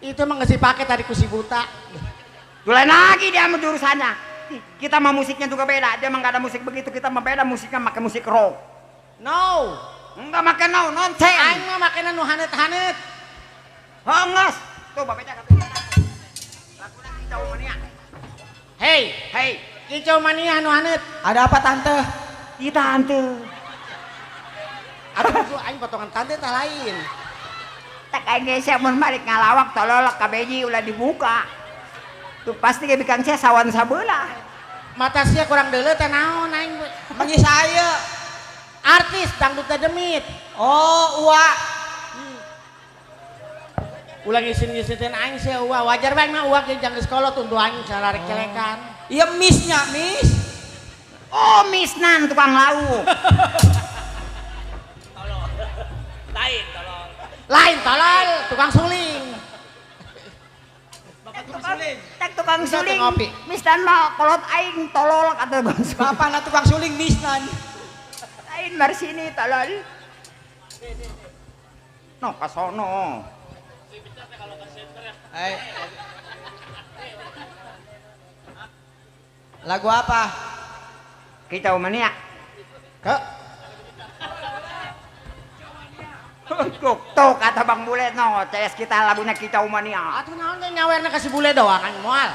S4: Itu mah geus dipake tadi ku si buta.
S1: Lain lagi dia sama jurusannya. Kita mah musiknya juga beda. Dia mah gak ada musik begitu. Kita mah beda musiknya pakai musik rock.
S4: No.
S1: Enggak pakai nonsen.
S4: Aing mah make nu hanet-hanet.
S1: Honges. Tuh bapaknya kata.
S4: Kicau mania. Hei, kicau mania anu haneut.
S7: Ada apa tante?
S1: Kita tante.
S4: Aduh, aing potongan tante tah lain.
S1: Tak aing geus mun balik ngalawak tolol ka beji ulah dibuka. Tuh pasti ge bikang sia sawan sabeula.
S4: Mata sia kurang deuleu teh naon aing.
S7: Manggih saya.
S4: Artis dangdut teh demit.
S7: Oh, Ua.
S4: Ulah ngisin-ngisinin aing sia Uwa. Wajar bae mah Uwa ge jang sekolah tuntu aing salarek celekan.
S7: Iya Miss-nya, Miss.
S1: Oh, misnan tukang lauk.
S4: Lain tolol, tukang suling.
S1: Tak tukang
S4: Bisa
S1: suling.
S4: ngopi.
S1: Misnan mah kolot aing tolol kata tukang suling.
S7: Bapak na tukang suling Miss-nan.
S1: Aing mari sini tolol. No, kasono.
S7: Hai. Lagu apa?
S1: Kicau mania.
S4: Ke
S1: Tuh kata Bang Bule no, CS kita lagunya Kicau Mania.
S4: atuh naon teh nyawerna ka si bule doang kan moal.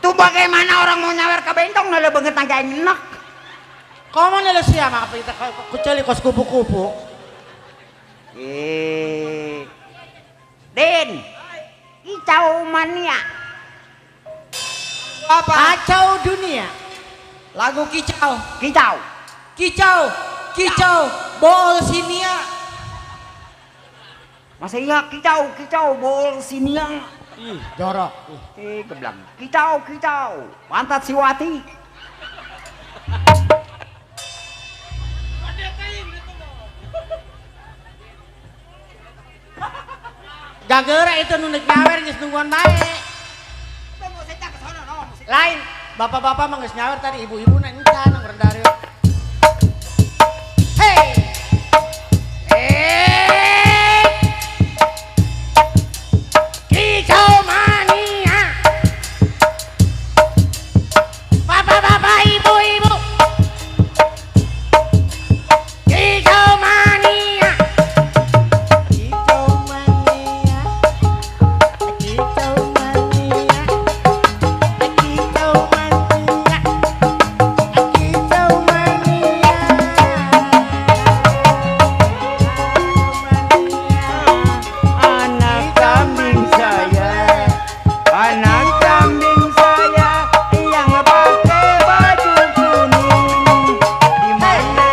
S1: Tuh bagaimana orang mau nyawer ke bentong nala banget naga enak.
S4: Komo na sia maka kita kuceli kos kupu-kupu.
S1: Din. Kicau Mania.
S7: Apa?
S4: Kacau dunia.
S7: Lagu Kicau.
S1: Kicau.
S7: Kicau. Kicau. Bol Sinia.
S1: Masa iya kicau bol siniang.
S4: Ih, jorok.
S1: Geblang. Kicau. Pantat Siwati.
S4: Gagera itu nu neuk nyawer geus nungguan bae. Lain, bapak-bapak mah geus nyawer tadi ibu-ibu na encan nang rendah. Hey! Kicau mania. Bapak-bapak, ibu-ibu. Kicau mania. Kicau mania. Kicau mania. Kicau mania. Kicau mania.
S1: Anak kambing saya yang pakai baju kuning. Di mana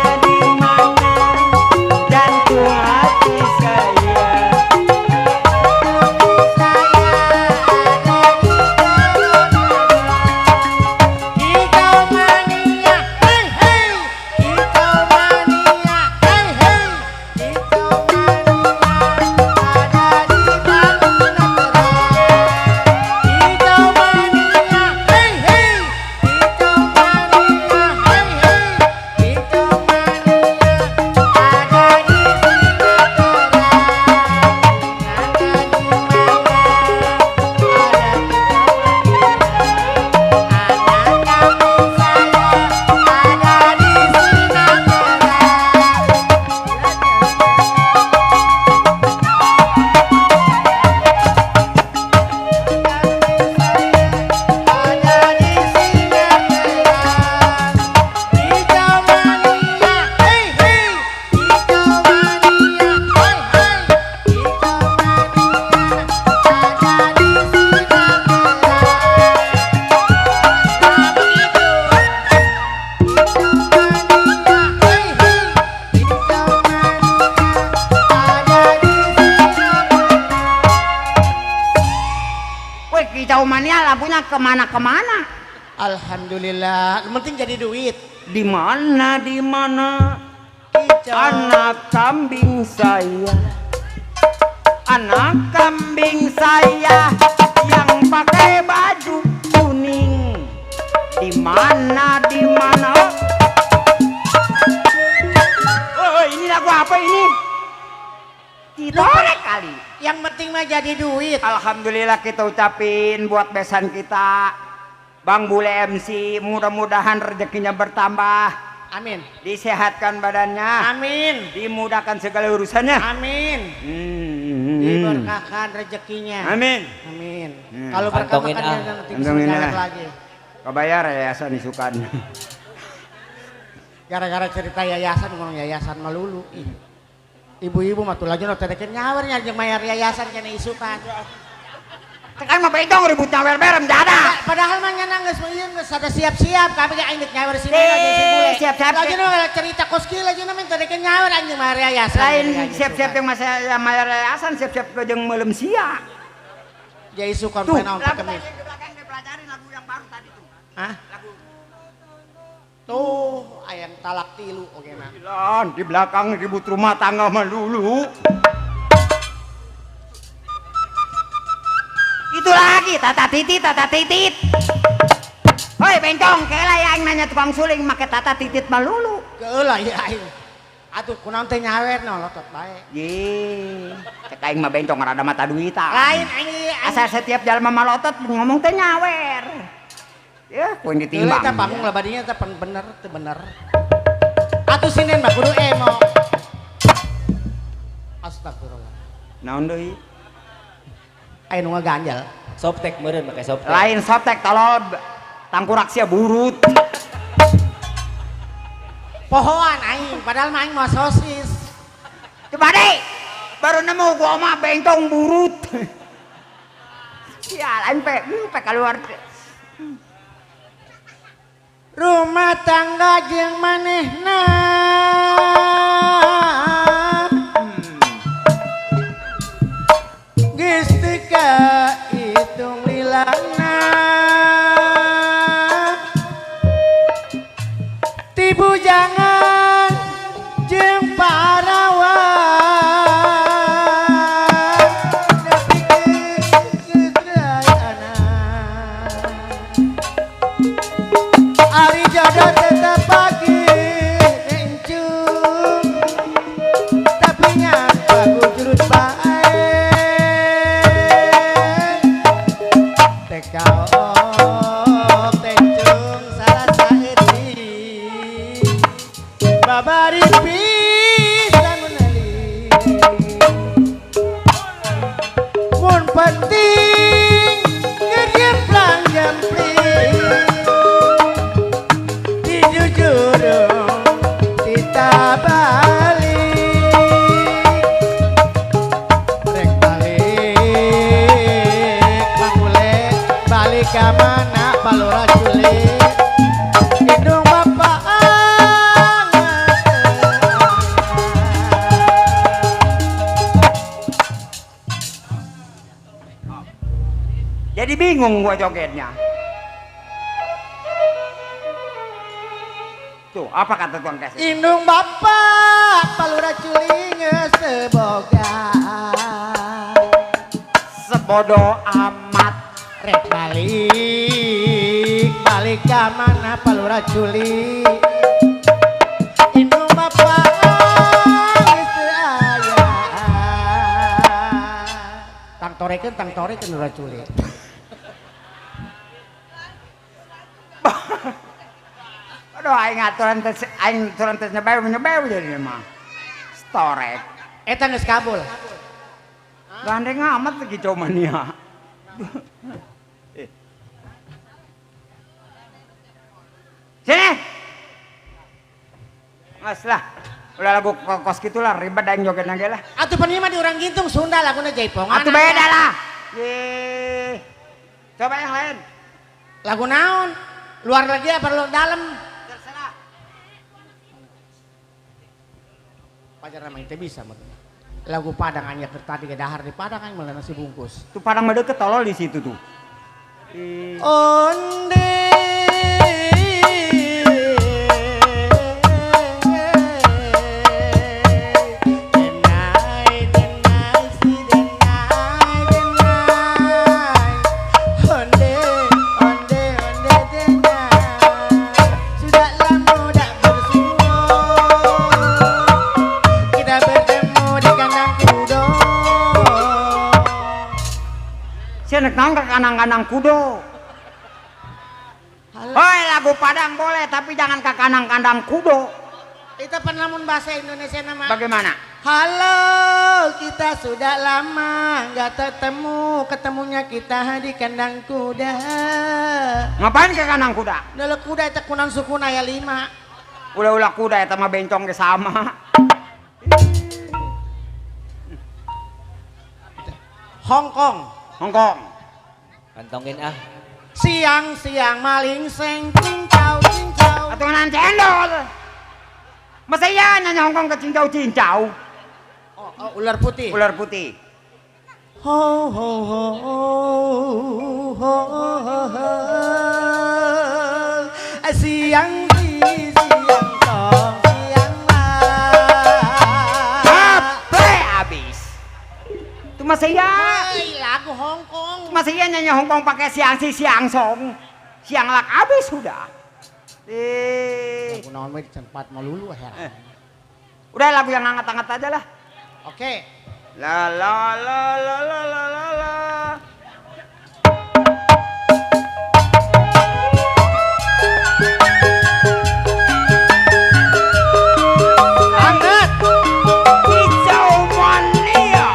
S1: jantung hati saya.
S4: Kicau mania, hey hey. Kicau mania, hey hey. Kicau mania ada di bangunan terang. Kicau mania, hey hey. Kicau mania, hey hey. Kicau mania ada di
S1: Woi Kicau Mania lampunya kemana-kemana.
S4: Alhamdulillah, yang penting jadi duit.
S1: Di mana
S4: Kicau.
S1: anak kambing saya. Anak kambing saya yang pakai baju kuning. Di mana? Oh, ini lagu apa ini? Ditorek kali.
S4: Yang penting mah jadi duit.
S1: Alhamdulillah kita ucapin buat besan kita Bang Bule MC, mudah-mudahan rezekinya bertambah,
S7: Amin.
S1: Disehatkan badannya.
S7: Amin.
S1: Dimudahkan segala urusannya.
S7: Amin.
S1: Hmm.
S7: Diberkahkan rezekinya.
S1: Amin.
S7: Amin.
S1: Hmm.
S7: Kalau berkah
S6: Kantongin,
S7: makannya
S6: ah.
S7: nanti bisa
S1: Kantongin,
S7: banyak
S1: ah.
S7: lagi.
S1: Kebayar yayasan isukan.
S7: Gara-gara cerita yayasan ngomong yayasan melulu. Ih. Ibu-ibu mah tuh lagi no tedekin nyawernya jeung mayar yayasan kena isukan.
S1: Tekan mah beitong ribut nyawer berem dada.
S7: Padahal mah nyanang geus ieu geus ada siap-siap tapi ge aing nyawer si Neno jeung si Bule.
S1: Siap-siap.
S7: Lagi no cerita koski lagi no minta dekin nyawer anjing mayar yayasan.
S1: Lain siap-siap yang masa mayar yayasan siap-siap ke jeung meulem sia.
S7: Ya isukan
S1: Tuh,
S7: pena
S1: lagu
S7: kemis.
S1: yang di belakang dipelajarin lagu yang baru tadi tuh.
S7: Hah? Tuh, ayang talak tilu oke nah.
S1: Lan, di belakang ribut rumah tangga melulu. Itu lagi tata titit. Hoi bencong, kela ya aing nanya tukang suling make tata titit melulu.
S7: Keulah ya aing. Atuh kunaon teh nyawer no lotot bae.
S1: Ye, cek aing mah bencong rada mata duitan.
S7: Lain aing
S1: Asal setiap jalan mah malotot ngomong teh nyawer. Ya, poin
S7: Keulah
S1: ditimbang.
S7: teh panggung lah badinya teh bener teh bener. Atuh sinen mah kudu emo. Astagfirullah.
S1: Naon deui?
S7: Aing nu ngaganjal.
S6: Softtek meureun make softtek.
S1: Lain sotek tolol tangkurak sia burut.
S7: Pohoan aing, padahal mah aing mau sosis.
S1: Coba deh, baru nemu gua mah bentong burut. Ya, lain pe keluar.
S7: Rumah tangga jeung manehna. Geus teu kahitung lilangna. Tibu jangan jeung parawan nepikeun kedrayana. Ari jodoh tetep pagi encung tapi nyapa gujrut bae tekaok tencung sarasa eti babari pisan meuli mun penting ngejemplang jempling dijujurung kita balik rek balik mangulek balik ka mana balura culik indung bapak
S1: Jadi bingung gua jogetnya. Tuh, apa kata tuang kaset?
S7: indung bapak balura culing seboga
S1: Sebodoh amat.
S7: rek balik ka mana palura culik indung bapak geus teu aya tang torekeun lura culik
S1: Aduh, aing aturan tes nyebew jadi mah. Storek.
S7: eta geus kabul
S1: Gandeng amat lagi comania. Sini. Mas lah. Udah lagu kos gitulah ribet aing joget nage lah.
S7: atuh penima di urang gintung Sunda laguna jaipongan
S1: Atuh beda lah. Ye. Coba yang lain.
S7: lagu naon luar lagi apa lu dalam
S1: Terserah.
S7: pacar nama itu bisa mah lagu Padang anyar tadi ke dahar di Padang aing meulana nasi bungkus
S1: Tuh Padang mah deket tolol di situ tuh.
S7: onde denai si denai onde denai sudah lama tak bersua kita bertemu di kandang kudo
S1: Si anak naon ke kanang-kanang kudo. Hoi lagu Padang boleh, tapi jangan ke kandang-kandang kudo.
S7: Itu penamun bahasa Indonesia nama.
S1: Bagaimana?
S7: Halo, kita sudah lama nggak ketemunya kita di kandang kuda.
S1: Ngapain ke kandang kuda?
S7: Dulu kuda itu kunang suku naya 5.
S1: Ulah-ulah kuda itu mah bencong ke sama.
S7: Hongkong.
S1: Hongkong.
S6: Kantongin ah.
S7: Siang-siang maling seng cincau cincau.
S1: Atunan cendol. Masa iya nyanyi Hongkong ke cincau-cincau?
S7: Oh, ular putih.
S1: Ular putih.
S7: Ho ho ho ho ho ho ho. Siang siang tong siang
S1: Apa abis? Itu masa iya?
S7: Hai, lagu Hongkong.
S1: Masa iya nyanyi Hongkong pakai siang si siang song? Siang lak abis sudah.
S7: Lagu naon we tempat melulu heran.
S1: Udah lagu yang hangat-hangat aja lah.
S7: Oke.
S1: La la la la la la la la.
S7: Angkat.
S1: Hijau mania.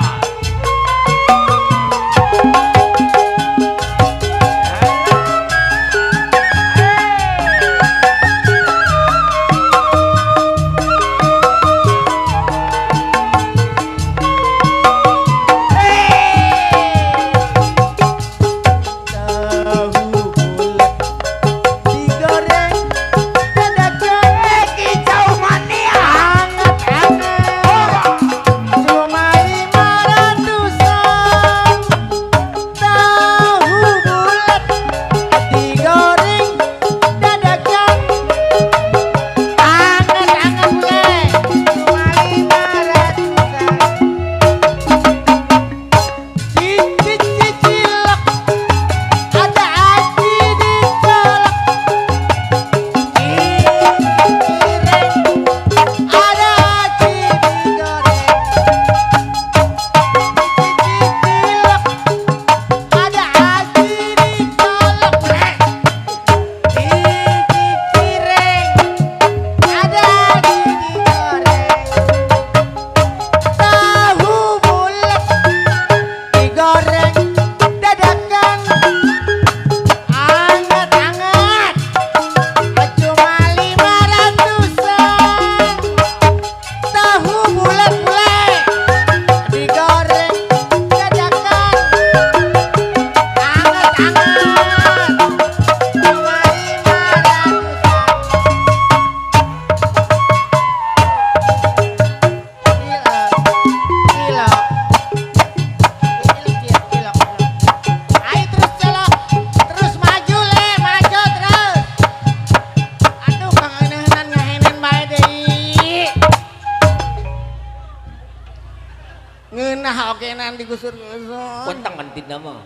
S7: Ngeunah okenan digusur-gusur.
S6: Kuntang ngantin nama.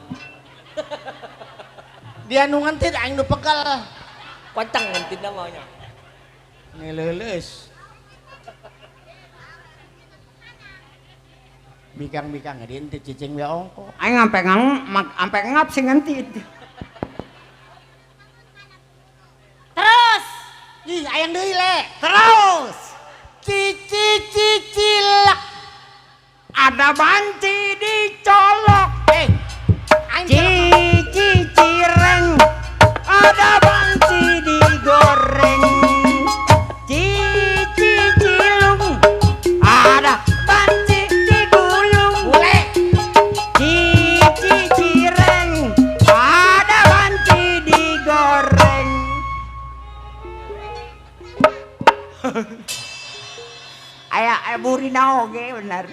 S7: Dia nu ngentit aing nu pegal.
S6: Kuntang ngantin namanya.
S7: Ngeleuleus. Bikang-bikang ngeudeun teh cicing we ongko.
S1: Aing ampe ngap sing ngentit.
S9: Terus.
S7: Ih, ayang deui le.
S1: Terus
S7: Cicilak.
S1: ada banci dicolok.
S7: Aing
S1: Cireng. Ada banci digoreng. Cilung. Ada banci digulung.
S7: bule.
S1: Cireng. Ada banci digoreng. Ayah burina oge benar.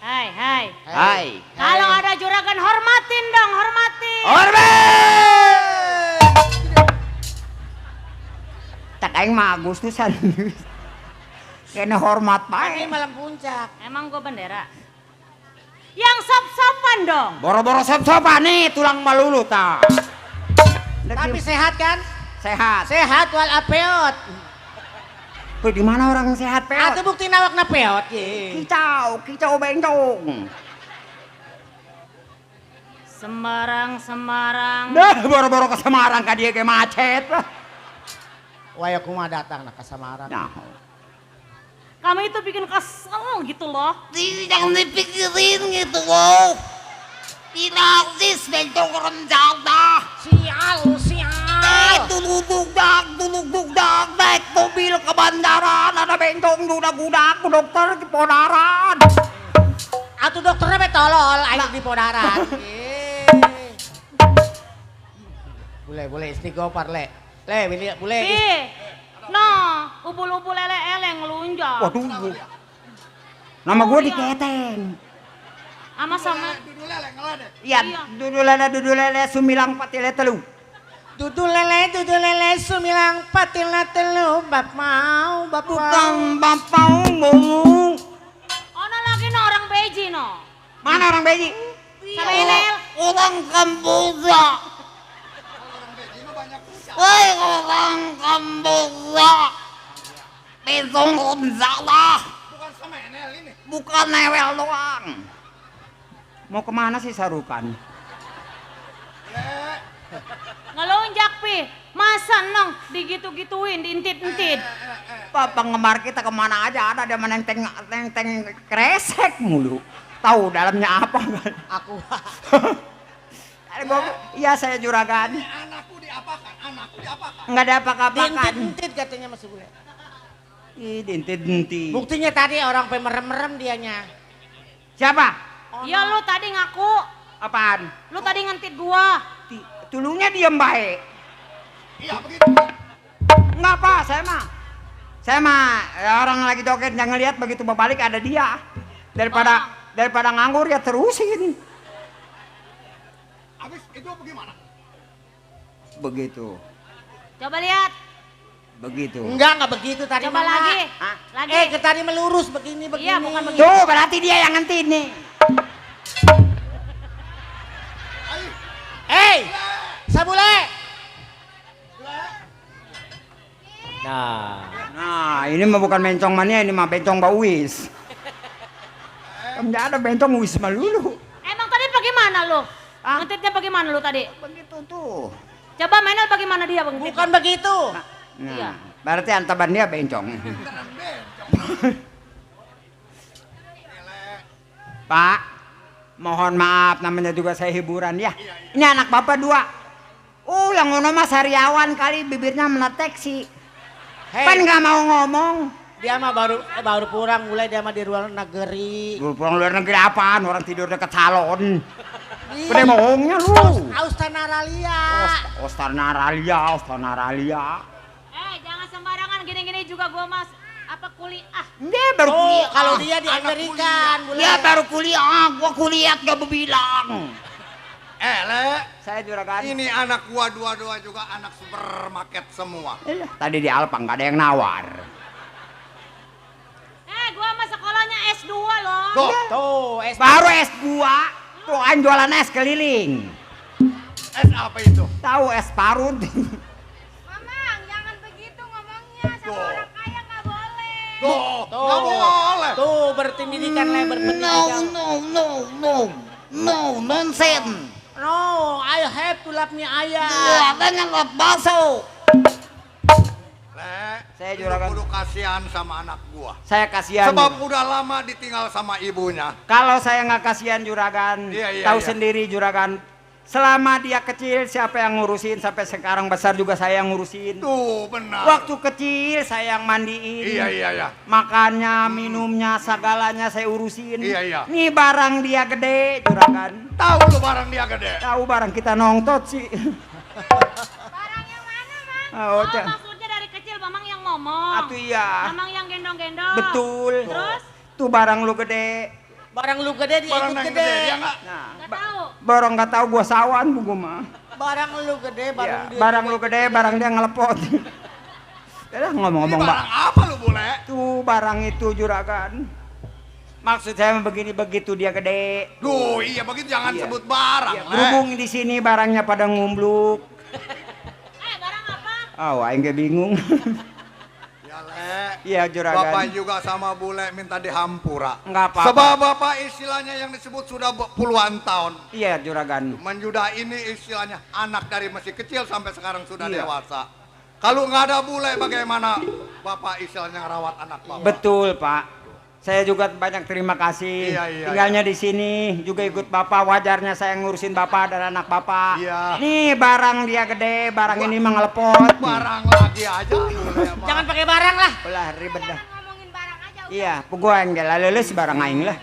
S9: Hai, hai.
S1: Hai.
S9: Kalau ada juragan hormatin dong, hormatin.
S1: Hormat. Tak aing mah Agustusan. Kena hormat
S7: Ini
S1: bae.
S7: malam puncak.
S9: Emang gue bendera. Yang sop-sopan dong.
S1: Boro-boro sop-sopan nih tulang malulu ta.
S7: Tapi sehat kan?
S1: Sehat.
S7: Sehat wal apeot.
S1: Tuh di mana orang sehat peot?
S7: Atuh bukti nawakna peot ye.
S1: Kicau bencong.
S9: Semarang.
S1: Dah boro-boro ke Semarang ka dia ke macet lah.
S7: Waya kuma datang nak kasamaran.
S1: Nah,
S9: Kami itu bikin kesel gitu loh.
S1: jangan dipikirin gitu loh. Pinasis bencong rencana.
S7: Sial.
S1: Duduk dak, naik mobil ke bandaran, ada bencong dudak-dudak, ke dokter ke Podaran.
S7: Atuh dokternya be tolol ayo di Podaran. Boleh istighfar le. Le, boleh.
S9: Nah, ubul-ubul lele-ele ngelunjak.
S1: Waduh, nama gue diketeng.
S9: Sama
S1: Iya, dudu lele sumilang patile telu.
S7: Dudu lele sumilang patilna telu bap mau bap
S1: Tukang bapau ngomong.
S9: Ono lagi no orang beji no.
S1: Mana orang beji?
S9: Sama Enel.
S1: Orang Kamboja. Woi orang Kamboja. Besong Gonzala. Bukan sama Enel ini. Bukan Newel doang. Mau kemana sih Sarukan?
S9: Ngelunjak pi. Masa nong digitu-gituin, diintit-intit.
S1: Pak penggemar kita kemana aja ada nenteng kresek mulu. Tahu dalamnya apa kan?
S7: aku.
S1: Iya saya juragan.
S5: Anakku diapakan?
S1: Enggak ada apa-apakan.
S7: Dintit katanya masih boleh.
S1: Ih, dintit.
S7: Buktinya tadi orang merem-merem dianya.
S1: Siapa?
S9: Ya lu tadi ngaku.
S1: Apaan?
S9: Lu tadi ngentit gua.
S1: Tulunya diam baik.
S5: Iya begitu.
S1: Enggak apa, saya mah orang lagi joget yang ngelihat begitu berbalik ada dia. Daripada nganggur ya terusin.
S5: Habis itu bagaimana?
S1: Begitu.
S9: Coba lihat.
S1: Begitu.
S7: Enggak begitu tadi
S9: Coba
S7: Mama.
S9: lagi.
S1: Hah?
S9: Lagi.
S7: Ke tadi melurus begini.
S9: Iya, bukan begitu.
S1: Tuh, berarti dia yang ngentin nih.
S7: Sabule.
S6: Nah,
S1: Ini mah bukan bencong mania, ini mah bencong bauis. Enggak ada bencong wis malulu.
S9: Emang tadi bagaimana lu?
S1: Ah?
S9: Ngentitnya bagaimana lu tadi?
S1: Begitu tuh.
S9: Coba Menel bagaimana dia bang?
S7: Bukan begitu.
S1: Nah,
S9: Iya.
S1: berarti antaban dia bencong. Pak, mohon maaf namanya juga saya hiburan ya. Ini anak bapak dua. Yang ngono mah sariawan kali bibirnya meletek sih. Kan nggak mau ngomong.
S7: Dia mah baru pulang mulai dia mah di luar negeri.
S1: Lu pulang luar negeri apaan? Orang tidur dekat salon. Gede bohongnya lu.
S7: Austanaralia.
S1: Austanaralia.
S9: Jangan sembarangan gini-gini juga gua mas kuliah.
S1: Dia baru kuliah.
S7: Kalau dia di Amerika,
S1: Dia baru kuliah. Gua kuliah gak berbilang.
S5: Le,
S1: Saya juragan.
S5: ini anak gua dua-dua juga anak supermarket semua.
S1: Tadi di Alpang gak ada yang nawar.
S9: Gua mah sekolahnya S2 loh.
S7: Tuh,
S1: Baru S2. Tuh kan jualan es keliling.
S5: Es apa itu?
S1: Tahu es parut.
S9: Mamang, jangan begitu ngomongnya sama orang kaya nggak boleh.
S5: Nggak boleh.
S7: Tuh berpendidikan lah berpendidikan.
S1: No, nonsense.
S7: No, I have to love me ayah.
S1: Katanya nggak bakso.
S5: Le,
S1: Saya
S5: lu
S1: juragan.
S5: kudu kasihan sama anak gua.
S1: Saya kasihan.
S5: Sebab udah lama ditinggal sama ibunya.
S1: Kalau saya nggak kasihan juragan,
S5: Iya,
S1: tahu
S5: iya.
S1: sendiri juragan. Selama dia kecil siapa yang ngurusin, sampai sekarang besar juga saya yang ngurusin.
S5: Tuh, benar.
S1: Waktu kecil saya yang mandiin.
S5: Iya.
S1: Makannya, minumnya, segalanya saya urusin.
S5: Iya.
S1: Nih barang dia gede, juragan.
S5: Tahu lu barang dia gede.
S1: Tahu barang kita nongtot sih.
S9: Barang yang mana bang?
S1: Oh,
S9: Maksudnya dari kecil mamang yang ngomong.
S1: Atuh iya.
S9: Mamang yang gendong-gendong.
S1: Betul.
S9: Terus?
S1: Tuh barang lu gede.
S7: Barang lu gede dia
S5: Barang
S7: ikut
S5: yang
S7: gede.
S5: gede, dia nggak?
S1: Nah,
S9: Nggak tahu.
S1: barang nggak tahu gua sawan gua mah.
S7: Barang lu gede, barang
S1: Ya,
S7: dia.
S1: barang lu gede, barang dia ngelepot. Udah
S5: Ini
S1: ngomong-ngomong
S5: barang apa lu boleh?
S1: tuh barang itu juragan. Maksud saya begini begitu dia gede.
S5: Duh, iya begitu jangan
S1: Iya.
S5: sebut barang.
S1: Ya,
S5: Le.
S1: berhubung di sini barangnya pada ngumbluk.
S9: Barang apa?
S1: Aing ge bingung.
S5: Ya, Le.
S1: Iya juragan.
S5: Bapak juga sama bule minta dihampura.
S1: Enggak apa-apa.
S5: Sebab bapak istilahnya yang disebut sudah puluhan tahun.
S1: Iya juragan.
S5: Menjuda ini istilahnya anak dari masih kecil sampai sekarang sudah
S1: Iya.
S5: dewasa.
S12: Kalau nggak ada bule bagaimana Bapak istilahnya ngerawat anak Bapak?
S1: Betul, Pak. Saya juga banyak terima kasih.
S12: Iya.
S1: Tinggalnya di sini juga ikut Bapak. Wajarnya saya ngurusin Bapak dan anak Bapak.
S12: Iya.
S1: Nih barang dia gede, barang ini mah ngelepot.
S12: Barang lagi aja bule mah.
S7: Jangan pakai barang lah.
S1: Belah ribet dah.
S10: Ngomongin barang aja.
S1: Iya, gua yang leles barang aing lah.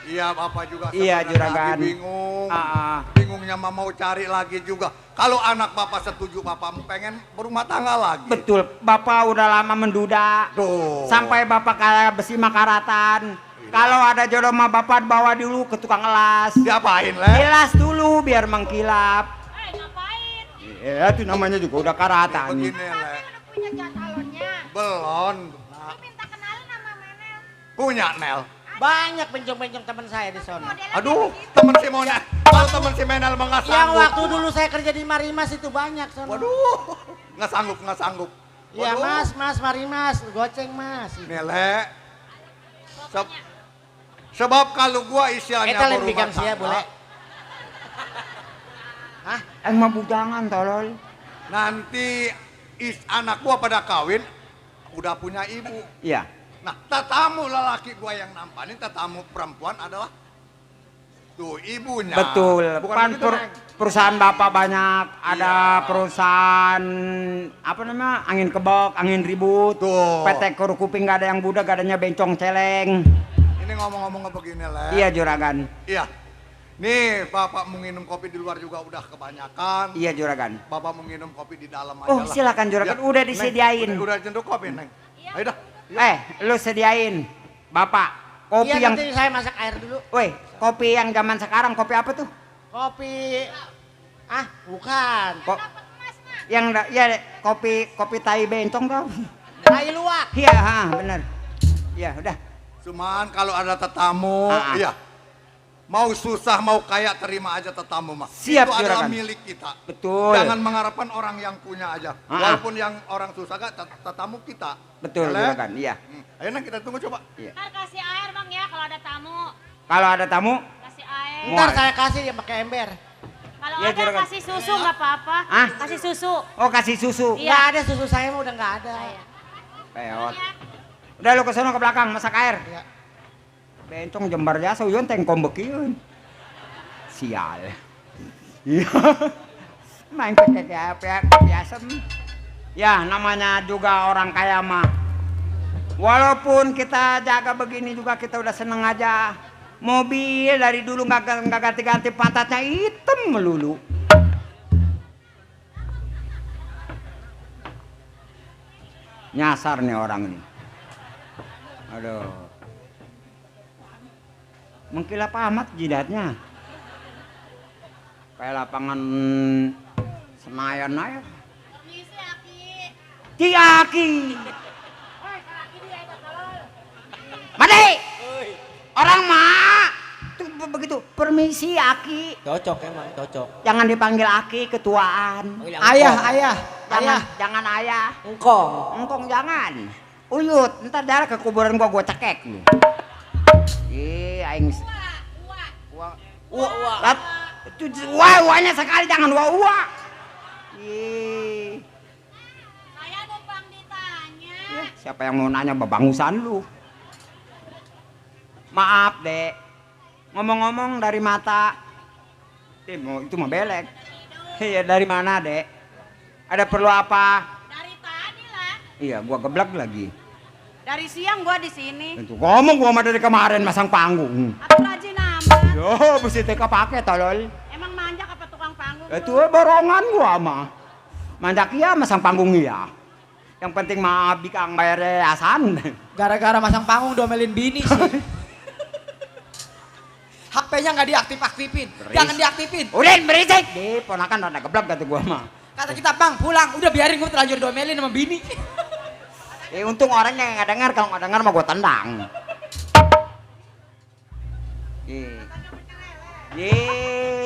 S12: Iya, Bapak juga
S1: Iya,
S12: sebenarnya
S1: juragan.
S12: lagi bingung.
S1: Ah.
S12: Bingungnya mau cari lagi juga. Kalau anak Bapak setuju, Bapak pengen berumah tangga lagi.
S1: Betul, Bapak udah lama menduda.
S12: Tuh.
S1: Sampai Bapak kayak besi makaratan. Kalau ada jodoh mah Bapak bawa dulu ke tukang elas.
S12: Diapain, Le?
S1: Kilas dulu biar mengkilap.
S10: Ngapain?
S1: Iya, itu namanya juga udah karatan.
S12: Begini, Le.
S10: Udah punya calonnya.
S12: Belum.
S10: Lu minta kenalin sama Menel.
S12: Punya, Nel.
S7: Banyak bencong-bencong teman saya di sana.
S12: Aduh, temen si Mona. Kalau temen si Menel mah nggak
S7: Yang
S12: sanggup.
S7: waktu dulu saya kerja di Marimas itu banyak sana.
S12: Waduh, nggak sanggup.
S7: Iya
S12: Waduh.
S7: mas, Marimas, goceng mas.
S12: Nele. Sebab kalau gua istilahnya
S7: Kita lain
S12: berumah
S7: bikin sia boleh. Hah?
S1: Mah bujangan tolol.
S12: Nanti anak gua pada kawin udah punya ibu.
S1: Iya.
S12: Nah, tatamu lelaki gua yang nampanin, tatamu perempuan adalah tuh ibunya.
S1: Betul.
S12: Bukan
S1: Pan
S12: begitu, Neng?
S1: perusahaan Bapak banyak. Ada
S12: Iya.
S1: perusahaan apa namanya? Angin kebok, angin ribut.
S12: Tuh.
S1: PT Kuru Kuping gak ada yang budak, gak adanya bencong celeng.
S12: Ini ngomong-ngomong begini, Le.
S1: Iya, juragan.
S12: Iya. Nih, Bapak mau minum kopi di luar juga udah kebanyakan.
S1: Iya, juragan.
S12: Bapak mau minum kopi di dalam aja
S1: Oh,
S12: lah.
S1: silakan juragan.
S12: Ya,
S1: Udah
S12: Neng,
S1: disediain.
S12: udah jenduk kopi, Neng. Ayo dah.
S1: Lu sediain. Bapak, kopi
S7: Iya
S1: yang
S7: nanti saya masak air dulu.
S1: Woi, kopi yang zaman sekarang kopi apa tuh?
S7: Kopi, bukan.
S1: Ya kopi tai bencong tau.
S7: Tai luwak.
S1: Iya, bener. Iya, udah.
S12: Cuman kalau ada tetamu, iya. Mau susah mau kaya terima aja tetamu mah.
S1: Siap,
S12: Itu adalah
S1: juragan.
S12: milik kita.
S1: Betul.
S12: Jangan mengharapkan orang yang punya aja. Walaupun yang orang susah gak tetamu kita.
S1: Betul,
S12: Ya, Le?
S1: juragan. Iya.
S12: Ayo Neng, kita tunggu coba.
S10: Ntar kasih air bang ya kalau ada tamu.
S1: Kalau ada tamu,
S10: Kasih air.
S7: Ntar saya kasih dia pakai ember.
S10: Kalau
S1: Iya,
S10: ada
S1: juragan.
S10: kasih susu nggak apa-apa.
S1: Hah?
S10: Kasih susu.
S1: oh kasih susu.
S10: Iya.
S7: Nggak ada susu saya mah udah nggak ada.
S1: Peot. Udah lu ke sono ke belakang masak air.
S7: Iya.
S1: Bencong jembar jasa uyun tengkom bekieun. Sial. Iya. Main kayak biasa. Ya, namanya juga orang kaya mah. Walaupun kita jaga begini juga kita udah seneng aja. Mobil dari dulu nggak ganti-ganti pantatnya hitam melulu. Nyasar nih orang ini. Aduh. Mengkilap amat jidatnya. Kayak lapangan Senayan aja.
S10: Misi Aki.
S1: Ki Aki. Made. Orang mah tuh begitu. Permisi Aki.
S6: Cocok emang, cocok.
S1: Jangan dipanggil Aki, ketuaan.
S6: Panggil
S3: Ayah,
S6: engkong.
S3: ayah,
S1: Jangan,
S3: ayah.
S1: jangan ayah.
S6: Engkong.
S1: Engkong jangan. Uyut, ntar darah ke kuburan gua cekek lu. Ih, aing. Wah, wah-wahnya sekali jangan wah-wah. Ih.
S10: Saya numpang ditanya.
S1: Siapa yang mau nanya babangusan lu? Maaf, Dek. Ngomong-ngomong dari mata. Itu mah belek. Iya, dari mana, Dek? Ada perlu apa?
S10: Dari tadi lah.
S1: Iya, gua geblek lagi.
S9: Dari siang gua di sini.
S1: Itu ngomong gua mah dari kemarin masang panggung.
S9: Aku rajin amat.
S1: Yo, mesti teka pakai tolol.
S9: Emang manjak apa tukang panggung?
S1: Itu borongan gua mah. Manjak iya masang panggung iya. Yang penting mah bikang bayar yayasan.
S3: Gara-gara masang panggung domelin bini sih. HP-nya nggak diaktif-aktifin. Jangan diaktifin.
S1: Udah berisik. Di ponakan ada geblek kata gua mah.
S3: Kata kita, Bang, pulang. Udah biarin gue terlanjur domelin sama bini.
S1: Untung orangnya nggak dengar, kalau nggak dengar mah gua tendang.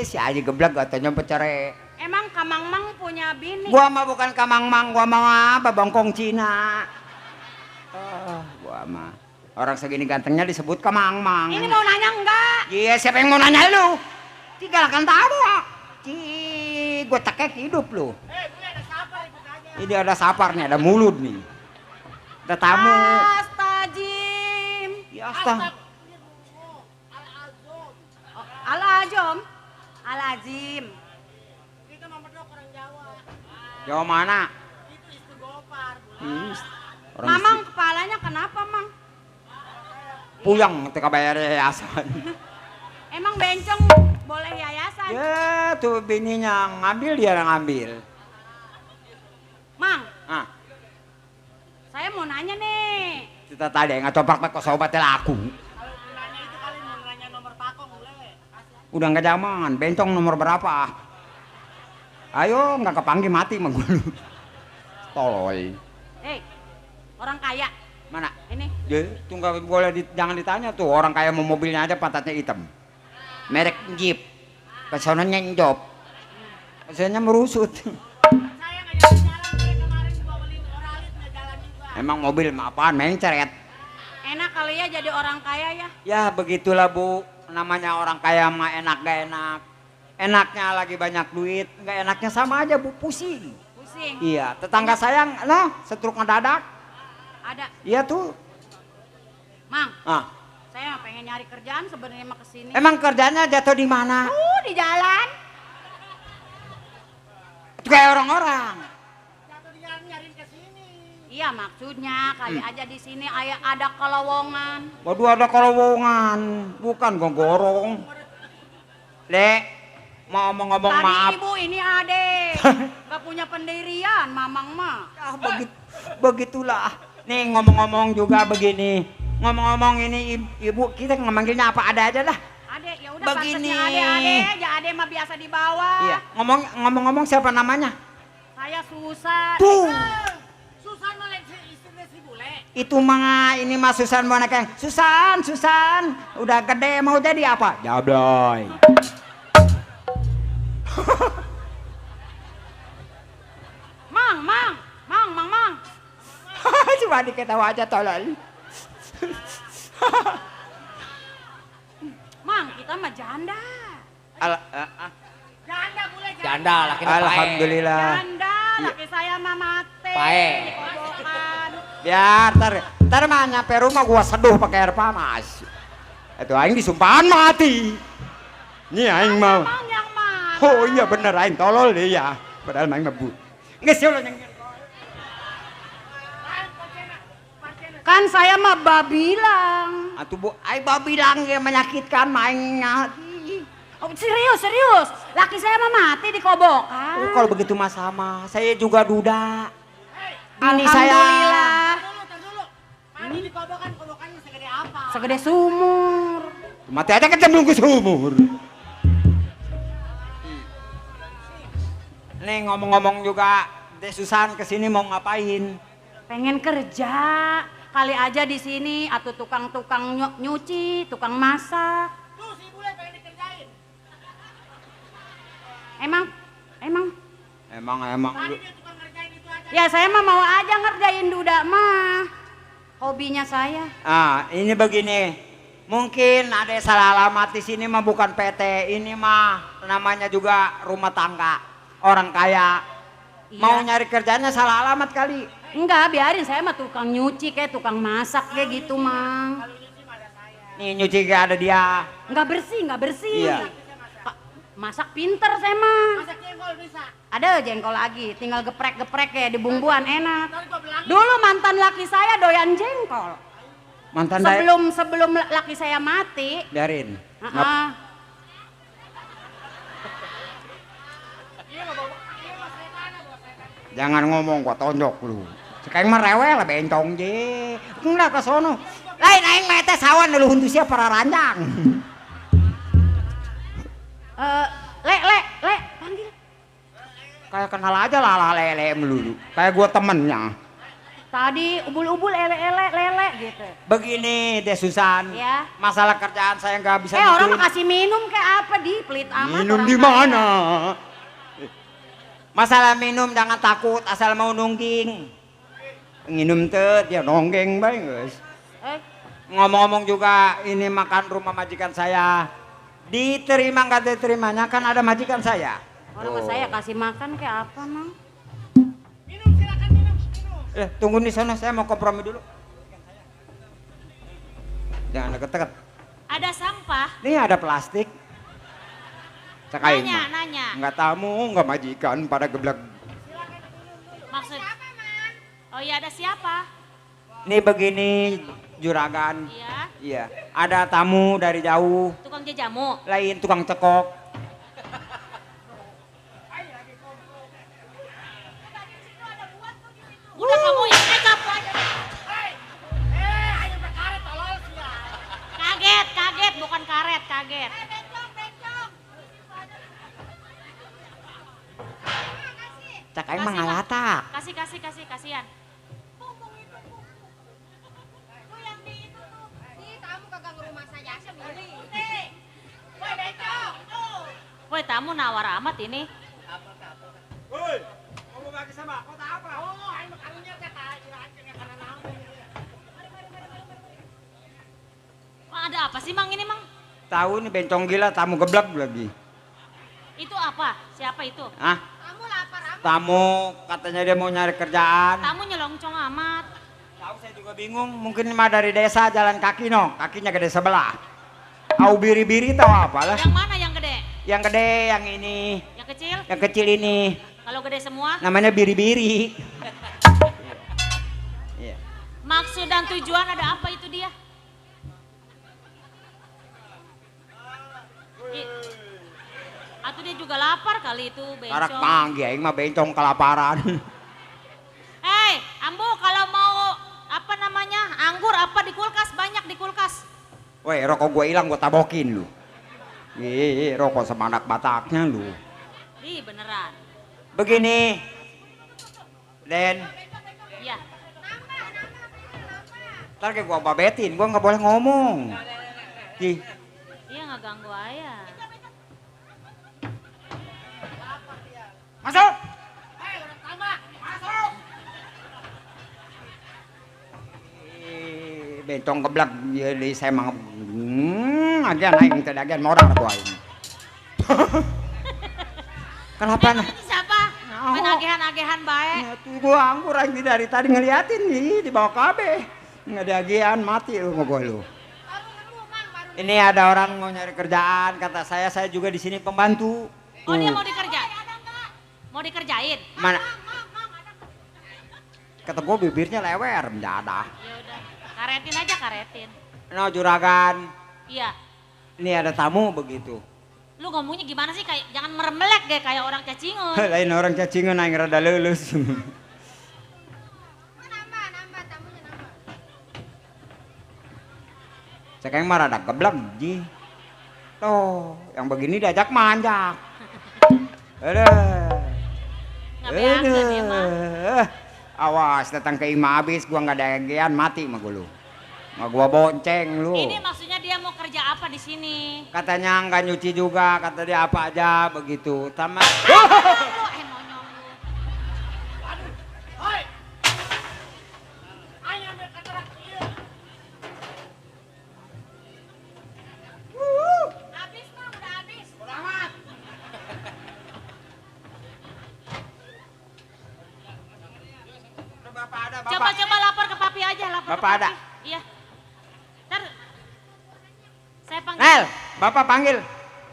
S1: Si Aji geblek katanya pecere.
S9: Emang Kamang Mang punya bini?
S1: Gua mah bukan Kamang Mang, gua mah babangkong Cina. Gua mah orang segini gantengnya disebut Kamang Mang.
S9: Ini mau nanya enggak?
S1: Iya, siapa yang mau nanya lu? Tinggalkan tamu. Gua cekek hidup lu.
S10: Gue ada sabar ikut aja.
S1: Ini ada saparnya, ada mulut nih. Ada tamu.
S9: Astajim.
S1: Ya astag.
S9: Al-Ajom. Al-Azim.
S7: Kita mah medok orang Jawa.
S1: Jawa mana?
S7: Itu istigopar.
S1: Orang
S9: Mamang kepalanya kenapa, Mang?
S1: puyang ketika bayar yayasan.
S9: Emang bencong boleh yayasan?
S1: Ya tuh bininya ngambil, dia yang ngambil.
S9: Mang,
S1: Ah,
S9: saya mau nanya nih.
S1: kita tadi nggak coba kok sobatnya laku.
S7: Kalau nanya itu kali mau nanya nomor pakong boleh.
S1: Udah nggak zaman, bencong nomor berapa? Ayo nggak kepanggil mati mah gue. Tolol.
S9: Hei, orang kaya.
S1: Mana?
S9: Ini.
S1: Ya, tuh nggak boleh jangan ditanya tuh, orang kaya mau mobilnya aja pantatnya hitam. Merek Jeep. Pesonanya Job. Pesonanya merusut.
S7: Saya nggak jalan-jalan dari kemarin juga beli oralit nggak jalan juga.
S1: Emang mobil mah apaan, mencret.
S9: Enak kali ya jadi orang kaya ya.
S1: Ya begitulah Bu, namanya orang kaya mah enak gak enak. Enaknya lagi banyak duit, nggak enaknya sama aja Bu, pusing.
S9: Pusing.
S1: Iya, tetangga sayang, nah setruk ngedadak.
S9: Ada.
S1: Iya tuh.
S9: Mang,
S1: Ah,
S9: saya pengen nyari kerjaan sebenarnya mah kesini.
S1: emang kerjanya jatuh di mana?
S9: Di jalan.
S1: Itu kayak orang-orang.
S7: Jatuh di jalan nyariin ke sini.
S9: Iya maksudnya kali aja di sini ada kelowongan.
S1: Waduh ada kelowongan, bukan gonggorong. Dek, mau ngomong
S9: Tadi
S1: maaf.
S9: ibu ini ade, gak punya pendirian, mamang mah.
S1: Ah, begitulah. Nih ngomong-ngomong juga begini. Ngomong-ngomong ini ibu kita memanggilnya apa ada aja lah.
S9: Ade, ya udah
S1: Begini.
S9: pantasnya ade aja, ade mah biasa di bawah.
S1: Iya, ngomong-ngomong siapa namanya?
S9: Saya Susan.
S1: Tuh,
S7: Susan oleh istrinya si bule.
S1: itu mah ini mah Susan mau yang Susan, udah gede mau jadi apa? Jabloy.
S9: Mang.
S1: Cuma diketawa aja tolol.
S9: Mang, kita mah janda.
S7: Janda bule
S6: Janda laki pae.
S1: Alhamdulillah.
S9: Janda, laki saya mah mati.
S6: Pae.
S9: Dikobokan.
S1: Biar ntar mah nyampe rumah gua seduh pakai air panas. Itu aing disumpahan mati. Nih aing mau.
S9: Mang yang mana?
S1: Oh iya bener aing tolol deh ya. Padahal main mebu. Nggak sih lo nyengir.
S9: Kan saya mah babilang.
S1: Atuh Bu, aing bawa bilang ya menyakitkan mainnya.
S9: Oh, serius. Laki saya mah mati dikobokan.
S1: Oh, kalau begitu mah sama. Saya juga duda. Ini saya.
S9: Alhamdulillah.
S7: dulu. Mandi di kobokan, kobokannya segede apa?
S9: Segede sumur.
S1: Mati aja kecemplung ke sumur. Nih ngomong-ngomong juga, Dek Susan kesini mau ngapain?
S9: Pengen kerja. Kali aja di sini atau tukang-tukang nyuci, tukang masak.
S7: Tuh si bule pengen dikerjain.
S9: Emang
S1: Emang
S7: Tadi dia tukang ngerjain itu aja.
S9: ya saya mah mau aja ngerjain duda mah. Hobinya saya.
S1: Ah, ini begini. Mungkin ada salah alamat di sini mah bukan PT, ini mah namanya juga rumah tangga. Orang kaya. Mau
S9: Iya.
S1: nyari kerjanya salah alamat kali.
S9: Enggak, biarin saya mah tukang nyuci kayak tukang masak kayak gitu, Mang.
S1: Nih nyuci gak ada dia.
S9: Enggak bersih.
S1: Iya.
S9: Masak pinter saya mah.
S7: Masak jengkol bisa.
S9: Ada jengkol lagi, tinggal geprek-geprek kayak di bumbuan enak.
S7: Ntar gua bilangin.
S9: Dulu mantan laki saya doyan jengkol.
S1: Mantan saya.
S9: Sebelum laki saya mati.
S1: Biarin.
S9: Heeh.
S1: Jangan ngomong gua tonjok lu. Sekarang mah rewel lah bencong je. Enggak ke sono. Lain aing mah teh sawan lu huntu sia para ranjang.
S9: Le, panggil.
S1: Kayak kenal aja lah lele melulu. Kayak gua temennya.
S9: Tadi ubul-ubul lele gitu.
S1: Begini deh Susan.
S9: Ya.
S1: Masalah kerjaan saya nggak bisa
S9: Orang
S1: gituin.
S9: mau kasih minum kayak apa di pelit amat.
S1: Minum
S9: orang
S1: di
S9: kaya.
S1: mana? Masalah minum jangan takut asal mau nungging. Nginum teh dia nonggeng bae geus. Ngomong-ngomong juga ini makan rumah majikan saya. Diterima nggak diterimanya kan ada majikan saya.
S9: Orang saya kasih makan kayak apa, Mang?
S7: Minum silakan.
S1: Tunggu di sana, saya mau kompromi dulu. Jangan deket-deket.
S10: Ada sampah.
S1: Nih ada plastik. Cakain
S10: Nanya,
S1: mah.
S10: nanya.
S1: Nggak tamu, nggak majikan pada geblek.
S10: Maksud Oh iya, ada siapa?
S1: Nih begini juragan.
S10: Iya.
S1: Iya. Ada tamu dari jauh.
S10: Tukang jajamu.
S1: Lain tukang cekok.
S10: Udah kamu yang makeup. Kaget, kaget, bukan karet, kaget.
S1: Cakain mah ngalatak.
S10: Kasih, kasihan. Woi, tamu nawar amat ini. Ada apa sih Mang ini Mang?
S1: Tahu nih bencong gila tamu geblek lagi.
S10: Itu apa? Siapa itu?
S1: Hah? Tamu katanya dia mau nyari kerjaan.
S10: Tamu nyelongcong amat.
S1: Tahu saya juga bingung, mungkin mah dari desa jalan kaki no, kakinya gede sebelah. Au biri-biri tahu apalah.
S10: Yang mana yang gede?
S1: Yang gede yang ini.
S10: Yang kecil?
S1: Yang kecil ini.
S10: Kalau gede semua?
S1: Namanya biri-biri. Iya.
S10: Maksud dan tujuan ada apa itu dia? Atau dia juga lapar kali itu
S1: Karak
S10: bencong.
S1: manggi aing mah bencong kelaparan.
S10: Hei, Ambu kalau mau apa namanya anggur apa di kulkas, banyak di kulkas.
S1: Woi, rokok gue hilang gue tabokin lu. Rokok sama anak Bataknya lu.
S10: Ih, beneran.
S1: Begini, Den.
S10: Iya.
S1: Ntar kayak gue babetin, gue nggak boleh ngomong. Ih,
S10: Iya nggak ganggu ayah.
S1: masuk. Bencong geblek jadi saya mah agian aing teh agian modal aku aing. Kenapa nah?
S10: Itu siapa? Main agehan-agehan baik.
S1: Tuh gua anggur aing dari tadi ngeliatin nih di bawah kabeh. Nggak ada agian mati lu mau lu. Ini ada orang mau nyari kerjaan, kata saya juga di sini pembantu.
S10: Oh dia mau dikerjain? Mau dikerjain?
S1: Mana? Kata gua bibirnya lewer, mendadak.
S10: Ya udah, karetin aja karetin.
S1: No juragan,
S10: Iya.
S1: ini ada tamu begitu.
S10: Lu ngomongnya gimana sih? Kayak jangan meremelek deh kayak orang cacingan.
S1: Lain orang cacingan aing rada lulus. Cekeng mah rada geblek ji. Tuh, yang begini diajak manjak.
S10: Nggak beakeun ya mah.
S1: Awas datang ke Ima abis gua nggak ada agian mati mah gua lu. Nggak gua bonceng lu.
S10: Ini maksudnya dia mau kerja apa di sini?
S1: Katanya nggak nyuci juga, kata dia apa aja begitu. Sama.
S10: Lu monyong lu. Habis mah, udah habis.
S1: Bapak ada, Bapak.
S10: Coba lapor ke papi aja, lapor
S1: Bapak
S10: ke
S1: ada?
S10: papi. Iya. Ntar saya panggil.
S1: Nel, Bapak panggil.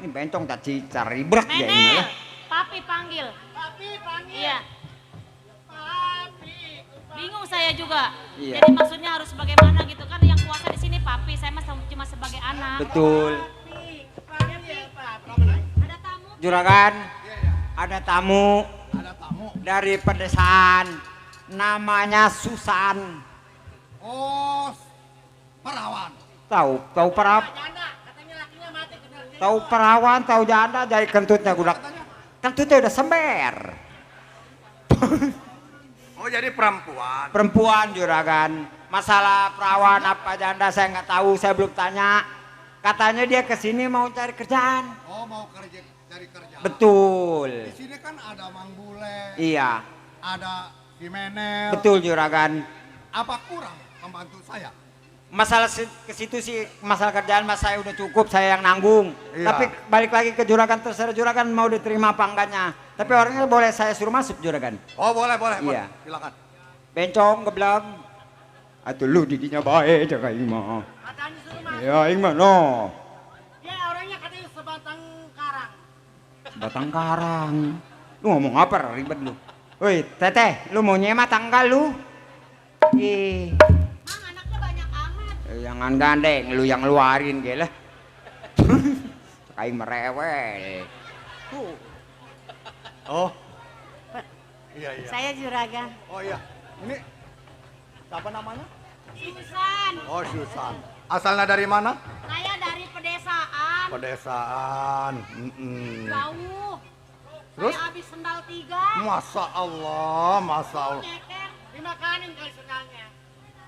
S1: Ini bencong caci cari brek ya ini
S10: Menel,
S1: malah.
S10: papi panggil. Iya. Bingung saya juga.
S1: Iya.
S10: Jadi maksudnya harus bagaimana gitu kan? Yang kuasa di sini papi, saya mah cuma sebagai anak.
S1: Betul.
S10: Ada tamu.
S1: Juragan, ada tamu
S12: Ada tamu.
S1: dari pedesaan. Namanya Susan.
S12: Oh, perawan.
S1: Tahu perawan, tahu janda dari kentutnya gudak. Kentutnya udah sember.
S12: Oh, jadi perempuan.
S1: Perempuan juragan. Masalah perawan apa janda saya nggak tahu, saya belum tanya. Katanya dia kesini mau cari kerjaan.
S12: Oh, mau kerja cari kerjaan.
S1: Betul.
S12: Di sini kan ada Mang Bule,
S1: Iya,
S12: ada Kimenel.
S1: betul juragan.
S12: Apa kurang membantu saya?
S1: Masalah ke situ sih, masalah kerjaan mas saya udah cukup, saya yang nanggung.
S12: Iya.
S1: Tapi balik lagi ke juragan, terserah juragan mau diterima apa enggaknya. Tapi orangnya boleh saya suruh masuk juragan.
S12: Oh, boleh.
S1: Iya.
S12: Silakan.
S1: Bencong geblag. Atuh lu didinya bae cek aing mah.
S7: Katanya suruh masuk.
S1: Ya aing mah no.
S7: Ya orangnya katanya sebatang karang.
S1: Batang karang. Lu ngomong apa ribet lu? Woi, Teteh, lu mau nyemat tanggal lu? Ih,
S9: Mang anaknya banyak amat.
S1: jangan gandeng, lu yang ngeluarin ge lah. Aing merewel.
S12: Oh. Iya, iya.
S9: Saya juragan.
S12: Oh iya. Ini siapa namanya?
S9: Susan.
S12: Oh, Susan. Asalnya dari mana?
S9: Saya dari pedesaan.
S12: Pedesaan.
S9: Jauh.
S12: Terus?
S9: Saya habis sendal 3.
S12: Masya Allah, Masya Allah.
S9: Nyeker.
S7: Dimakanin kali sendalnya.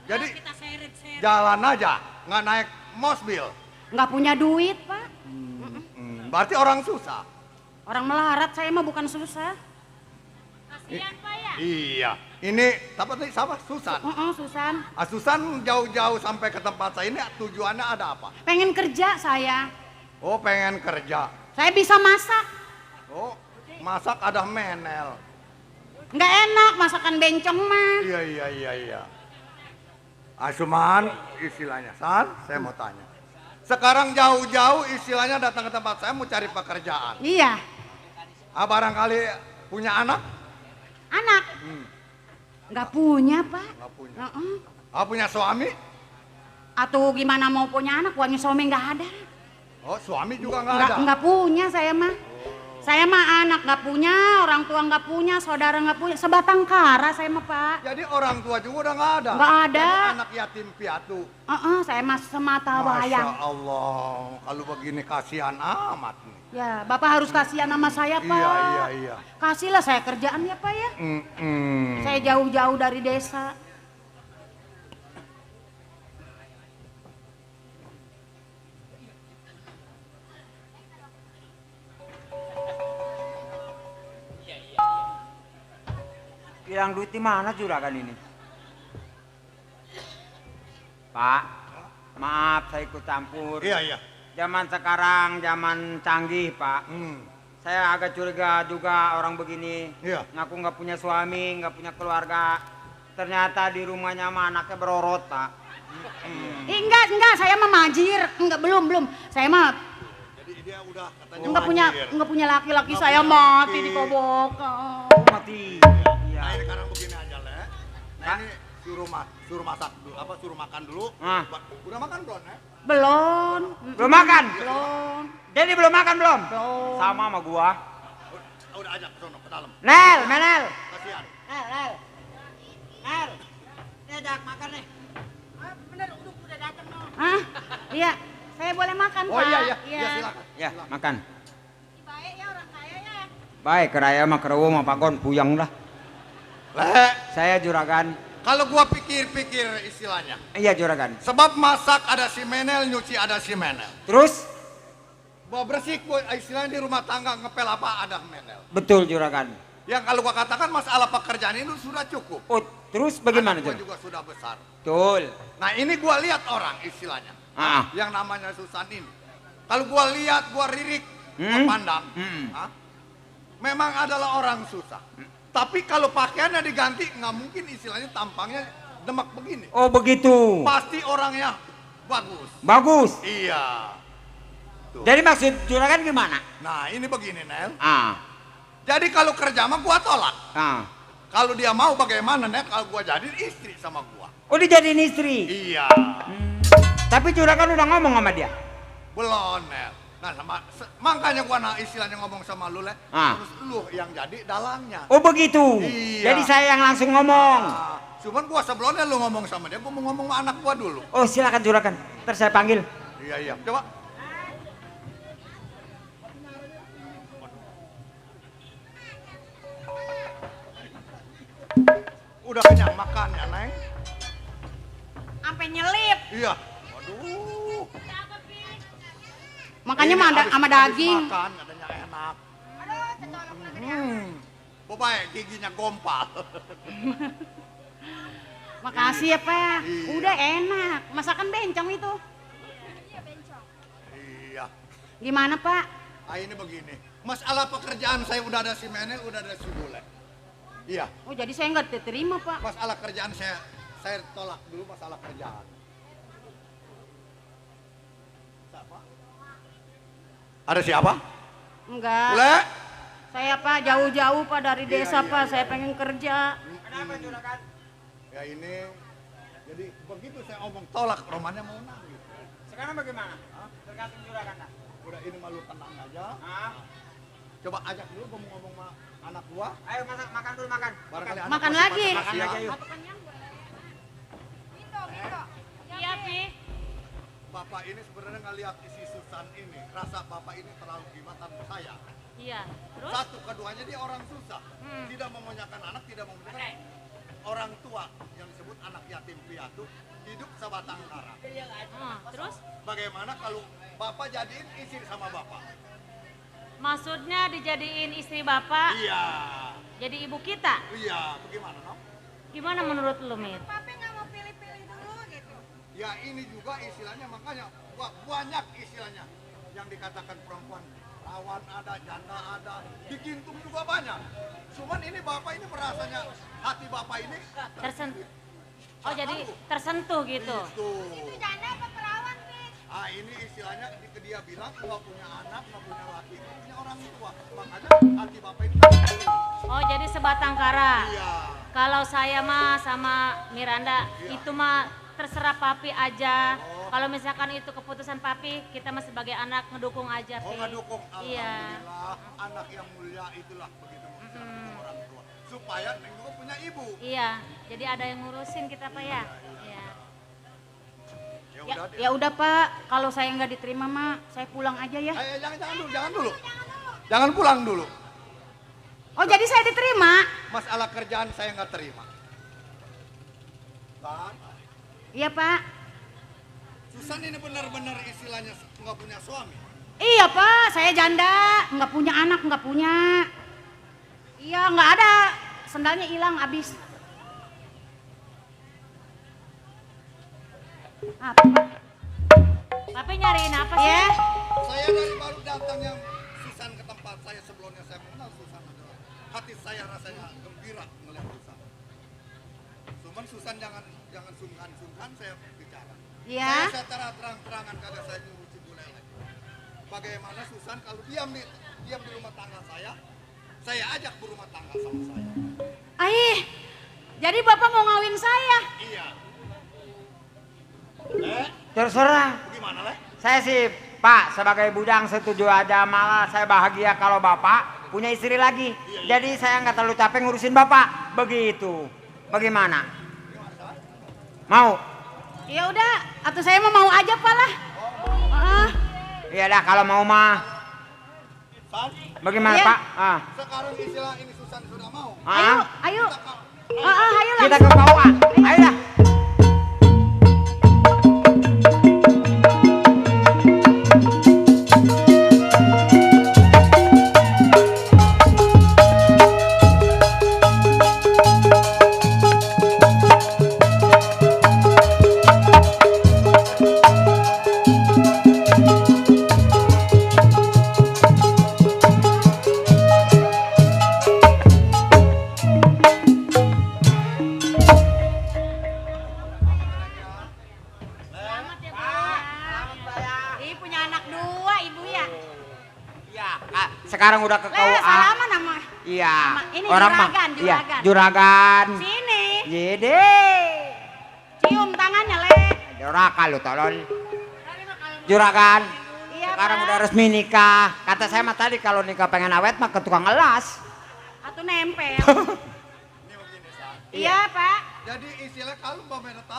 S12: Jadi
S9: Kita seret-seret.
S12: jalan aja, nggak naik mobil.
S9: Nggak punya duit, Pak.
S12: Berarti orang susah.
S9: Orang melarat, saya mah bukan susah.
S10: Kasihan Pak ya.
S12: Iya. Ini siapa? Susan.
S9: Susan.
S12: Susan jauh-jauh sampai ke tempat saya ini tujuannya ada apa?
S9: Pengen kerja saya.
S12: Oh, pengen kerja.
S9: Saya bisa masak.
S12: Oh, masak ada menel.
S9: Nggak enak masakan bencong mah.
S12: Iya. Cuman istilahnya, San, saya mau tanya. Sekarang jauh-jauh istilahnya datang ke tempat saya mau cari pekerjaan.
S9: Iya.
S12: Barangkali punya anak?
S9: Anak. Nggak punya, Pak.
S12: Nggak punya. Punya suami?
S9: Atau gimana mau punya anak, punya suami nggak ada.
S12: Oh, suami juga nggak ada?
S9: Nggak punya saya mah. Saya mah anak nggak punya, orang tua nggak punya, saudara nggak punya, sebatang kara saya mah Pak.
S12: Jadi orang tua juga udah nggak ada?
S9: Nggak ada.
S12: Jadi anak yatim piatu?
S9: Saya mah semata wayang.
S12: Masya Allah, kalau begini kasihan amat nih.
S9: Ya, Bapak harus kasihan sama saya Pak.
S12: Iya.
S9: Kasihlah saya kerjaan ya Pak ya. Saya jauh-jauh dari desa.
S1: Hilang duit di mana juragan ini? Pak, maaf saya ikut campur.
S12: Iya.
S1: Zaman sekarang, zaman canggih Pak. Saya agak curiga juga orang begini.
S12: Iya.
S1: Ngaku nggak punya suami, nggak punya keluarga. Ternyata di rumahnya mah anaknya berorot Pak.
S9: Enggak, saya mah majir. Enggak, belum. Saya mah
S12: Jadi dia udah katanya
S9: enggak punya laki-laki, saya mati di kobokan.
S1: Mati.
S12: Nah ini sekarang begini aja Le. Nah ini suruh masak dulu, suruh makan dulu. Udah makan belum ya?
S9: Belum.
S1: Belum makan?
S9: Belum.
S1: Jadi belum makan belum?
S9: Belum.
S1: Sama sama gua.
S12: Udah ajak ke sono, ke dalam.
S1: Menel.
S12: Kasihan.
S7: Nel. Diajak makan nih. Bener udah datang no.
S9: Iya. Saya boleh makan
S12: Oh
S9: Pak.
S12: iya, silakan.
S1: Ya, makan.
S10: Baik ya orang kaya ya.
S1: Baik, keraya mah kerewo mah pagon puyang lah.
S12: Le,
S1: Saya juragan.
S12: kalau gua pikir-pikir istilahnya.
S1: Iya juragan.
S12: Sebab masak ada si menel, nyuci ada si menel.
S1: Terus?
S12: Bawa bersih gua istilahnya di rumah tangga ngepel apa ada menel.
S1: Betul juragan.
S12: Yang kalau gua katakan masalah pekerjaan ini sudah cukup.
S1: Oh, terus bagaimana
S12: Anak gua
S1: juragan?
S12: juga sudah besar.
S1: Betul.
S12: Nah ini gua lihat orang istilahnya. Yang namanya Susan ini. Kalau gua lihat, gua ririk, gua pandang. Memang adalah orang susah. Tapi kalau pakaiannya diganti, nggak mungkin istilahnya tampangnya demak begini.
S1: Oh begitu.
S12: Pasti orangnya bagus.
S1: Bagus.
S12: Iya. Tuh.
S1: Jadi maksud juragan gimana?
S12: Nah ini begini Nel.
S1: Jadi
S12: Jadi kalau kerja mah gua tolak.
S1: ah.
S12: Kalau dia mau bagaimana Nel? Kalau gua jadi istri sama gua.
S1: Oh dijadiin istri.
S12: Iya.
S1: Tapi juragan udah ngomong sama dia.
S12: Belum Nel. Nah makanya gua istilahnya ngomong sama lu Le. Terus lu yang jadi dalangnya.
S1: Oh begitu.
S12: Iya.
S1: Jadi saya yang langsung ngomong.
S12: Nah, cuman gua sebelumnya lu ngomong sama dia, gua mau ngomong sama anak gua dulu.
S1: Oh silakan juragan. Ntar saya panggil.
S12: Iya. Coba. Udah kenyang makannya, Neng?
S9: Sampai nyelip.
S12: Iya. Waduh.
S9: Makanya
S12: Ini
S9: mah ada
S12: habis-
S9: sama
S12: habis
S9: daging.
S12: Makan, katanya enak. Bobai, giginya gompal.
S9: Makasih ya Pak.
S12: Iya.
S9: Udah enak. Masakan bencong itu.
S12: Iya.
S9: Gimana Pak?
S12: Ini begini. Masalah pekerjaan saya udah ada si Menel, udah ada si Bule. Iya.
S9: Oh jadi saya nggak diterima Pak.
S12: Masalah kerjaan saya tolak dulu masalah kerjaan. Siapa? Ada siapa?
S9: Enggak.
S12: Bule?
S9: Saya Pak jauh-jauh Pak dari
S12: Iya,
S9: desa
S12: iya,
S9: Pak.
S12: iya.
S9: Saya pengen kerja.
S12: Kenapa juragan? Ya ini, jadi begitu saya omong tolak, Romannya mau nangis.
S4: Sekarang bagaimana? Tergantung juragan dah.
S12: Udah ini malu tenang aja. Coba ajak dulu gua mau ngomong sama anak gua.
S4: Ayo makan dulu makan.
S12: Barangkali anak
S9: Makan
S12: gua
S9: lagi.
S12: sempat
S4: Makan
S12: ya.
S4: lagi ayo.
S10: Iya, Pi.
S12: Bapak ini sebenarnya ngelihat isi Susan ini, rasa bapak ini terlalu gimana saya.
S10: Iya. Terus?
S12: Satu, keduanya dia orang susah, tidak memonyakan anak, tidak memonyakan orang tua yang disebut anak yatim piatu, hidup sebatang kara.
S10: Terus?
S12: Bagaimana kalau bapak jadiin istri sama bapak?
S10: Maksudnya dijadiin istri bapak,
S12: Iya,
S10: jadi ibu kita.
S12: iya, bagaimana no?
S10: Gimana menurut lu, Mir?
S9: Papi nggak mau pilih-pilih dulu gitu.
S12: Ya ini juga istilahnya makanya banyak istilahnya yang dikatakan perempuan rawan ada, janda ada, dikintung juga banyak. Cuman ini bapak ini merasanya hati bapak ini
S10: Tersentuh. Oh jadi tersentuh gitu.
S12: Itu.
S9: Janda apa perawan Pi?
S12: Ah ini istilahnya dia bilang nggak punya anak, nggak punya laki, nggak punya orang tua. Makanya hati bapak ini
S10: Oh jadi sebatang kara.
S12: iya.
S10: Kalau saya mah sama Miranda
S12: Iya.
S10: itu mah terserah papi aja. Kalau misalkan itu keputusan papi, kita mah sebagai anak ngedukung aja,
S12: Oh
S10: Pi.
S12: ngedukung,
S10: Iya.
S12: alhamdulillah anak yang mulia itulah begitu maksudnya orang tua. Supaya neng juga punya ibu.
S10: Iya. Jadi ada yang ngurusin kita, Pak ya. Iya.
S12: Ya
S9: Ya,
S12: udah deh.
S9: ya udah Pak, kalau saya nggak diterima mah saya pulang aja ya.
S12: Jangan dulu. Jangan pulang dulu.
S9: Oh jadi saya diterima?
S12: Masalah kerjaan saya nggak terima. Kan?
S9: Iya Pak.
S12: Susan ini benar-benar istilahnya nggak punya suami.
S9: Iya Pak, saya janda, nggak punya anak, nggak punya. Iya nggak ada, sendalnya hilang abis. Apa Pak?
S10: Papi nyariin apa sih?
S9: Ya,
S12: Saya dari baru datang yang Susan ke tempat saya sebelumnya saya mengenal Susan adalah hati saya rasanya gembira melihat Susan. Cuman Susan jangan sungkan saya bicara.
S9: Iya.
S12: Saya secara terang-terangan kagak saya ngurusin boleh lagi. Bagaimana Susan kalau diam di rumah tangga saya ajak berumah tangga sama saya.
S9: jadi Bapak mau ngawin saya?
S12: Iya.
S1: Terserah.
S12: Bagaimana leh?
S1: Saya sih Pak sebagai bujang setuju aja, malah saya bahagia kalau Bapak punya istri lagi. Jadi saya nggak terlalu capek ngurusin Bapak. Begitu. Bagaimana? Mau?
S9: Ya udah, atau saya mau aja Pak lah.
S1: Iya dah kalau mau mah.
S12: San,
S1: Bagaimana
S9: Iya.
S1: Pak?
S12: sekarang istilah ini Susan sudah mau.
S9: Ayo. Ayo
S1: Kita ke KUA. Ayo dah.
S9: Selamat ya Pak. Ih punya anak dua ibu ya.
S1: Iya, sekarang udah ke KUA.
S9: Salaman nama.
S1: Iya.
S9: Ini
S1: Orang mah.
S9: juragan,
S1: Iya,
S9: juragan.
S1: juragan.
S9: Sini.
S1: Yede.
S9: Cium tangannya Le.
S1: Juragan lu tolol. Juragan.
S9: Iya
S1: Sekarang
S9: Pak.
S1: udah resmi nikah. Kata saya mah tadi kalau nikah pengen awet mah ke tukang ngelas.
S9: Atau nempel.
S12: Ini begini San.
S9: Iya Pak.
S12: Jadi istilah kalau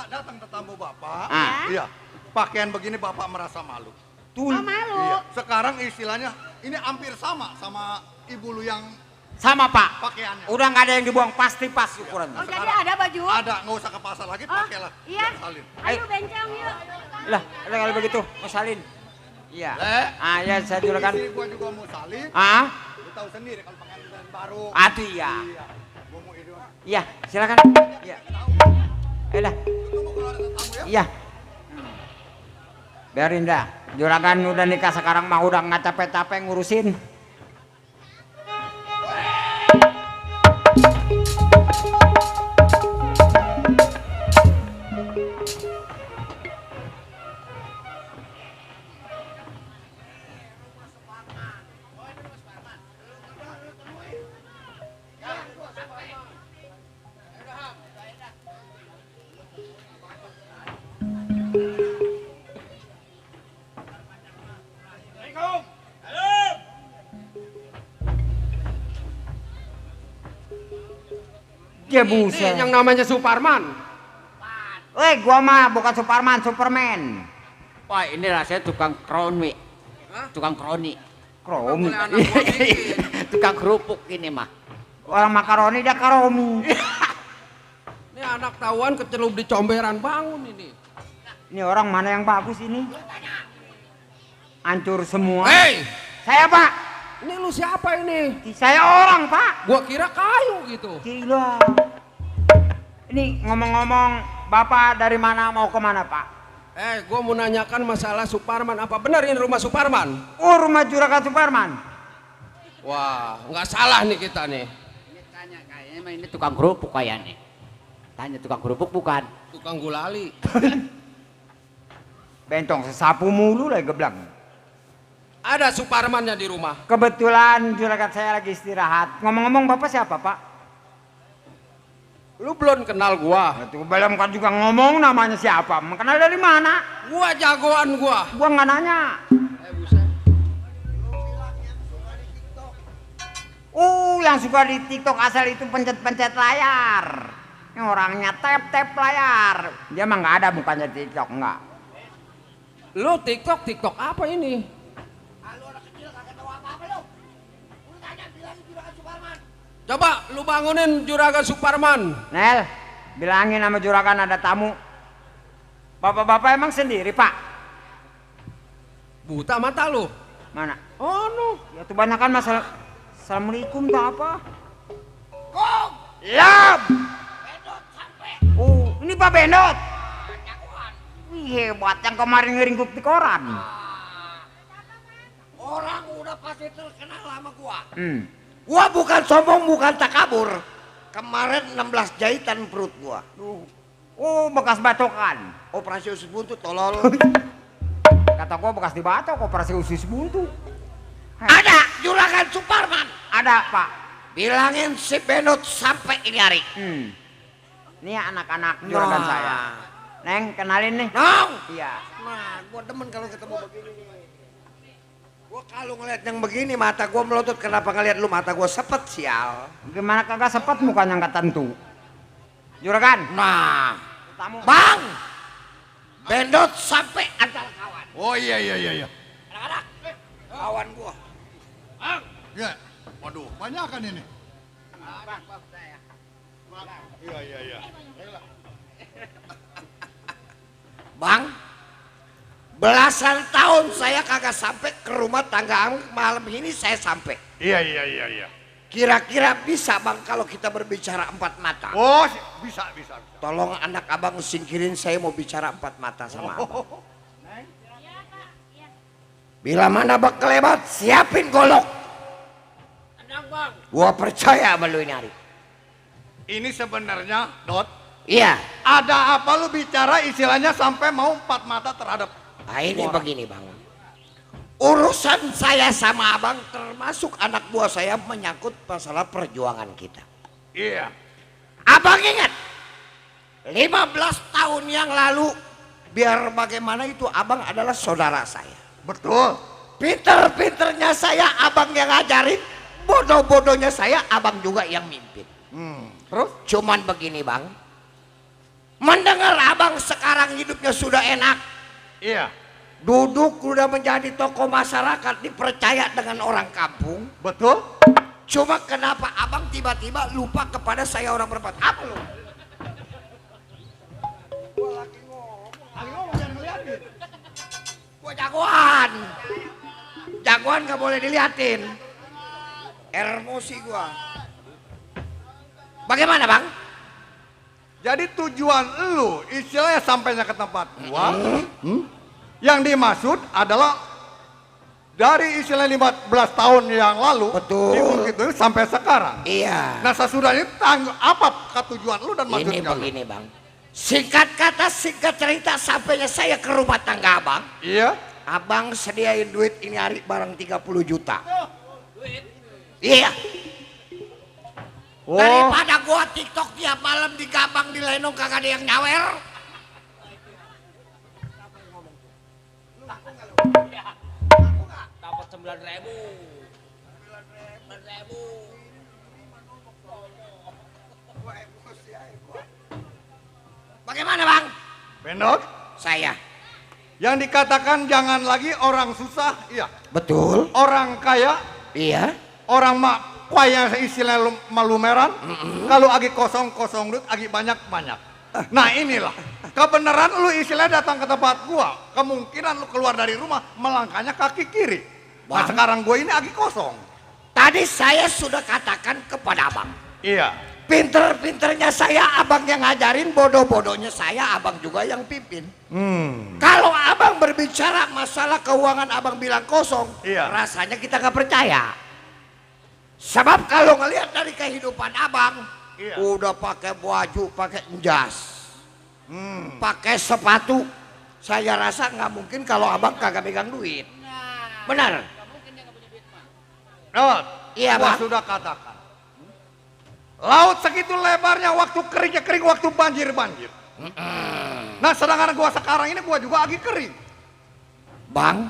S12: datang tetamu bapak,
S1: Ah.
S12: iya, pakaian begini bapak merasa malu.
S1: Tuh.
S9: Oh malu.
S12: Iya. Sekarang istilahnya ini hampir sama ibu lu yang
S1: Sama Pak.
S12: pakaiannya.
S1: Udah nggak ada yang dibuang, pasti pas ukuran.
S9: Oh jadi ada baju?
S12: Ada, nggak usah ke pasar lagi,
S9: Oh,
S12: pakailah.
S9: iya.
S12: Biar salin.
S9: Ayo bencong yuk.
S1: Lah, kalau begitu mau salin. Iya.
S12: Le.
S1: Ya saya juragan.
S12: Istri gua juga mau salin.
S1: Ah,
S12: Lu tahu sendiri kalau pakaian brand baru.
S1: atuh iya.
S12: Iya. Gua mau ini.
S1: Iya, silakan. Iya. Lah.
S12: Tunggu kalau ada tamu ya.
S1: Iya. Biarin dah. Juragan udah nikah sekarang mah udah nggak capek-capek ngurusin. Ya buset.
S4: Yang namanya Suparman.
S1: Gua mah bukan Suparman, Superman.
S7: Wah, ini rasanya tukang kroni. Tukang kroni.
S1: Kromi.
S7: Tukang kerupuk ini mah.
S1: Orang makaroni dia karomi.
S4: Ini anak tawan kecelup di comberan bangun ini.
S1: Ini orang mana yang bagus ini? Hancur semua.
S4: Hei,
S1: Saya Pak.
S4: ini lu siapa ini?
S1: Saya orang Pak.
S4: Gua kira kayu gitu.
S1: Gila. Ini ngomong-ngomong, Bapak dari mana mau kemana Pak?
S4: Gua mau nanyakan masalah Suparman. Apa benar ini rumah Suparman?
S1: Oh, rumah Juragan Suparman.
S4: Wah, nggak salah nih kita nih.
S7: Ini tanya kayaknya mah ini tukang kerupuk kayaknya. Tanya tukang kerupuk bukan?
S4: Tukang gulali.
S1: Bentong sesapu mulu lagi geblang.
S4: Ada Suparmannya di rumah.
S1: Kebetulan Juragan saya lagi istirahat. Ngomong-ngomong Bapak siapa Pak?
S4: Lu belum kenal gua.
S1: Itu belum kan juga ngomong namanya siapa. Mengenal dari mana?
S4: Gua jagoan gua.
S1: Gua nggak nanya.
S4: Buset.
S1: Yang suka di TikTok asal itu pencet-pencet layar. Yang orangnya tap-tap layar. Dia mah nggak ada bukannya TikTok enggak.
S4: Lu TikTok apa ini? Coba lu bangunin Juragan Suparman.
S1: Nel, bilangin sama Juragan ada tamu. Bapak-bapak emang sendiri Pak?
S4: Buta mata lu.
S1: Mana?
S4: Oh no.
S1: Ya tuh banyak kan masalah. Assalamualaikum tak apa? Lab. Oh, ini Pak Bendot. Wih, hebat yang kemarin ngeringkuk di koran.
S12: Orang udah pasti terkenal sama gua.
S1: Gua bukan sombong, bukan takabur. Kemarin 16 jahitan perut gua. Oh, bekas bacokan.
S12: Operasi usus buntu tolol.
S1: Kata gua bekas dibacok, operasi usus buntu.
S12: Ada Juragan Suparman.
S1: Ada, Pak.
S12: Bilangin si Benot sampai ini hari.
S1: Ini anak-anak juragan saya. Neng, kenalin nih.
S12: Nong.
S1: Iya.
S12: Nah, gua demen kalau ketemu begini. Gua kalau ngeliat yang begini mata gua melotot, kenapa ngeliat lu mata gua sepet sial.
S1: Gimana kagak sepet mukanya nggak tentu. Juragan.
S12: Nah,
S1: Tamu.
S12: Bang. Bendot sampai antara kawan.
S5: Oh iya.
S12: Anak-anak, kawan gua.
S5: Ya. Waduh, banyak kan ini. Iya.
S12: Bang, belasan tahun saya kagak sampai ke rumah tangga, malam ini saya sampai.
S5: Iya.
S12: Kira-kira bisa Bang kalau kita berbicara empat mata?
S5: Oh, bisa.
S12: Tolong anak abang singkirin, saya mau bicara empat mata sama abang. Bila mana bak kelebat, siapin golok. Gua percaya sama lu ini hari.
S5: Ini sebenarnya, Dot,
S12: Iya.
S5: ada apa lu bicara istilahnya sampai mau empat mata terhadap
S12: Nah ini begini Bang. Urusan saya sama abang termasuk anak buah saya menyangkut masalah perjuangan kita.
S5: Iya.
S12: Abang ingat 15 tahun yang lalu, biar bagaimana itu abang adalah saudara saya.
S5: Betul.
S12: Pinter-pinternya saya abang yang ngajarin, bodoh-bodohnya saya abang juga yang mimpin.
S5: Terus?
S12: Cuman begini Bang, mendengar abang sekarang hidupnya sudah enak,
S5: Iya.
S12: duduk udah menjadi tokoh masyarakat, dipercaya dengan orang kampung.
S5: Betul.
S12: Cuma kenapa abang tiba-tiba lupa kepada saya orang berempat? Apa lu? Gua lagi ngomong jangan ngeliatin. Gua jagoan. Jagoan gak boleh diliatin. Emosi gua. Bagaimana Bang?
S5: Jadi tujuan lu istilahnya sampainya ke tempat gua, yang dimaksud adalah dari istilah 15 tahun yang lalu,
S12: Betul.
S5: Gitu sampai sekarang.
S12: Iya.
S5: Nah sesudah ini apa tujuan lu dan maksudnya?
S12: Ini begini Bang. Singkat kata, singkat cerita, sampainya saya ke rumah tangga abang.
S5: Iya.
S12: Abang sediain duit ini hari barang 30 juta. Iya.
S1: Oh.
S12: Daripada gua TikTok tiap malam di gabang di lenong kagak ada yang nyawer.
S6: Dapat 9.000. 9.000.
S1: Bagaimana bang?
S12: Benot,
S1: Saya.
S12: yang dikatakan jangan lagi orang susah, iya.
S1: Betul.
S12: Orang kaya,
S1: Iya.
S12: orang kaya istilah malumeran, kalau agi kosong duit, agi banyak. Nah inilah, kebenaran lu istilah datang ke tempat gua, kemungkinan lu keluar dari rumah, melangkahnya kaki kiri. Nah
S1: Bang.
S12: sekarang gua ini agi kosong.
S1: Tadi saya sudah katakan kepada abang.
S12: Iya.
S1: Pinter-pinternya saya abang yang ngajarin, bodoh-bodohnya saya abang juga yang pimpin. Kalau abang berbicara masalah keuangan abang bilang kosong,
S12: Iya.
S1: rasanya kita nggak percaya. Sebab kalau ngelihat dari kehidupan abang,
S12: Iya.
S1: udah pakai baju, pakai jas, pakai sepatu, saya rasa nggak mungkin kalau abang kagak megang duit. Benar?
S12: Not,
S1: Iya,
S12: gua
S1: Bang.
S12: sudah katakan. Laut segitu lebarnya, waktu keringnya kering, waktu banjir. Nah sedangkan gua sekarang ini gua juga lagi kering.
S1: Bang,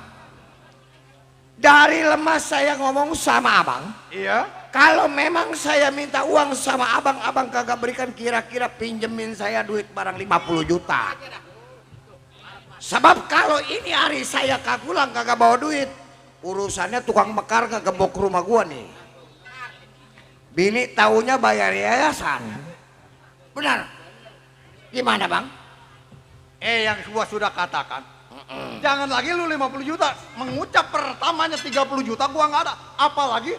S1: dari lemas saya ngomong sama abang,
S12: Iya.
S1: kalau memang saya minta uang sama abang, abang kagak berikan, kira-kira pinjemin saya duit barang 50 juta. Sebab kalau ini hari saya kagulang kagak bawa duit, urusannya tukang mekar kegebok rumah gua nih. Bini taunya bayar yayasan. Benar? Gimana bang?
S12: Yang gua sudah katakan, jangan lagi lu 50 juta, mengucap pertamanya 30 juta gua nggak ada, apalagi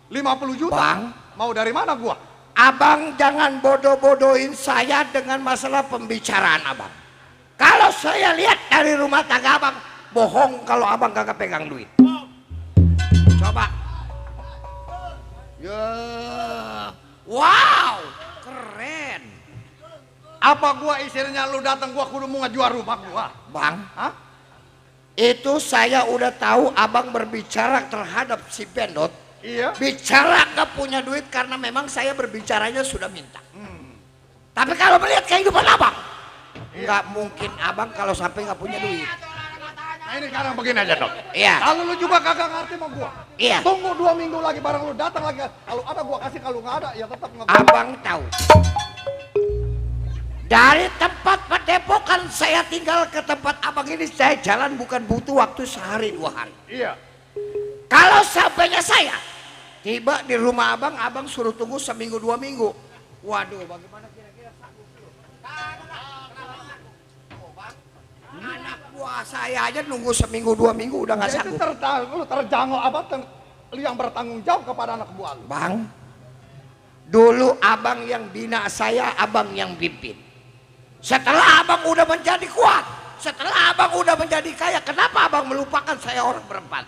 S12: 50 juta.
S1: Bang.
S12: Mau dari mana gua?
S1: Abang jangan bodoh-bodohin saya dengan masalah pembicaraan abang. Kalau saya lihat dari rumah tangga abang, bohong kalau abang kagak pegang duit. Coba. Ya, wow, keren.
S12: Apa gua istilahnya lu datang gua kudu mau ngejual rumah gua?
S1: Bang,
S12: Hah?
S1: itu saya udah tahu abang berbicara terhadap si Benot.
S12: Iya.
S1: Bicara gak punya duit karena memang saya berbicaranya sudah minta. Tapi kalau melihat kehidupan abang, nggak mungkin abang kalau sampai nggak punya duit.
S12: Nah ini sekarang begini aja dok.
S1: Iya.
S12: Kalau lu juga kagak ngerti sama gua.
S1: Iya.
S12: Tunggu 2 minggu lagi barang lu datang lagi. Kalau ada gua kasih, kalau nggak ada ya tetap nggak.
S1: Abang tahu. Dari tempat padepokan saya tinggal ke tempat abang ini, saya jalan bukan butuh waktu sehari 2 hari.
S12: Iya.
S1: Kalau sampainya saya tiba di rumah abang, abang suruh tunggu seminggu 2 minggu. Waduh, bagaimana kira-kira sanggup lu? Anak buah saya aja nunggu seminggu 2 minggu udah nggak
S12: Ya, itu
S1: sanggup.
S12: lu terjangkau apa lu yang bertanggung jawab kepada anak buah lu.
S1: Bang, dulu abang yang bina saya, abang yang pimpin. Setelah abang udah menjadi kuat, setelah abang udah menjadi kaya, kenapa abang melupakan saya orang berempat?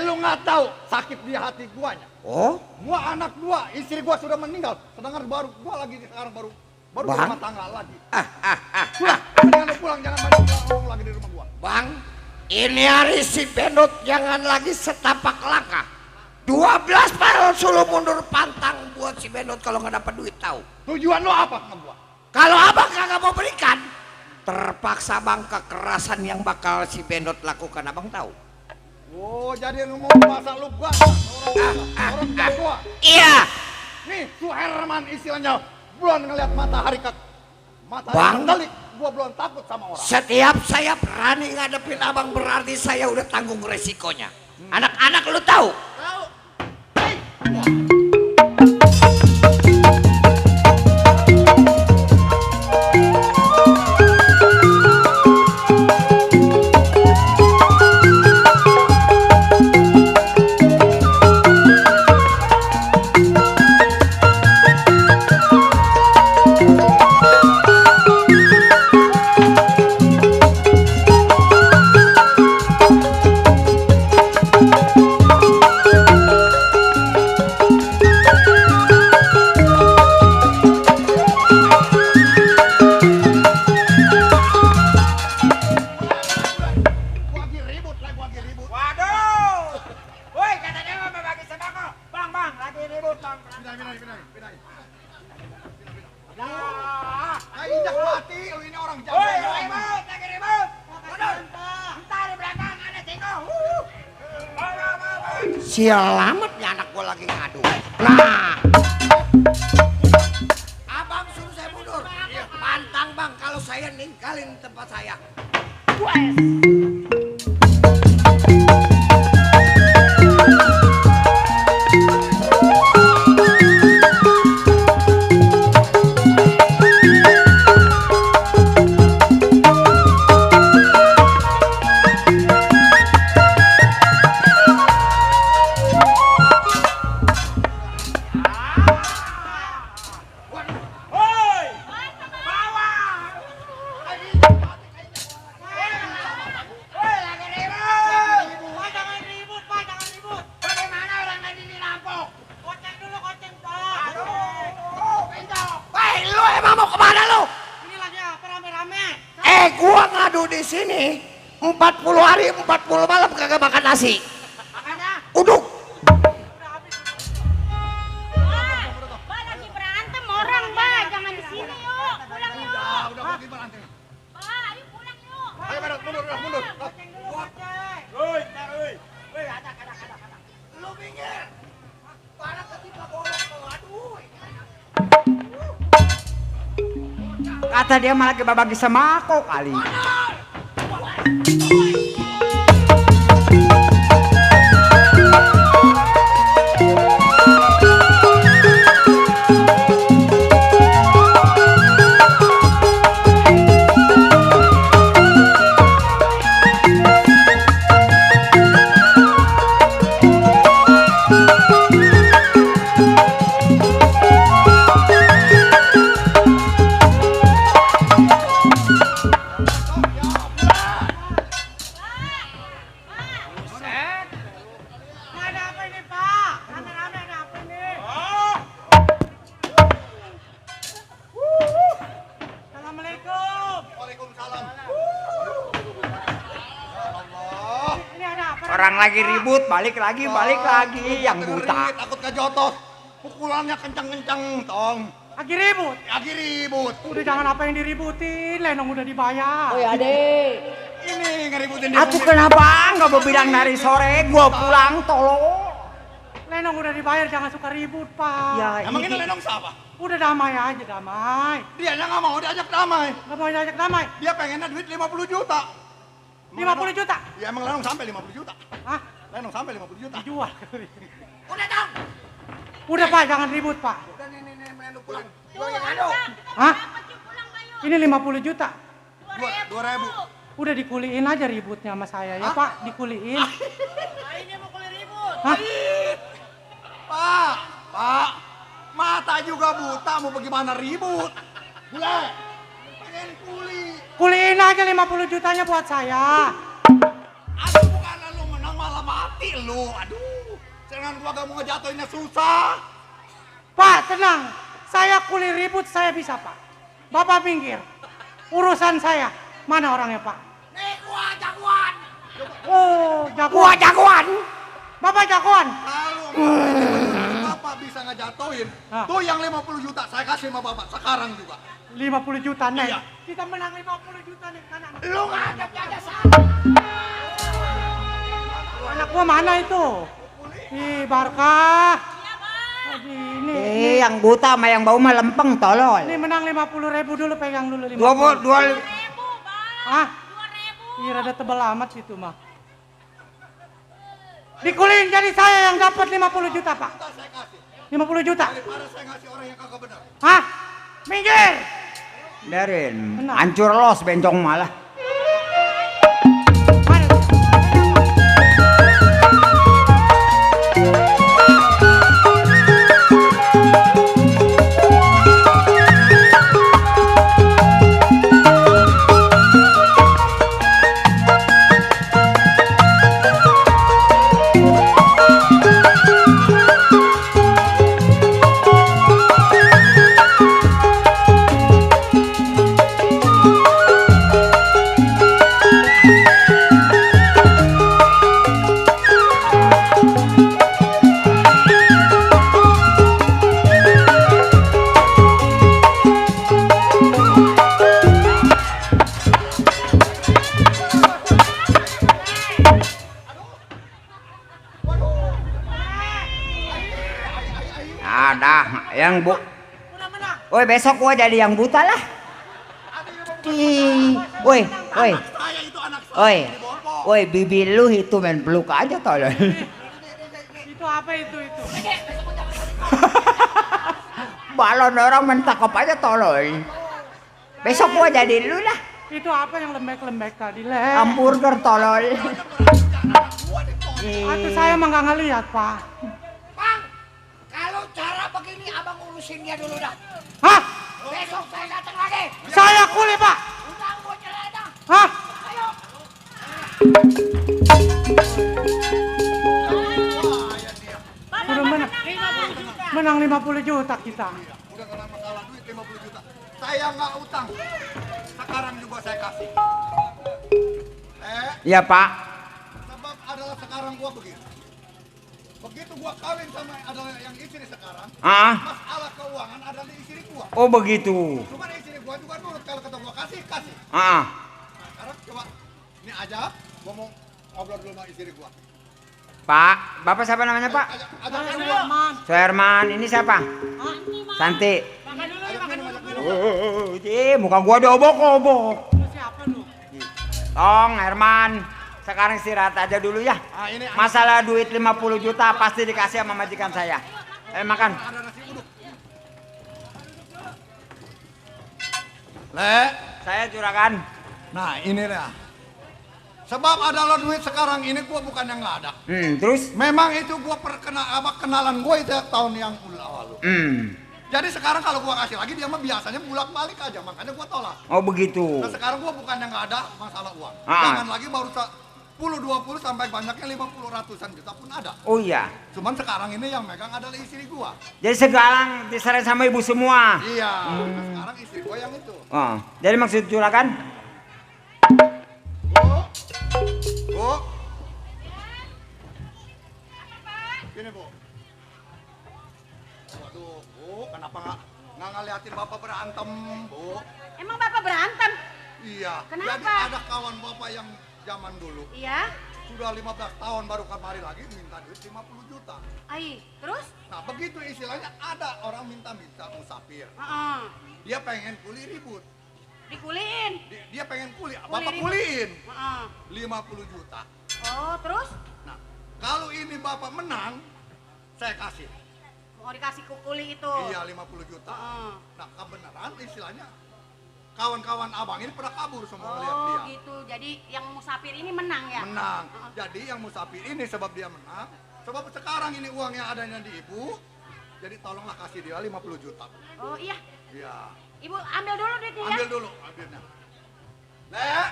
S12: Lu nggak tahu sakit di hati guanya.
S1: Oh,
S12: Gua anak gua, istri gua sudah meninggal. Sedangkan baru gua lagi sekarang baru
S1: Bang.
S12: rumah tangga lagi. Jangan lu pulang, jangan banyak ngomong lagi di rumah gua.
S1: Bang, ini hari si Benot jangan lagi setapak langkah. 12 barrel suruh mundur pantang buat si Benot kalau nggak dapat duit, tahu.
S12: Tujuan lu apa sama gua?
S1: Kalau abang kagak mau berikan, terpaksa bang kekerasan yang bakal si Benot lakukan, abang tahu.
S12: Oh, jadi ngomong masa lu gua orang tua gua.
S1: Iya.
S12: Nih, Su Herman istilahnya belum ngeliat matahari
S1: Bang.
S12: telik, gua belum takut sama orang.
S1: Setiap saya berani ngadepin abang berarti saya udah tanggung resikonya. Anak-anak lu tahu? Selamat ya anak gua lagi ngadu. Nah, abang suruh saya mundur. Pantang bang kalau saya ninggalin tempat saya. Gua ngadu di sini 40 hari 40 malam kagak makan nasi. Uduk.
S9: Ba lagi berantem orang, Ba. Jangan di sini yuk. Pulang yuk.
S12: Udah lagi berantem.
S9: Ba, ayo pulang yuk.
S12: Ayo mundur.
S1: Lu minggir. Para ketiba bolong tuh. Aduh.
S4: Kata dia malah kebabagi sama aku kali.
S2: Ada apa ini, Pak? Rame-rame ada apa ini? Assalamualaikum.
S12: Waalaikumsalam.
S2: Ini ada apa?
S4: Orang lagi ribut, balik lagi yang buta.
S12: Ringit, takut kejotos. Pukulannya kencang-kencang, tong.
S2: Lagi ribut.
S12: Lagi ribut.
S2: Udah jangan apa yang diributin, Lenong udah dibayar.
S11: Oh ya deh.
S12: Ini ngeributin dia.
S4: Aku kenapa nggak mau bilang dari sore, gua pulang tolong.
S2: Lenong udah dibayar, jangan suka ribut, Pak.
S4: Ya,
S12: Emang ini Lenong siapa?
S2: Udah damai aja, damai.
S12: Dia nggak mau diajak damai.
S2: Gak mau diajak damai.
S12: Dia pengennya duit 50 juta.
S2: 50 juta.
S12: Ya emang Lenong sampai 50 juta.
S2: Hah?
S12: Lenong sampai 50 juta.
S2: Dijual.
S1: Udah dong.
S2: Udah, Pak, jangan ribut, Pak.
S1: Udah nih Lenong pulang.
S9: Tuh, ayo.
S2: Hah?
S9: Dapat yuk pulang, Ba, yuk.
S2: Ini 50 juta.
S12: 2.000.
S2: Udah dikuliin aja ributnya sama saya ya, Pak. Dikuliin.
S9: Ini mau kulit ribut.
S2: Hah?
S12: Pak, mata juga buta, mau bagaimana ribut? Bule, pengen kuli.
S2: Kuliin aja 50 jutanya buat saya.
S12: Aduh, bukan lu menang malah mati lu. Aduh, jangan gua gak mau ngejatuhinnya susah.
S2: Pak, tenang. Saya kuli ribut, saya bisa, Pak. Bapak pinggir. Urusan saya. Mana orangnya, Pak?
S1: Nih gua jagoan.
S2: Oh,
S1: Gua
S2: jagoan.
S1: jagoan.
S2: Bapak jagoan.
S12: Kalau Bapak bisa ngejatuhin,
S2: Hah.
S12: tuh yang 50 juta saya kasih sama Bapak sekarang juga.
S2: 50 juta, Nek.
S12: Iya.
S2: Kita menang 50 juta nih, kanan.
S1: Lu ngadep aja sana.
S2: Anak gua mana itu? Ih, Barkah. Lagi ini.
S4: yang buta sama yang bau mah lempeng tolol.
S2: Ini menang 50.000 dulu, pegang dulu 50.
S4: 20.
S2: Hah? Iya, rada tebal amat situ mah. Dikuliin jadi saya yang dapat 50 juta, Pak. 50 juta.
S12: Daripada saya ngasih orang yang kagak benar.
S2: Hah? Minggir.
S4: Biarin,
S2: Tenang.
S4: hancur los bencong malah.
S1: Yang bu. Woi, besok gua jadi yang buta lah. Woi, woi. Woi. Woi, bibi lu itu main peluk aja tolong.
S2: Itu apa itu?
S1: Balon orang main takap aja tolong. Besok gua jadi lu lah.
S2: Itu apa yang lembek-lembek tadi, Le?
S1: Hamburger tolol.
S2: Aduh, saya mah nggak ngeliat, Pak.
S1: Bang, kalau cara begini abang urusin dia dulu dah.
S2: Hah?
S1: Besok saya datang lagi.
S2: Saya kuli, Pak.
S1: Utang gua jelena.
S2: Hah?
S1: Ayo.
S2: Udah menang 50 juta kita.
S12: Udah kalau masalah duit 50 juta. Saya nggak utang. Sekarang juga saya kasih.
S1: Iya, Pak.
S12: Sebab adalah sekarang gua begitu. Begitu gua kawin sama adalah yang istri sekarang. Masalah keuangan adalah di istri gua.
S1: Oh, begitu.
S12: Cuman istri gua juga nurut kalau kata gua kasih.
S1: Ah.
S12: Sekarang coba ini aja gua mau ngobrol dulu sama istri gua.
S1: Pak, Bapak siapa namanya, Pak? Suherman. Ini siapa? Santi. Muka gua diobok-obok.
S2: Siapa lu?
S1: Tong, Herman. Sekarang istirahat aja dulu ya. Masalah duit 50 juta pasti dikasih sama majikan saya. Makan.
S12: Le,
S1: saya juragan.
S12: Nah, ini lah. Sebab adalah duit sekarang ini gua bukan yang nggak ada.
S1: Terus?
S12: Memang itu gua kenalan gua itu tahun yang lalu. Jadi sekarang kalau gua kasih lagi dia mah biasanya bolak-balik aja, makanya gua tolak.
S1: Oh, begitu.
S12: Nah, sekarang gua bukan yang nggak ada masalah uang. Jangan lagi baru 10-20 sampai banyaknya 50 ratusan juta pun ada.
S1: Oh iya.
S12: Cuman sekarang ini yang megang adalah istri gua.
S1: Jadi sekarang diserahin sama ibu semua.
S12: Iya. Nah, sekarang istri gua yang itu.
S1: Oh, jadi maksud juragan?
S12: Bu. Gini, Bu. Waduh, Bu, kenapa nggak ngeliatin Bapak berantem, Bu?
S9: Emang Bapak berantem?
S12: Iya.
S9: Kenapa?
S12: Jadi ada kawan Bapak yang zaman dulu.
S9: Iya.
S12: Sudah 15 tahun baru kemari lagi minta duit 50 juta.
S9: Terus?
S12: Nah, begitu istilahnya ada orang minta-minta musafir. Dia pengen kuli ribut.
S9: Dikuliin.
S12: Dia pengen kuli, Bapak kuliin. 50 juta.
S9: Oh, terus?
S12: Nah, kalau ini Bapak menang, saya kasih.
S9: Mau dikasih kuli itu?
S12: Iya, 50 juta. Nah, kebenaran istilahnya kawan-kawan abang ini pernah kabur semua lihat dia.
S9: Oh, gitu. Jadi yang musafir ini menang ya?
S12: Menang. Jadi yang musafir ini sebab dia menang, sebab sekarang ini uang yang adanya di ibu, jadi tolonglah kasih dia 50 juta.
S9: Oh, iya.
S12: Iya.
S9: Ibu ambil dulu duitnya ya?
S12: Ambil dulu, ambilnya. Lek.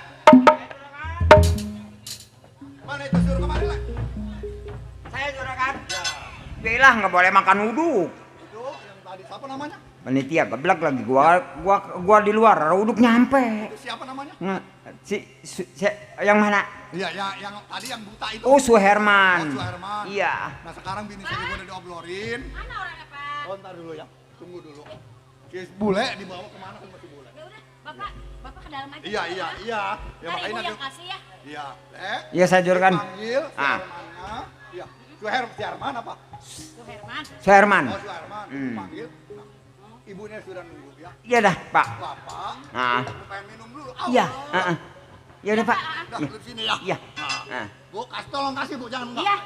S12: Mana itu suruh kemari, Lek?
S1: Saya juragan. Ya. Bilang nggak boleh makan uduk.
S12: Uduk yang tadi siapa namanya?
S1: Panitia geblak lagi. Gua di luar, uduk nyampe.
S12: Itu siapa namanya?
S1: Si yang mana?
S12: Iya, yang tadi yang buta itu.
S1: Oh, Suherman.
S12: Oh, Suherman.
S1: Iya.
S12: Nah, sekarang bini saya juga udah diobrolin.
S9: Mana orangnya, Pak?
S12: Oh, ntar dulu ya. Tunggu dulu. Si bule dibawa kemana kan masih bule?
S9: Ya udah, Bapak ke dalam aja.
S12: Iya. Ya
S9: Ntar
S12: makanya
S9: Ibu
S12: nanti.
S9: yang kasih ya.
S12: Iya, Lek.
S1: Iya, saya juragan.
S12: Panggil Suhermannya. Iya. Suherman apa?
S9: Suherman.
S1: Suherman.
S12: Oh, Suherman. Panggil. Nah, ibunya sudah nunggu ya.
S1: Iya dah, Pak.
S12: Bapak. Pengen minum dulu.
S1: Iya. Ya udah, Pak.
S12: Udah, di sini ya.
S1: Iya.
S12: Nah. Bu, tolong kasih, Bu, jangan enggak.
S9: Iya.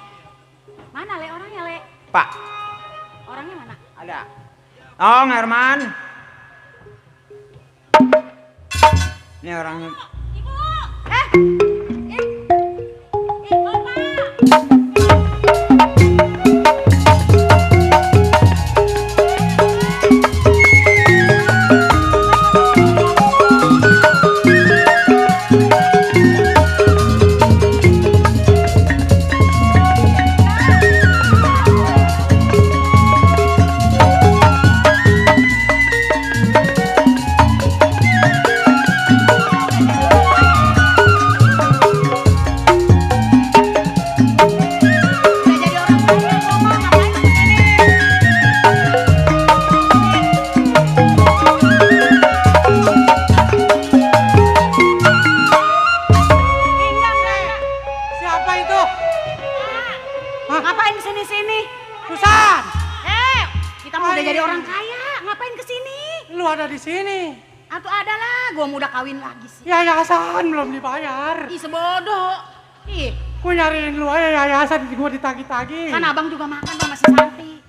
S9: Mana Le orangnya, Le?
S1: Pak.
S9: Orangnya mana?
S1: Ada. Tong, Herman. Ini orangnya.
S9: Ibu.
S2: ada di sini.
S9: Atau ada lah, gua mau udah kawin lagi sih.
S2: Yayasan belum dibayar.
S9: Ih sebodoh. Ih,
S2: Gue nyariin lu aja yayasan, gue ditagi-tagi.
S9: kan abang juga makan bang masih cantik.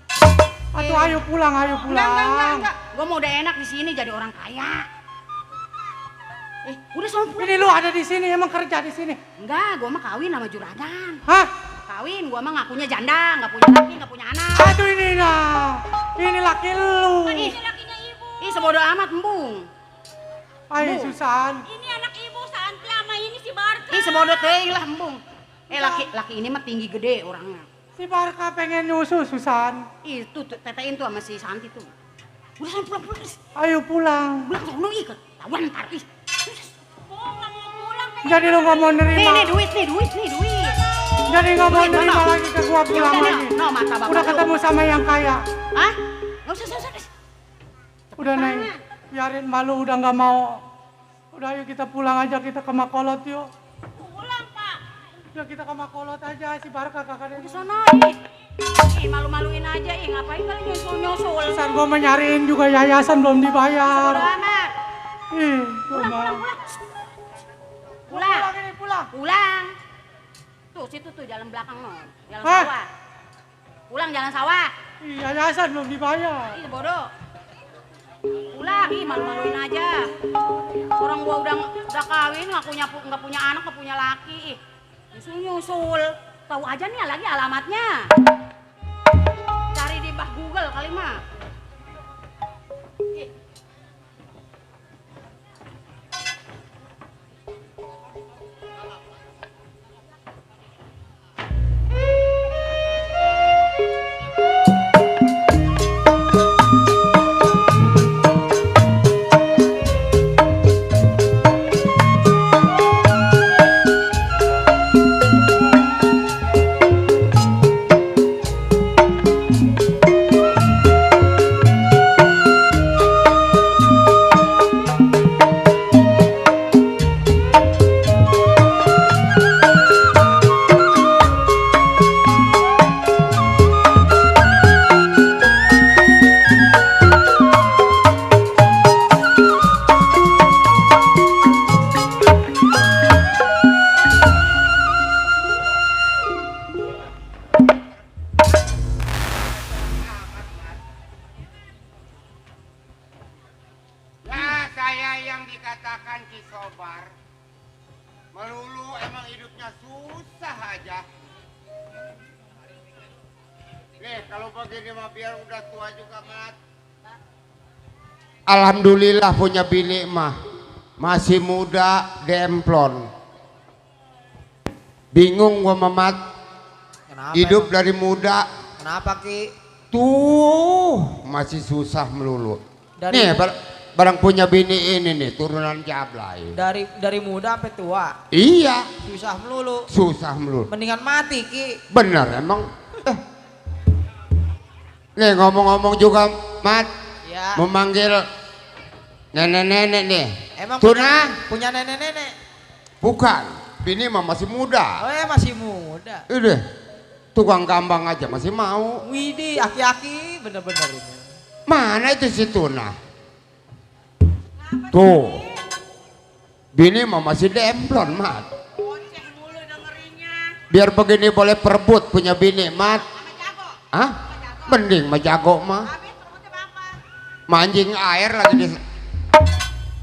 S2: Atuh ayo pulang, ayo pulang.
S9: Enggak. Gua mau udah enak di sini jadi orang kaya. Udah sama pulang.
S2: Ini lu ada di sini, emang kerja di sini?
S9: Enggak, gua mah kawin sama juragan.
S2: Hah?
S9: Kawin, gua mah ngakunya janda, nggak punya laki, nggak punya anak.
S2: Aduh ini nah, ini laki lu.
S9: Ih, ih sebodoh amat, embung.
S2: Ayo
S9: Bu.
S2: Susan.
S10: Ini anak ibu Santi sama ini si Barka.
S9: Ih sebodoh teh lah, embung. Laki ini mah tinggi gede orangnya.
S2: Si Barka pengen nyusu Susan.
S9: Ih, tuh tetein tuh sama si Santi tuh. Udah sama pulang.
S2: Ayo pulang.
S9: Pulang sono ih, ketahuan ntar ih.
S2: Jadi lu nggak mau nerima?
S9: Nih duit.
S2: Jadi nggak mau
S9: Duit,
S2: nerima
S9: mana?
S2: lagi ke gua pulang
S9: Ya udah,
S2: lagi?
S9: no, mata bapak
S2: Udah
S9: lu.
S2: ketemu sama yang kaya.
S9: Hah? Nggak usah.
S2: Udah Neng, biarin malu udah nggak mau. Udah ayo kita pulang aja, kita ke Makolot yuk.
S10: Pulang Pak.
S2: Udah kita ke Makolot aja, si Barka kakak
S9: Di
S2: dia.
S9: sono ih, malu-maluin aja ih, ngapain kali nyusul.
S2: Susan gua mau nyariin juga yayasan belum dibayar.
S9: Bodo amat.
S2: Ih, gua mau.
S9: Pulang. Tuh, situ tuh jalan belakang no. Jalan
S2: Hah?
S9: sawah. Pulang jalan sawah.
S2: Ih, yayasan belum dibayar.
S9: Ih, bodoh. Pulang, ih malu-maluin aja. Orang gua udah kawin, nggak punya anak, nggak punya laki. Ih, nyusul. Tahu aja nih lagi alamatnya. Cari di bah Google kali mah. Ih.
S1: Ya saya yang dikatakan Kisobar. Melulu emang hidupnya susah aja. Nih kalau begini mah biar udah tua juga mat. Alhamdulillah punya bini mah. Masih muda demplon. Bingung gua Mamat.
S6: Kenapa?
S1: Hidup dari muda.
S6: Kenapa Ki?
S1: Tuh masih susah melulu.
S6: Dari
S1: Nih barang punya bini ini nih turunan Jablay.
S6: dari muda sampai tua.
S1: Iya.
S6: Susah melulu.
S1: Susah melulu.
S6: Mendingan mati Ki.
S1: Bener emang. Nih ngomong-ngomong juga Mat.
S6: Ya.
S1: Memanggil nenek-nenek nih.
S6: Emang
S1: Tuna?
S6: punya nenek-nenek.
S1: Bukan. Bini mah masih muda.
S6: Oh ya masih muda.
S1: Udah. Tukang gambang aja masih mau.
S6: Widih, aki-aki bener-bener ini.
S1: Mana itu si Tuna? Tuh. Bini mah masih demplon, Mat. Biar begini boleh perebut punya bini, Mat. Hah? Mending mah jago mah. Mancing air lagi di.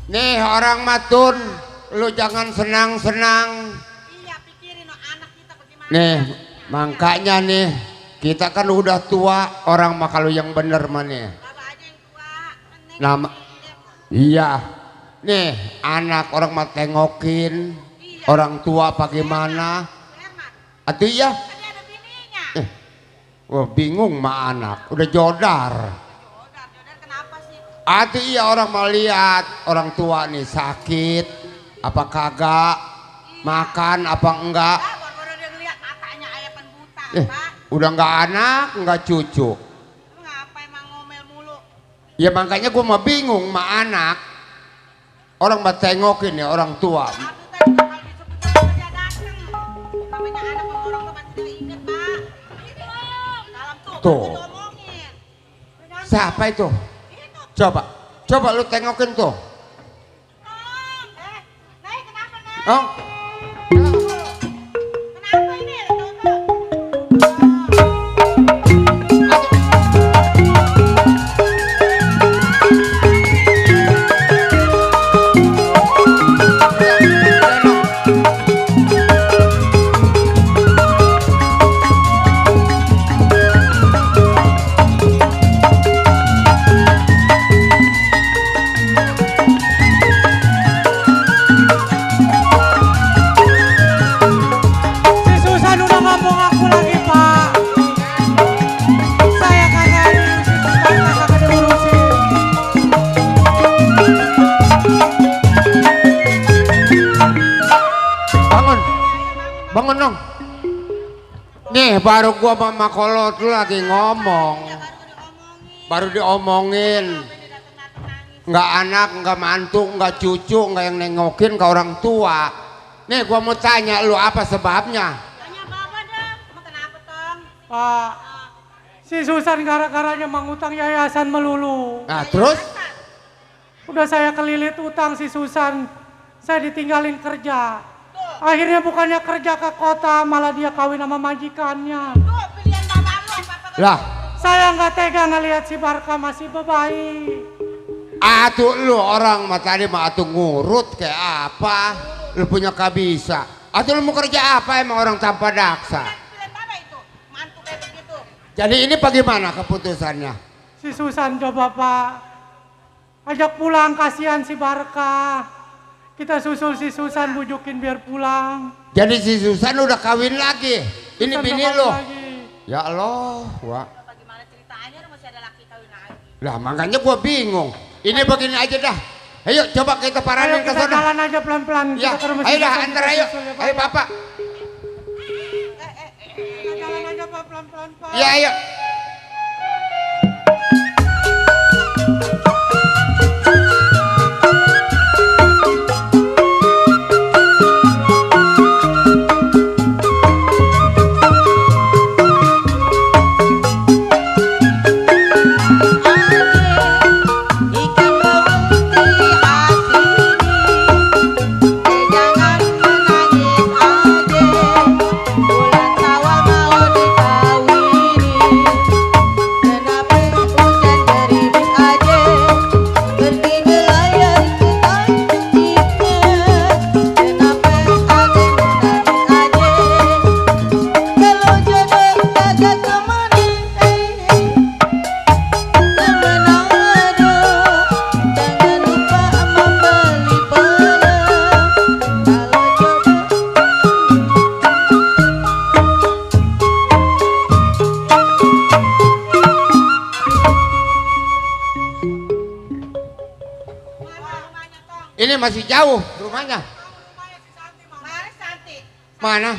S1: Nih orang matun, lu jangan senang-senang. Nih, makanya nih kita kan udah tua, orang mah kalau yang bener mah nih. Nama, iya. Nih anak orang mah tengokin, orang tua apa gimana? Atuh iya. Wah bingung mah anak, udah jodar. Atuh iya orang mau lihat orang tua nih sakit, apa kagak, makan apa enggak. Udah nggak anak, nggak cucu. Ya makanya gue mah bingung mah anak. Orang mah tengokin ya orang tua. Tuh. Siapa itu? Coba lu tengokin tuh.
S10: Nay, kenapa, Nay?
S1: Oh.
S10: Kenapa ini?
S2: Si Susan udah ngomong aku lagi, Pak. Saya kagak diurusin, Susan kagak diurusin.
S1: Bangun. Bangun dong. Nih baru gua sama Kolot lu lagi ngomong. Baru diomongin. Nggak anak, nggak mantu, nggak cucu, nggak yang nengokin ke orang tua. Nih gua mau tanya lu apa sebabnya?
S10: Tanya Bapak dah. Emang kenapa, Tong?
S2: Pak, si Susan gara-garanya mengutang yayasan melulu.
S1: Nah terus?
S2: Udah saya kelilit utang si Susan. Saya ditinggalin kerja. Akhirnya bukannya kerja ke kota, malah dia kawin sama majikannya.
S10: Tuh, pilihan Bapak lu apa-apa.
S1: Lah,
S2: Saya nggak tega ngelihat si Barka masih bebayi.
S1: atuh lu orang mah tadi mah atuh ngurut kayak apa? Lu punya kabisa. Atuh lu mau kerja apa emang orang tanpa daksa?
S10: Pilihan Bapak itu. Mantu kayak begitu.
S1: Jadi ini bagaimana keputusannya?
S2: Si Susan coba Pak, ajak pulang, kasihan si Barka. Kita susul si Susan, bujukin biar pulang.
S1: Jadi si Susan udah kawin lagi. Ini
S2: Susan
S1: bini
S2: udah
S1: lu.
S2: kawin lagi.
S1: Ya Allah, Wak.
S10: Bagaimana ceritanya masih ada laki kawin lagi.
S1: Lah makanya gua bingung. Ini begini aja dah. Ayo coba kita
S2: Ayo
S1: paranin ke
S2: kita
S1: sana.
S2: jalan aja pelan-pelan.
S1: Ya,
S2: Kita ke rumah
S1: ayo
S2: si
S1: dah
S2: Susan,
S1: antar
S2: kita
S1: ayo.
S2: susul ya, Pak.
S1: Ayo Bapak.
S2: Kita jalan aja Pak, pelan-pelan Pak.
S1: Ya ayo.
S6: Ikan bawang asini, jangan menangis ade. Bulan tawa mau dikawini, kenapa hujan gerimis aja? Pergi nelayan ke Antika, kenapa ade menangis aja? Kalau jodoh kagak kemana? Manado, jangan lupa membeli pelang. Kalau jodoh
S1: Ini masih jauh rumahnya.
S10: Mana Santi?
S1: Mana?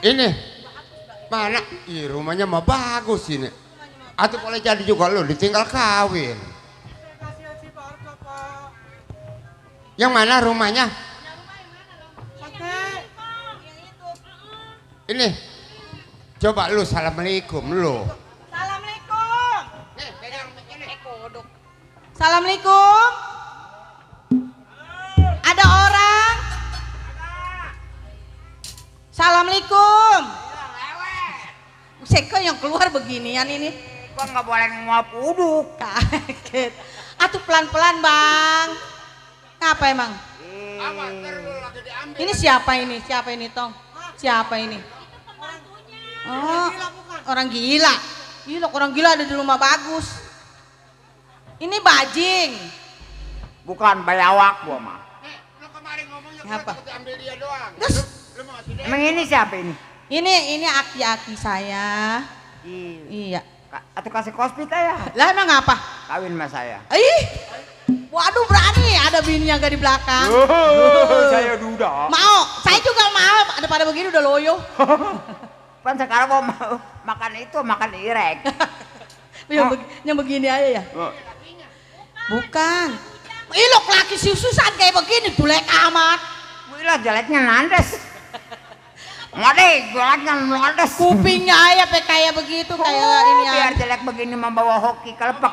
S1: Ini. Mana? Ih, rumahnya mah bagus ini. Atau boleh jadi juga lu ditinggal kawin.
S2: Kasihan si Barka Pak.
S1: Yang mana rumahnya?
S2: Pakai.
S1: Ini. Coba lu assalamualaikum lu.
S10: Assalamualaikum.
S1: Nih, pegang ini.
S10: Kodok. Assalamualaikum. Ada orang? Assalamualaikum. Seko yang keluar beginian ini.
S7: Gua nggak boleh nguap uduk.
S10: Kaget. Atuh pelan-pelan bang. Ngapa emang? Ini siapa ini? Siapa ini Tong? Siapa ini? Oh, orang gila. Gila, orang gila ada di rumah bagus. Ini bajing.
S7: Bukan bayawak gua mah.
S1: Lu kemarin ngomongnya
S10: Apa?
S1: takut ambil dia doang.
S10: Terus?
S1: Lu mau ngasih dia?
S7: Emang ini siapa ini?
S10: Ini aki-aki saya. Iya.
S7: Atau kasih kospit ya?
S10: Lah emang apa?
S7: Kawin sama saya.
S10: Ih, waduh berani ada bini yang gak di belakang.
S7: Saya duda.
S10: Mau, saya juga mau. Ada pada begini udah loyo.
S7: Kan sekarang mau makan itu, makan irek.
S10: Yang begini aja ya. Bukan. Ih lo laki si Susan kayak begini, jelek amat.
S7: Wih lah jeleknya nandes.
S1: Mode, jualan modes.
S10: Kupingnya ayah kayak begitu kayak ini ya.
S1: Biar jelek begini membawa hoki, kalepak.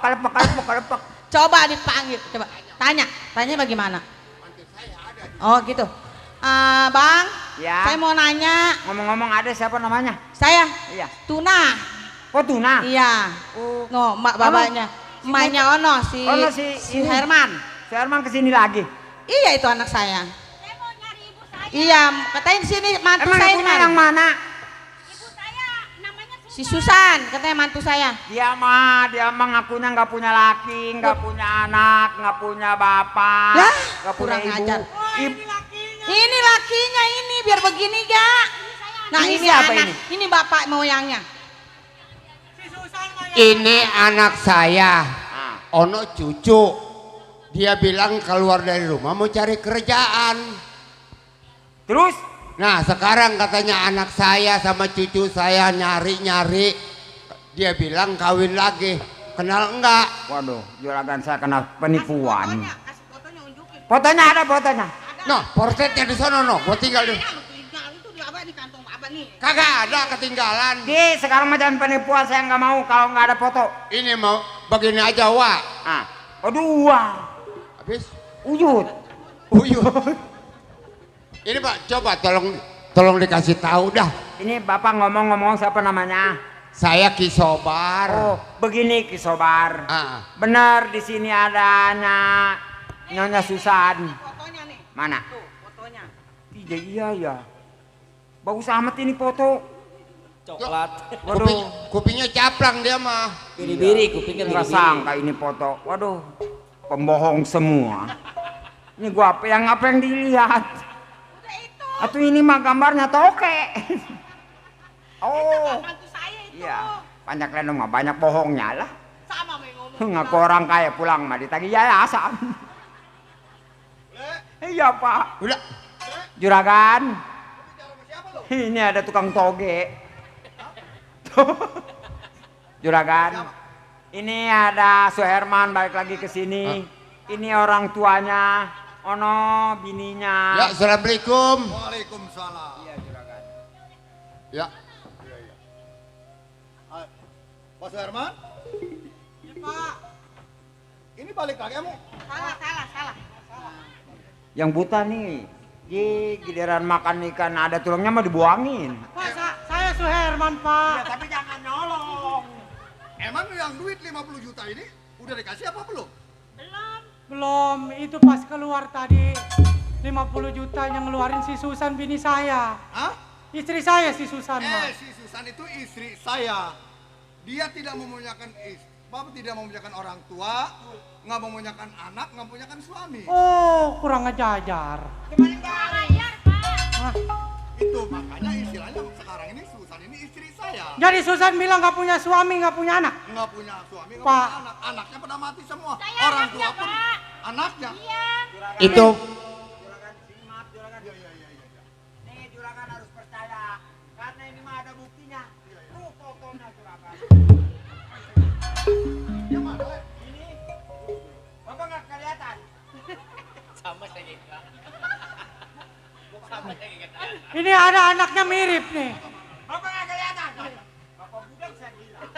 S10: Coba dipanggil, coba tanya bagaimana? Oh gitu. Bang,
S1: Ya.
S10: saya mau nanya.
S1: Ngomong-ngomong ada siapa namanya?
S10: Saya
S1: Iya.
S10: Tuna.
S1: Oh Tuna.
S10: Iya.
S1: Oh.
S10: No, mak babanya. Emaknya Ono si
S1: ini.
S10: Herman.
S1: Si Herman kesini lagi.
S10: Iya itu anak saya. Iya, katanya di sini mantu
S1: Emang
S10: saya
S1: ibunya
S10: kemarin.
S1: yang mana?
S10: Si Susan, katanya mantu saya.
S1: Dia mah ngakunya nggak punya laki, nggak punya anak, nggak punya bapak,
S10: Lah,
S1: nggak punya
S10: kurang
S1: ibu.
S10: ajar. Ini lakinya ini biar begini gak? Nah
S1: Ini
S10: ini
S1: siapa
S10: anak,
S1: ini?
S10: ini bapak moyangnya.
S13: Ini anak saya, Ono cucu. Dia bilang keluar dari rumah mau cari kerjaan.
S1: Terus?
S13: Nah sekarang katanya anak saya sama cucu saya nyari-nyari. Dia bilang kawin lagi. Kenal enggak?
S1: Waduh, juragan saya kena penipuan. Fotonya ada fotonya.
S13: No, portretnya di sana no. Gua tinggal di. Kagak ada ketinggalan.
S1: Di sekarang macam penipuan saya nggak mau kalau nggak ada foto.
S13: Ini mau begini aja wa.
S1: Aduh, wah.
S13: Habis?
S1: Uyut.
S13: Ini Pak, coba tolong dikasih tahu dah.
S1: Ini Bapak ngomong-ngomong siapa namanya?
S13: Saya Kisobar.
S1: Oh, begini Kisobar. Benar di sini adanya Nyonya Susan. Mana?
S10: Fotonya.
S1: Iya ya. Bagus amat ini foto.
S14: Coklat.
S13: Kupingnya caplang dia mah.
S14: Biri-biri kupingnya
S1: Nggak
S14: biri-biri.
S1: sangka ini foto. Waduh, pembohong semua. Ini gua apa yang dilihat? Atau ini mah gambarnya toke. Oh. Iya. Banyak lenong mah banyak bohongnya lah.
S10: Sama ngomong.
S1: Ngaku orang kaya pulang mah ditagih yayasan. Iya Pak.
S13: Udah.
S1: Juragan. Ini ada tukang toge. Juragan. Ini ada Suherman balik lagi ke sini. Ini orang tuanya. Ono bininya.
S13: Ya, assalamualaikum.
S12: Waalaikumsalam.
S1: Iya juragan.
S13: Ya.
S12: Pak Suherman?
S2: Ya, Pak.
S12: Ini balik lagi kamu?
S10: Salah.
S1: Yang buta nih. Giliran makan ikan ada tulangnya mah dibuangin.
S2: Pak, saya Suherman, Pak.
S12: Ya, tapi jangan nyolong. Emang yang duit 50 juta ini udah dikasih apa belum?
S2: Belum, itu pas keluar tadi 50 juta yang ngeluarin si Susan bini saya.
S12: Hah?
S2: Istri saya si Susan, Pak.
S12: Si Susan itu istri saya. Dia tidak memuliakan Bapak tidak memuliakan orang tua, nggak memuliakan anak, nggak memuliakan suami.
S2: Oh, kurang ajar. Hah?
S12: Itu makanya istilahnya sekarang ini Susan ini istri saya.
S2: Jadi Susan bilang nggak punya suami, nggak punya anak.
S12: Nggak punya suami, nggak
S2: Pak.
S12: punya anak. Anaknya pada mati semua. Orang tua pun anaknya.
S13: Itu
S1: Juragan, maaf juragan. Nih juragan harus percaya. Karena ini mah ada buktinya. Tuh fotonya juragan.
S12: Yang mana? Le?
S1: Ini. Bapak nggak kelihatan.
S14: Sama saya gitu.
S2: Ini ada anaknya mirip nih.
S1: Bapak nggak kelihatan. Bapak budak saya bilang.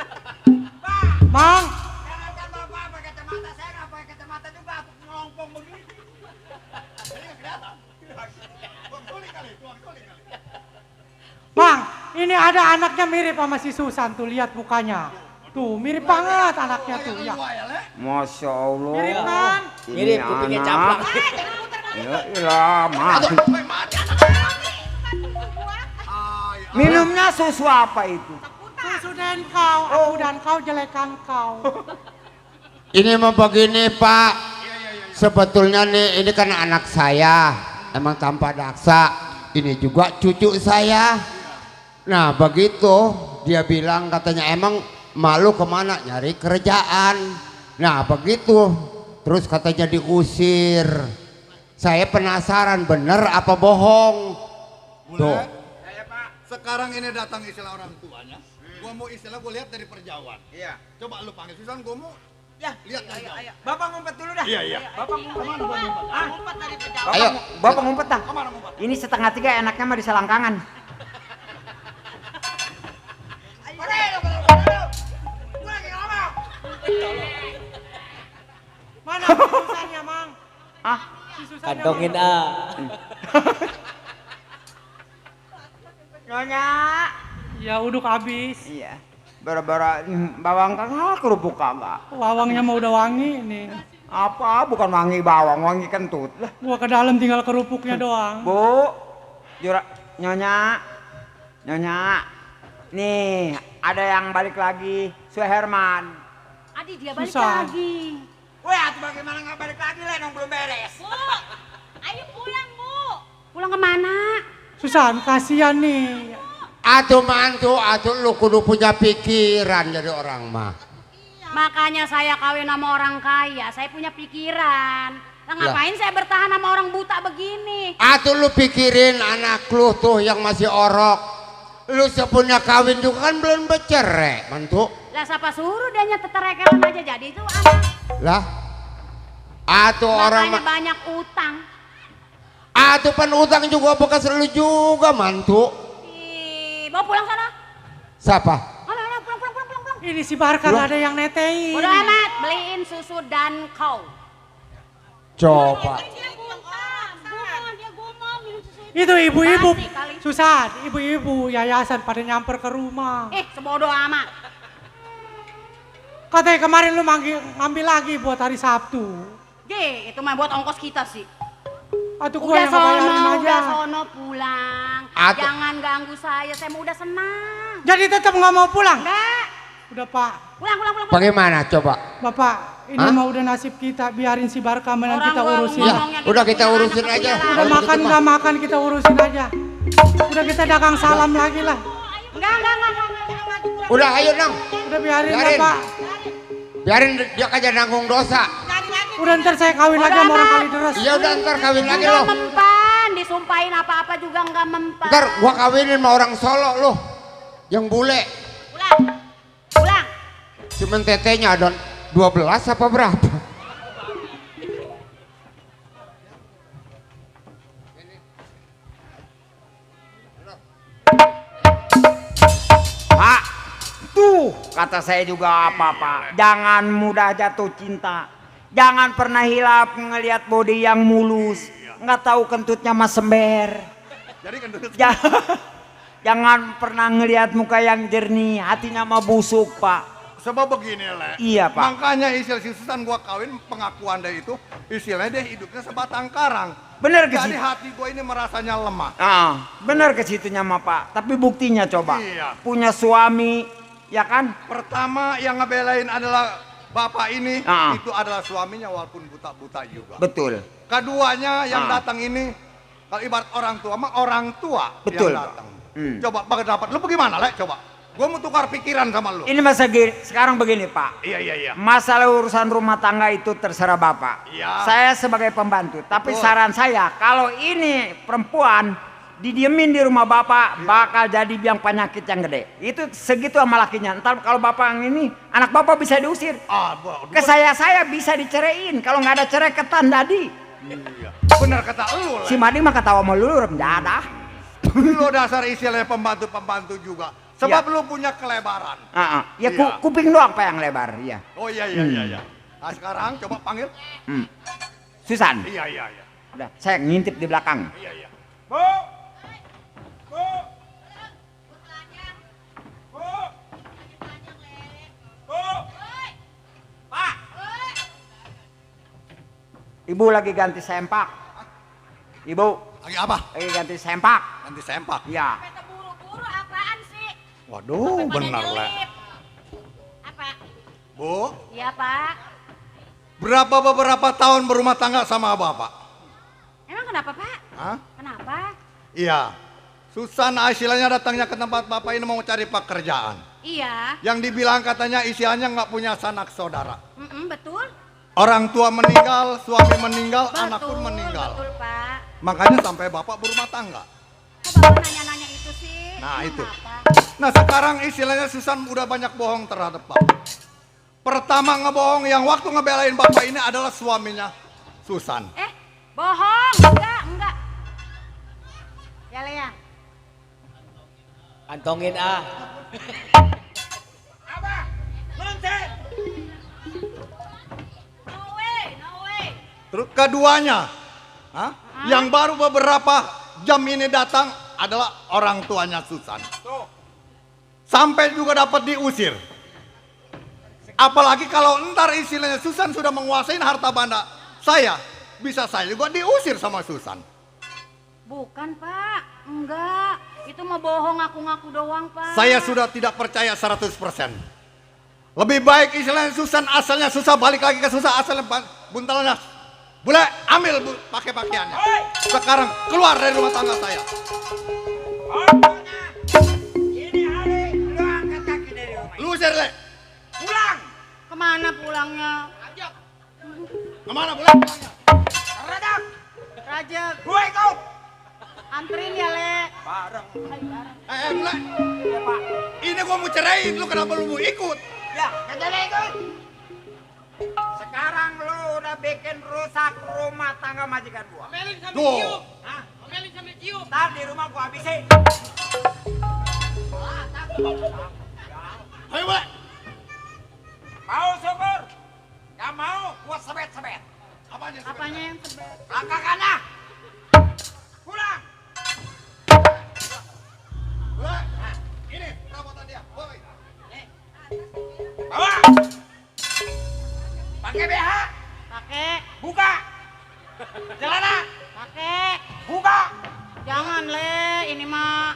S2: Bang,
S1: Jangan bapak pakai kacamata, saya nggak pakai kacamata juga. Aku ngelompong begini.
S12: Ini nggak kelihatan. Tuang tulik kali.
S2: Bang, ini ada anaknya mirip sama si Susan tuh, lihat mukanya. Tuh, mirip banget anaknya tuh, ya.
S1: Masya Allah.
S2: Mirip kan?
S14: Mirip kupingnya caplang.
S1: Ya ilah, mati. Minumnya susu apa itu?
S2: Susu dan kau, aku dan kau jelekan kau.
S13: ini mah begini Pak. Sebetulnya nih ini kan anak saya. Emang tanpa daksa. Ini juga cucu saya. Nah begitu dia bilang katanya emang malu kemana nyari kerjaan. Nah begitu terus katanya diusir. Saya penasaran bener apa bohong. Tuh.
S12: Sekarang ini datang istilah orang tuanya. Gua mau istilah gua lihat dari perjauhan.
S1: Iya.
S12: Coba lu panggil Susan, gua mau
S10: Ya,
S12: lihat dari jauh.
S1: Bapak ngumpet dulu dah.
S12: Iya.
S1: Bapak ngumpet.
S10: ngumpet dari perjauhan.
S1: Bapak,
S13: Ayo.
S1: Bapak ngumpet dah.
S12: Kemana ngumpet?
S1: Ini 2:30 enaknya mah di selangkangan.
S14: Kantongin A.
S4: Nyonya.
S2: Ya uduk habis.
S4: Iya. Bara-bara bawang kagak kerupuk kagak.
S2: Wawangnya mau udah wangi nih.
S4: Apa? Bukan wangi bawang, wangi kentut lah.
S2: Gua ke dalam tinggal kerupuknya doang.
S4: Bu, Nyonya. Nyonya. Nih, ada yang balik lagi. Suherman.
S9: Adi dia balik
S2: Susah.
S9: lagi.
S4: Wah, tuh bagaimana nggak balik lagi lah, dong belum beres.
S9: Bu, ayo pulang Bu. Pulang kemana?
S3: Susan, kasihan nih.
S13: Atuh mantu, atuh lu kudu punya pikiran jadi orang mah.
S9: Makanya saya kawin sama orang kaya, saya punya pikiran. Nah, ngapain saya bertahan sama orang buta begini?
S13: Atuh lu pikirin anak lu tuh yang masih orok. Lu sepunya kawin juga kan belum bercerai, mantu.
S9: Lah siapa suruh dia teterekelan aja jadi itu anak.
S13: Lah, atuh orang
S9: Makanya
S13: mah.
S9: banyak utang.
S13: Atuh pan utang juga bekas lu juga, mantu.
S9: Ih, mau pulang sana?
S13: Siapa?
S9: Ayo, pulang.
S3: Ini si Barka
S13: Loh.
S3: gak ada yang netein.
S9: Udah amat, beliin susu dan kau.
S13: Coba.
S3: Itu ibu-ibu,
S9: Pasti kali.
S3: Susan, ibu-ibu yayasan pada nyamper ke rumah.
S9: Sebodoh amat.
S3: Katanya kemarin lu ngambil lagi buat hari Sabtu.
S9: Itu mah buat ongkos kita sih.
S3: Atuh gua
S9: Udah
S3: yang ngebayarin
S9: sono,
S3: aja.
S9: udah sono pulang.
S13: Atuh.
S9: Jangan ganggu saya mau udah senang.
S3: Jadi tetap nggak mau pulang?
S9: Enggak.
S3: Udah Pak,
S9: Pulang.
S13: Bagaimana coba?
S3: Bapak, ini
S13: Hah?
S3: mah udah nasib kita, biarin si Barka menang
S9: Orang
S3: kita
S9: gua
S3: urusin.
S9: ngomongnya gitu,
S13: udah kita
S9: punya
S13: urusin
S9: anak,
S13: aja.
S9: punya
S3: Udah
S13: Kalau
S3: makan
S13: gitu mah.
S3: nggak makan kita urusin aja. Udah kita dagang salam lagi lah.
S9: Enggak.
S13: Udah ayo dong.
S3: Udah biarin
S13: Biarin.
S3: Bapak.
S13: Biarin dia aja nanggung dosa.
S3: Udah ntar saya kawin lagi sama orang Kalideres.
S13: Iya udah ntar kawin lagi
S9: Enggak
S13: lo.
S9: mempan, disumpahin apa-apa juga enggak mempan.
S13: Ntar gua kawinin sama orang Solo lo. Yang bule.
S9: Pulang.
S13: Cuman tetenya ada 12 apa berapa?
S4: Pak, tuh kata saya juga apa-apa. Jangan mudah jatuh cinta. Jangan pernah hilap ngelihat body yang mulus. Nggak tahu kentutnya mas sember.
S12: Jadi kentut.
S4: Jangan pernah ngelihat muka yang jernih, hatinya mah busuk, Pak.
S12: Sebab begini, Le.
S4: Iya, Pak.
S12: Makanya istilah si Susan gua kawin, pengakuan dia itu, istilahnya dia hidupnya sebatang karang.
S4: Bener ke
S12: Jadi
S4: situ?
S12: hati gua ini merasanya lemah.
S4: Bener ke situnya mah, Pak. Tapi buktinya coba.
S12: Iya.
S4: Punya suami, ya kan?
S12: Pertama yang ngebelain adalah bapak ini,
S4: Ah.
S12: itu adalah suaminya walaupun buta-buta juga.
S4: Betul.
S12: Keduanya yang
S4: Ah.
S12: datang ini, kalau ibarat orang tua mah orang tua
S4: Betul,
S12: yang
S4: Pak.
S12: datang.
S4: Hmm.
S12: Coba pendapat lu bagaimana, Le? Coba. Gua mau tukar pikiran sama lu.
S4: Ini sekarang begini, Pak.
S12: Iya.
S4: Masalah urusan rumah tangga itu terserah Bapak.
S12: Iya.
S4: Saya sebagai pembantu. Tapi
S12: Betul.
S4: saran saya, kalau ini perempuan didiemin di rumah Bapak, bakal jadi biang penyakit yang gede. Itu segitu sama lakinya. Ntar kalau Bapak yang ini, anak Bapak bisa diusir. Ke saya bisa diceraiin. Kalau nggak ada cerai ketan tadi.
S12: Iya. Bener kata lu, Le.
S4: Si Madi mah ketawa melulu, mendadak.
S12: Lu dasar istilahnya pembantu-pembantu juga. Sebab lu punya kelebaran.
S4: Ya
S12: Iya.
S4: kuping doang Pak yang lebar, iya.
S12: Oh iya. Nah sekarang coba panggil.
S4: Susan.
S12: Iya.
S4: Udah, saya ngintip di belakang.
S12: Iya.
S4: Ibu lagi ganti sempak. Ibu.
S12: Lagi apa?
S4: Lagi ganti sempak.
S12: Nanti sempak.
S4: Iya.
S9: Buru-buru apaan sih?
S12: Waduh, benar, Le.
S9: Apa?
S12: Bu,
S9: Iya, Pak.
S12: beberapa tahun berumah tangga sama Bapak?
S9: Emang kenapa, Pak?
S12: Hah?
S9: Kenapa?
S12: Iya. Susan istilahnya datangnya ke tempat Bapak ini mau cari pekerjaan.
S9: Iya.
S12: Yang dibilang katanya istilahnya nggak punya sanak saudara.
S9: Betul.
S12: Orang tua meninggal, suami meninggal, anak pun meninggal.
S9: Betul, Pak.
S12: Makanya sampai Bapak berumah tangga.
S9: Kok Bapak nanya-nanya itu sih?
S12: Nah,
S9: Emang
S12: itu.
S9: apa?
S12: Nah sekarang istilahnya Susan udah banyak bohong terhadap Bapak. Pertama ngebohong yang waktu ngebelain Bapak ini adalah suaminya Susan.
S9: Bohong. Enggak. Ya, Lea.
S14: Kantongin A.
S9: No way.
S12: Terus keduanya Hah? Yang baru beberapa jam ini datang adalah orang tuanya Susan. Sampai juga dapat diusir. Apalagi kalau ntar istilahnya Susan sudah menguasai harta benda saya, bisa saya juga diusir sama Susan.
S9: Bukan, Pak. Enggak. Itu mah bohong, ngaku-ngaku doang, Pak.
S12: Saya sudah tidak percaya 100%. Lebih baik istilahnya Susan asalnya susah, balik lagi ke susah asalnya buntalannya. Boleh ambil pakai pakaiannya. Sekarang keluar dari rumah tangga saya.
S4: Ini hari lu angkat kaki dari rumah.
S12: Lu usir, Le.
S4: Pulang.
S9: Kemana pulangnya?
S12: Kemana boleh pulangnya?
S4: Radang.
S9: Raja,
S4: Gue ikut.
S9: anterin ya, Le.
S4: Bareng.
S12: Boleh. Ini gua mau ceraiin, lu kenapa lu mau ikut?
S4: Ya, kagak ikut. Sekarang lu udah bikin rusak rumah tangga majikan gua.
S12: Tuh.
S4: Hah? Ntar di rumah gua habisin.
S12: Ayo, boleh.
S4: Mau syukur? Gak mau, gua sebet-sebet.
S9: Apanya yang sebet?
S4: Langkah kanan. Pulang.
S12: Boleh. Ini perabotan dia. Woi.
S4: Bawa. Pakai BH.
S9: Pakai.
S4: Buka. Celana.
S9: Pakai.
S4: Buka.
S9: Jangan, Le. Ini mah.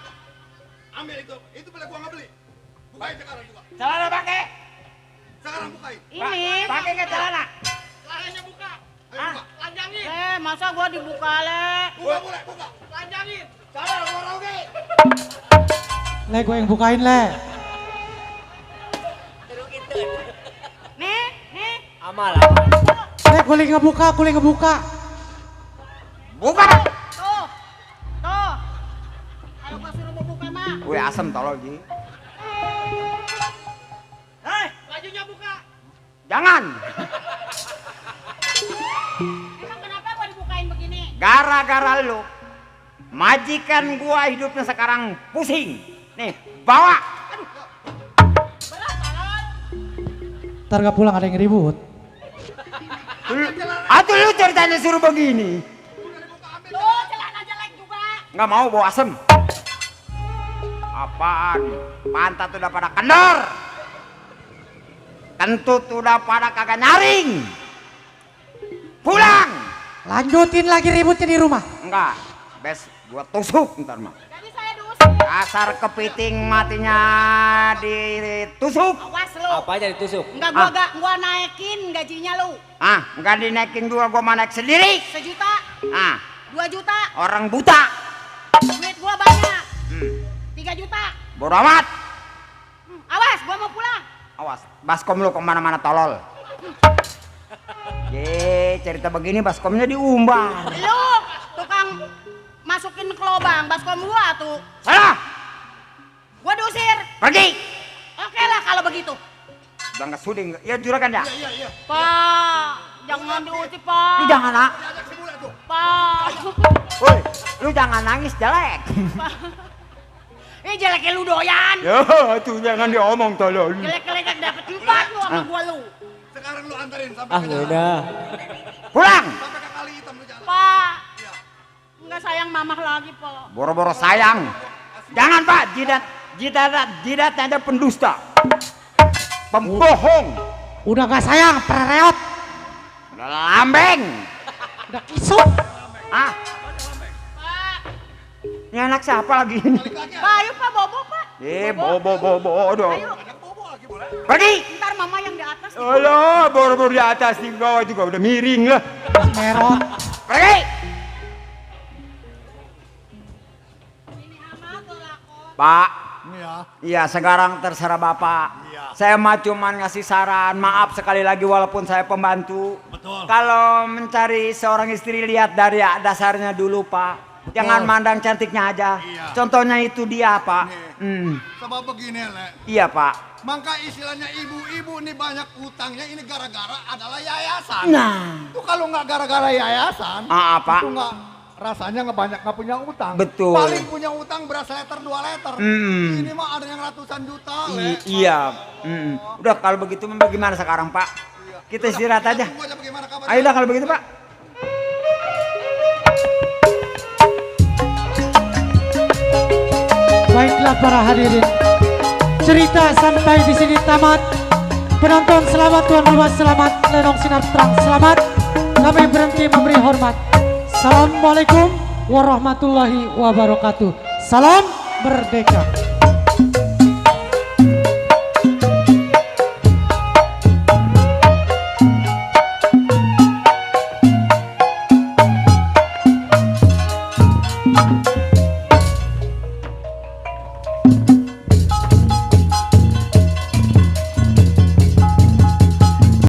S12: Ambil itu boleh gua nggak beli. Bukain sekarang juga.
S4: Celana pakai.
S12: Sekarang bukain.
S9: Ini.
S4: Pakai nggak celana?
S12: Celananya buka. Ayo
S4: Hah?
S12: buka. Lanjangin.
S9: Le, masa gua dibuka, Le?
S12: Buka, boleh, buka. Lanjangin. Celana gua rugi.
S3: Le, gue yang bukain, Le.
S9: Nih.
S14: Amal.
S3: Le, gue lagi ngebuka.
S4: Buka.
S9: Tuh. Kalau gua suruh buka mah.
S4: Wih asem tolong Ji.
S12: Bajunya buka.
S4: Jangan.
S9: Emang kenapa gua dibukain begini?
S4: Gara-gara lu. Majikan gua hidupnya sekarang pusing. Nih, bawa.
S3: Ntar gak pulang ada yang ribut.
S4: Atau lu ceritanya suruh begini.
S9: Tuh, celana jelek juga.
S4: Nggak mau bawa asem. Apaan? Pantat udah pada kendor. Kentut udah pada kagak nyaring. Pulang.
S3: Lanjutin lagi ributnya di rumah.
S4: Enggak. Bes gua tusuk ntar mah.
S9: Jadi saya diusir.
S4: Asar kepiting matinya ditusuk.
S9: Awas lu.
S14: Apa aja ditusuk?
S9: Enggak gua naikin gajinya lu.
S4: Enggak dinaikin juga gua mau naik sendiri.
S9: 1 juta, 2 juta,
S4: Orang buta.
S9: duit gua banyak. 3 juta.
S4: Bodo amat.
S9: Awas, gua mau pulang.
S4: Awas, baskom lu kemana-mana tolol. Ye, cerita begini baskomnya diumbar.
S9: Lu tukang masukin ke lubang baskom gua tuh.
S4: Salah.
S9: Gua diusir.
S4: Pergi.
S9: Oke lah kalau begitu.
S4: Udah nggak sudi, ya juragan ya.
S9: Pak, jangan diusir, Pak.
S4: Lu jangan nak.
S9: Pak.
S4: Woi, lu jangan nangis jelek.
S9: Jeleknya lu doyan.
S4: Ya, tuh jangan diomong tolol.
S9: Jelek-jelek dapet 4 lu sama gua lu.
S12: Sekarang lu anterin sampai
S14: Ah,
S12: ke jalan.
S14: udah.
S4: Pulang.
S12: Sampai ke kali hitam lu jalan.
S9: Pak. Enggak sayang mamah lagi, Pak.
S4: Boro-boro sayang. Jangan Pak, jidatnya ada pendusta. Pembohong.
S3: Udah gak sayang, pereot.
S4: Udah lambeng.
S3: Udah kisut.
S4: Ini anak siapa lagi ini?
S9: Pak, ayo Pak, bobo Pak.
S4: Bobo dong.
S9: Ayo.
S4: Pergi.
S9: Ntar mama yang di atas.
S4: Alah, boro-boro di atas di bawah juga udah miring lah.
S3: Merot.
S4: Pergi. Pak. Iya, sekarang terserah Bapak. Saya mah cuman ngasih saran, maaf sekali lagi walaupun saya pembantu.
S12: Betul.
S4: Kalau mencari seorang istri lihat dari dasarnya dulu Pak. Jangan mandang cantiknya aja.
S12: Iya.
S4: Contohnya itu dia Pak.
S12: Sebab begini, Le.
S4: Iya Pak.
S12: Maka istilahnya ibu-ibu ini banyak utangnya ini gara-gara adalah yayasan.
S4: Nah.
S12: Itu kalau nggak gara-gara yayasan,
S4: Pak.
S12: itu nggak rasanya nggak punya utang.
S4: Betul.
S12: Paling punya utang beras liter 2 liter. Ini mah ada yang ratusan juta, Le.
S4: Iya. Udah kalau begitu bagaimana sekarang Pak? Kita istirahat aja.
S12: Tunggu aja bagaimana kabar.
S4: Ayo dah kalau begitu Pak.
S3: baiklah para hadirin, cerita sampai di sini tamat. Penonton selamat, tuan rumah selamat, Lenong Sinar Terang selamat. Kami berhenti memberi hormat. Assalamualaikum warahmatullahi wabarakatuh. Salam merdeka.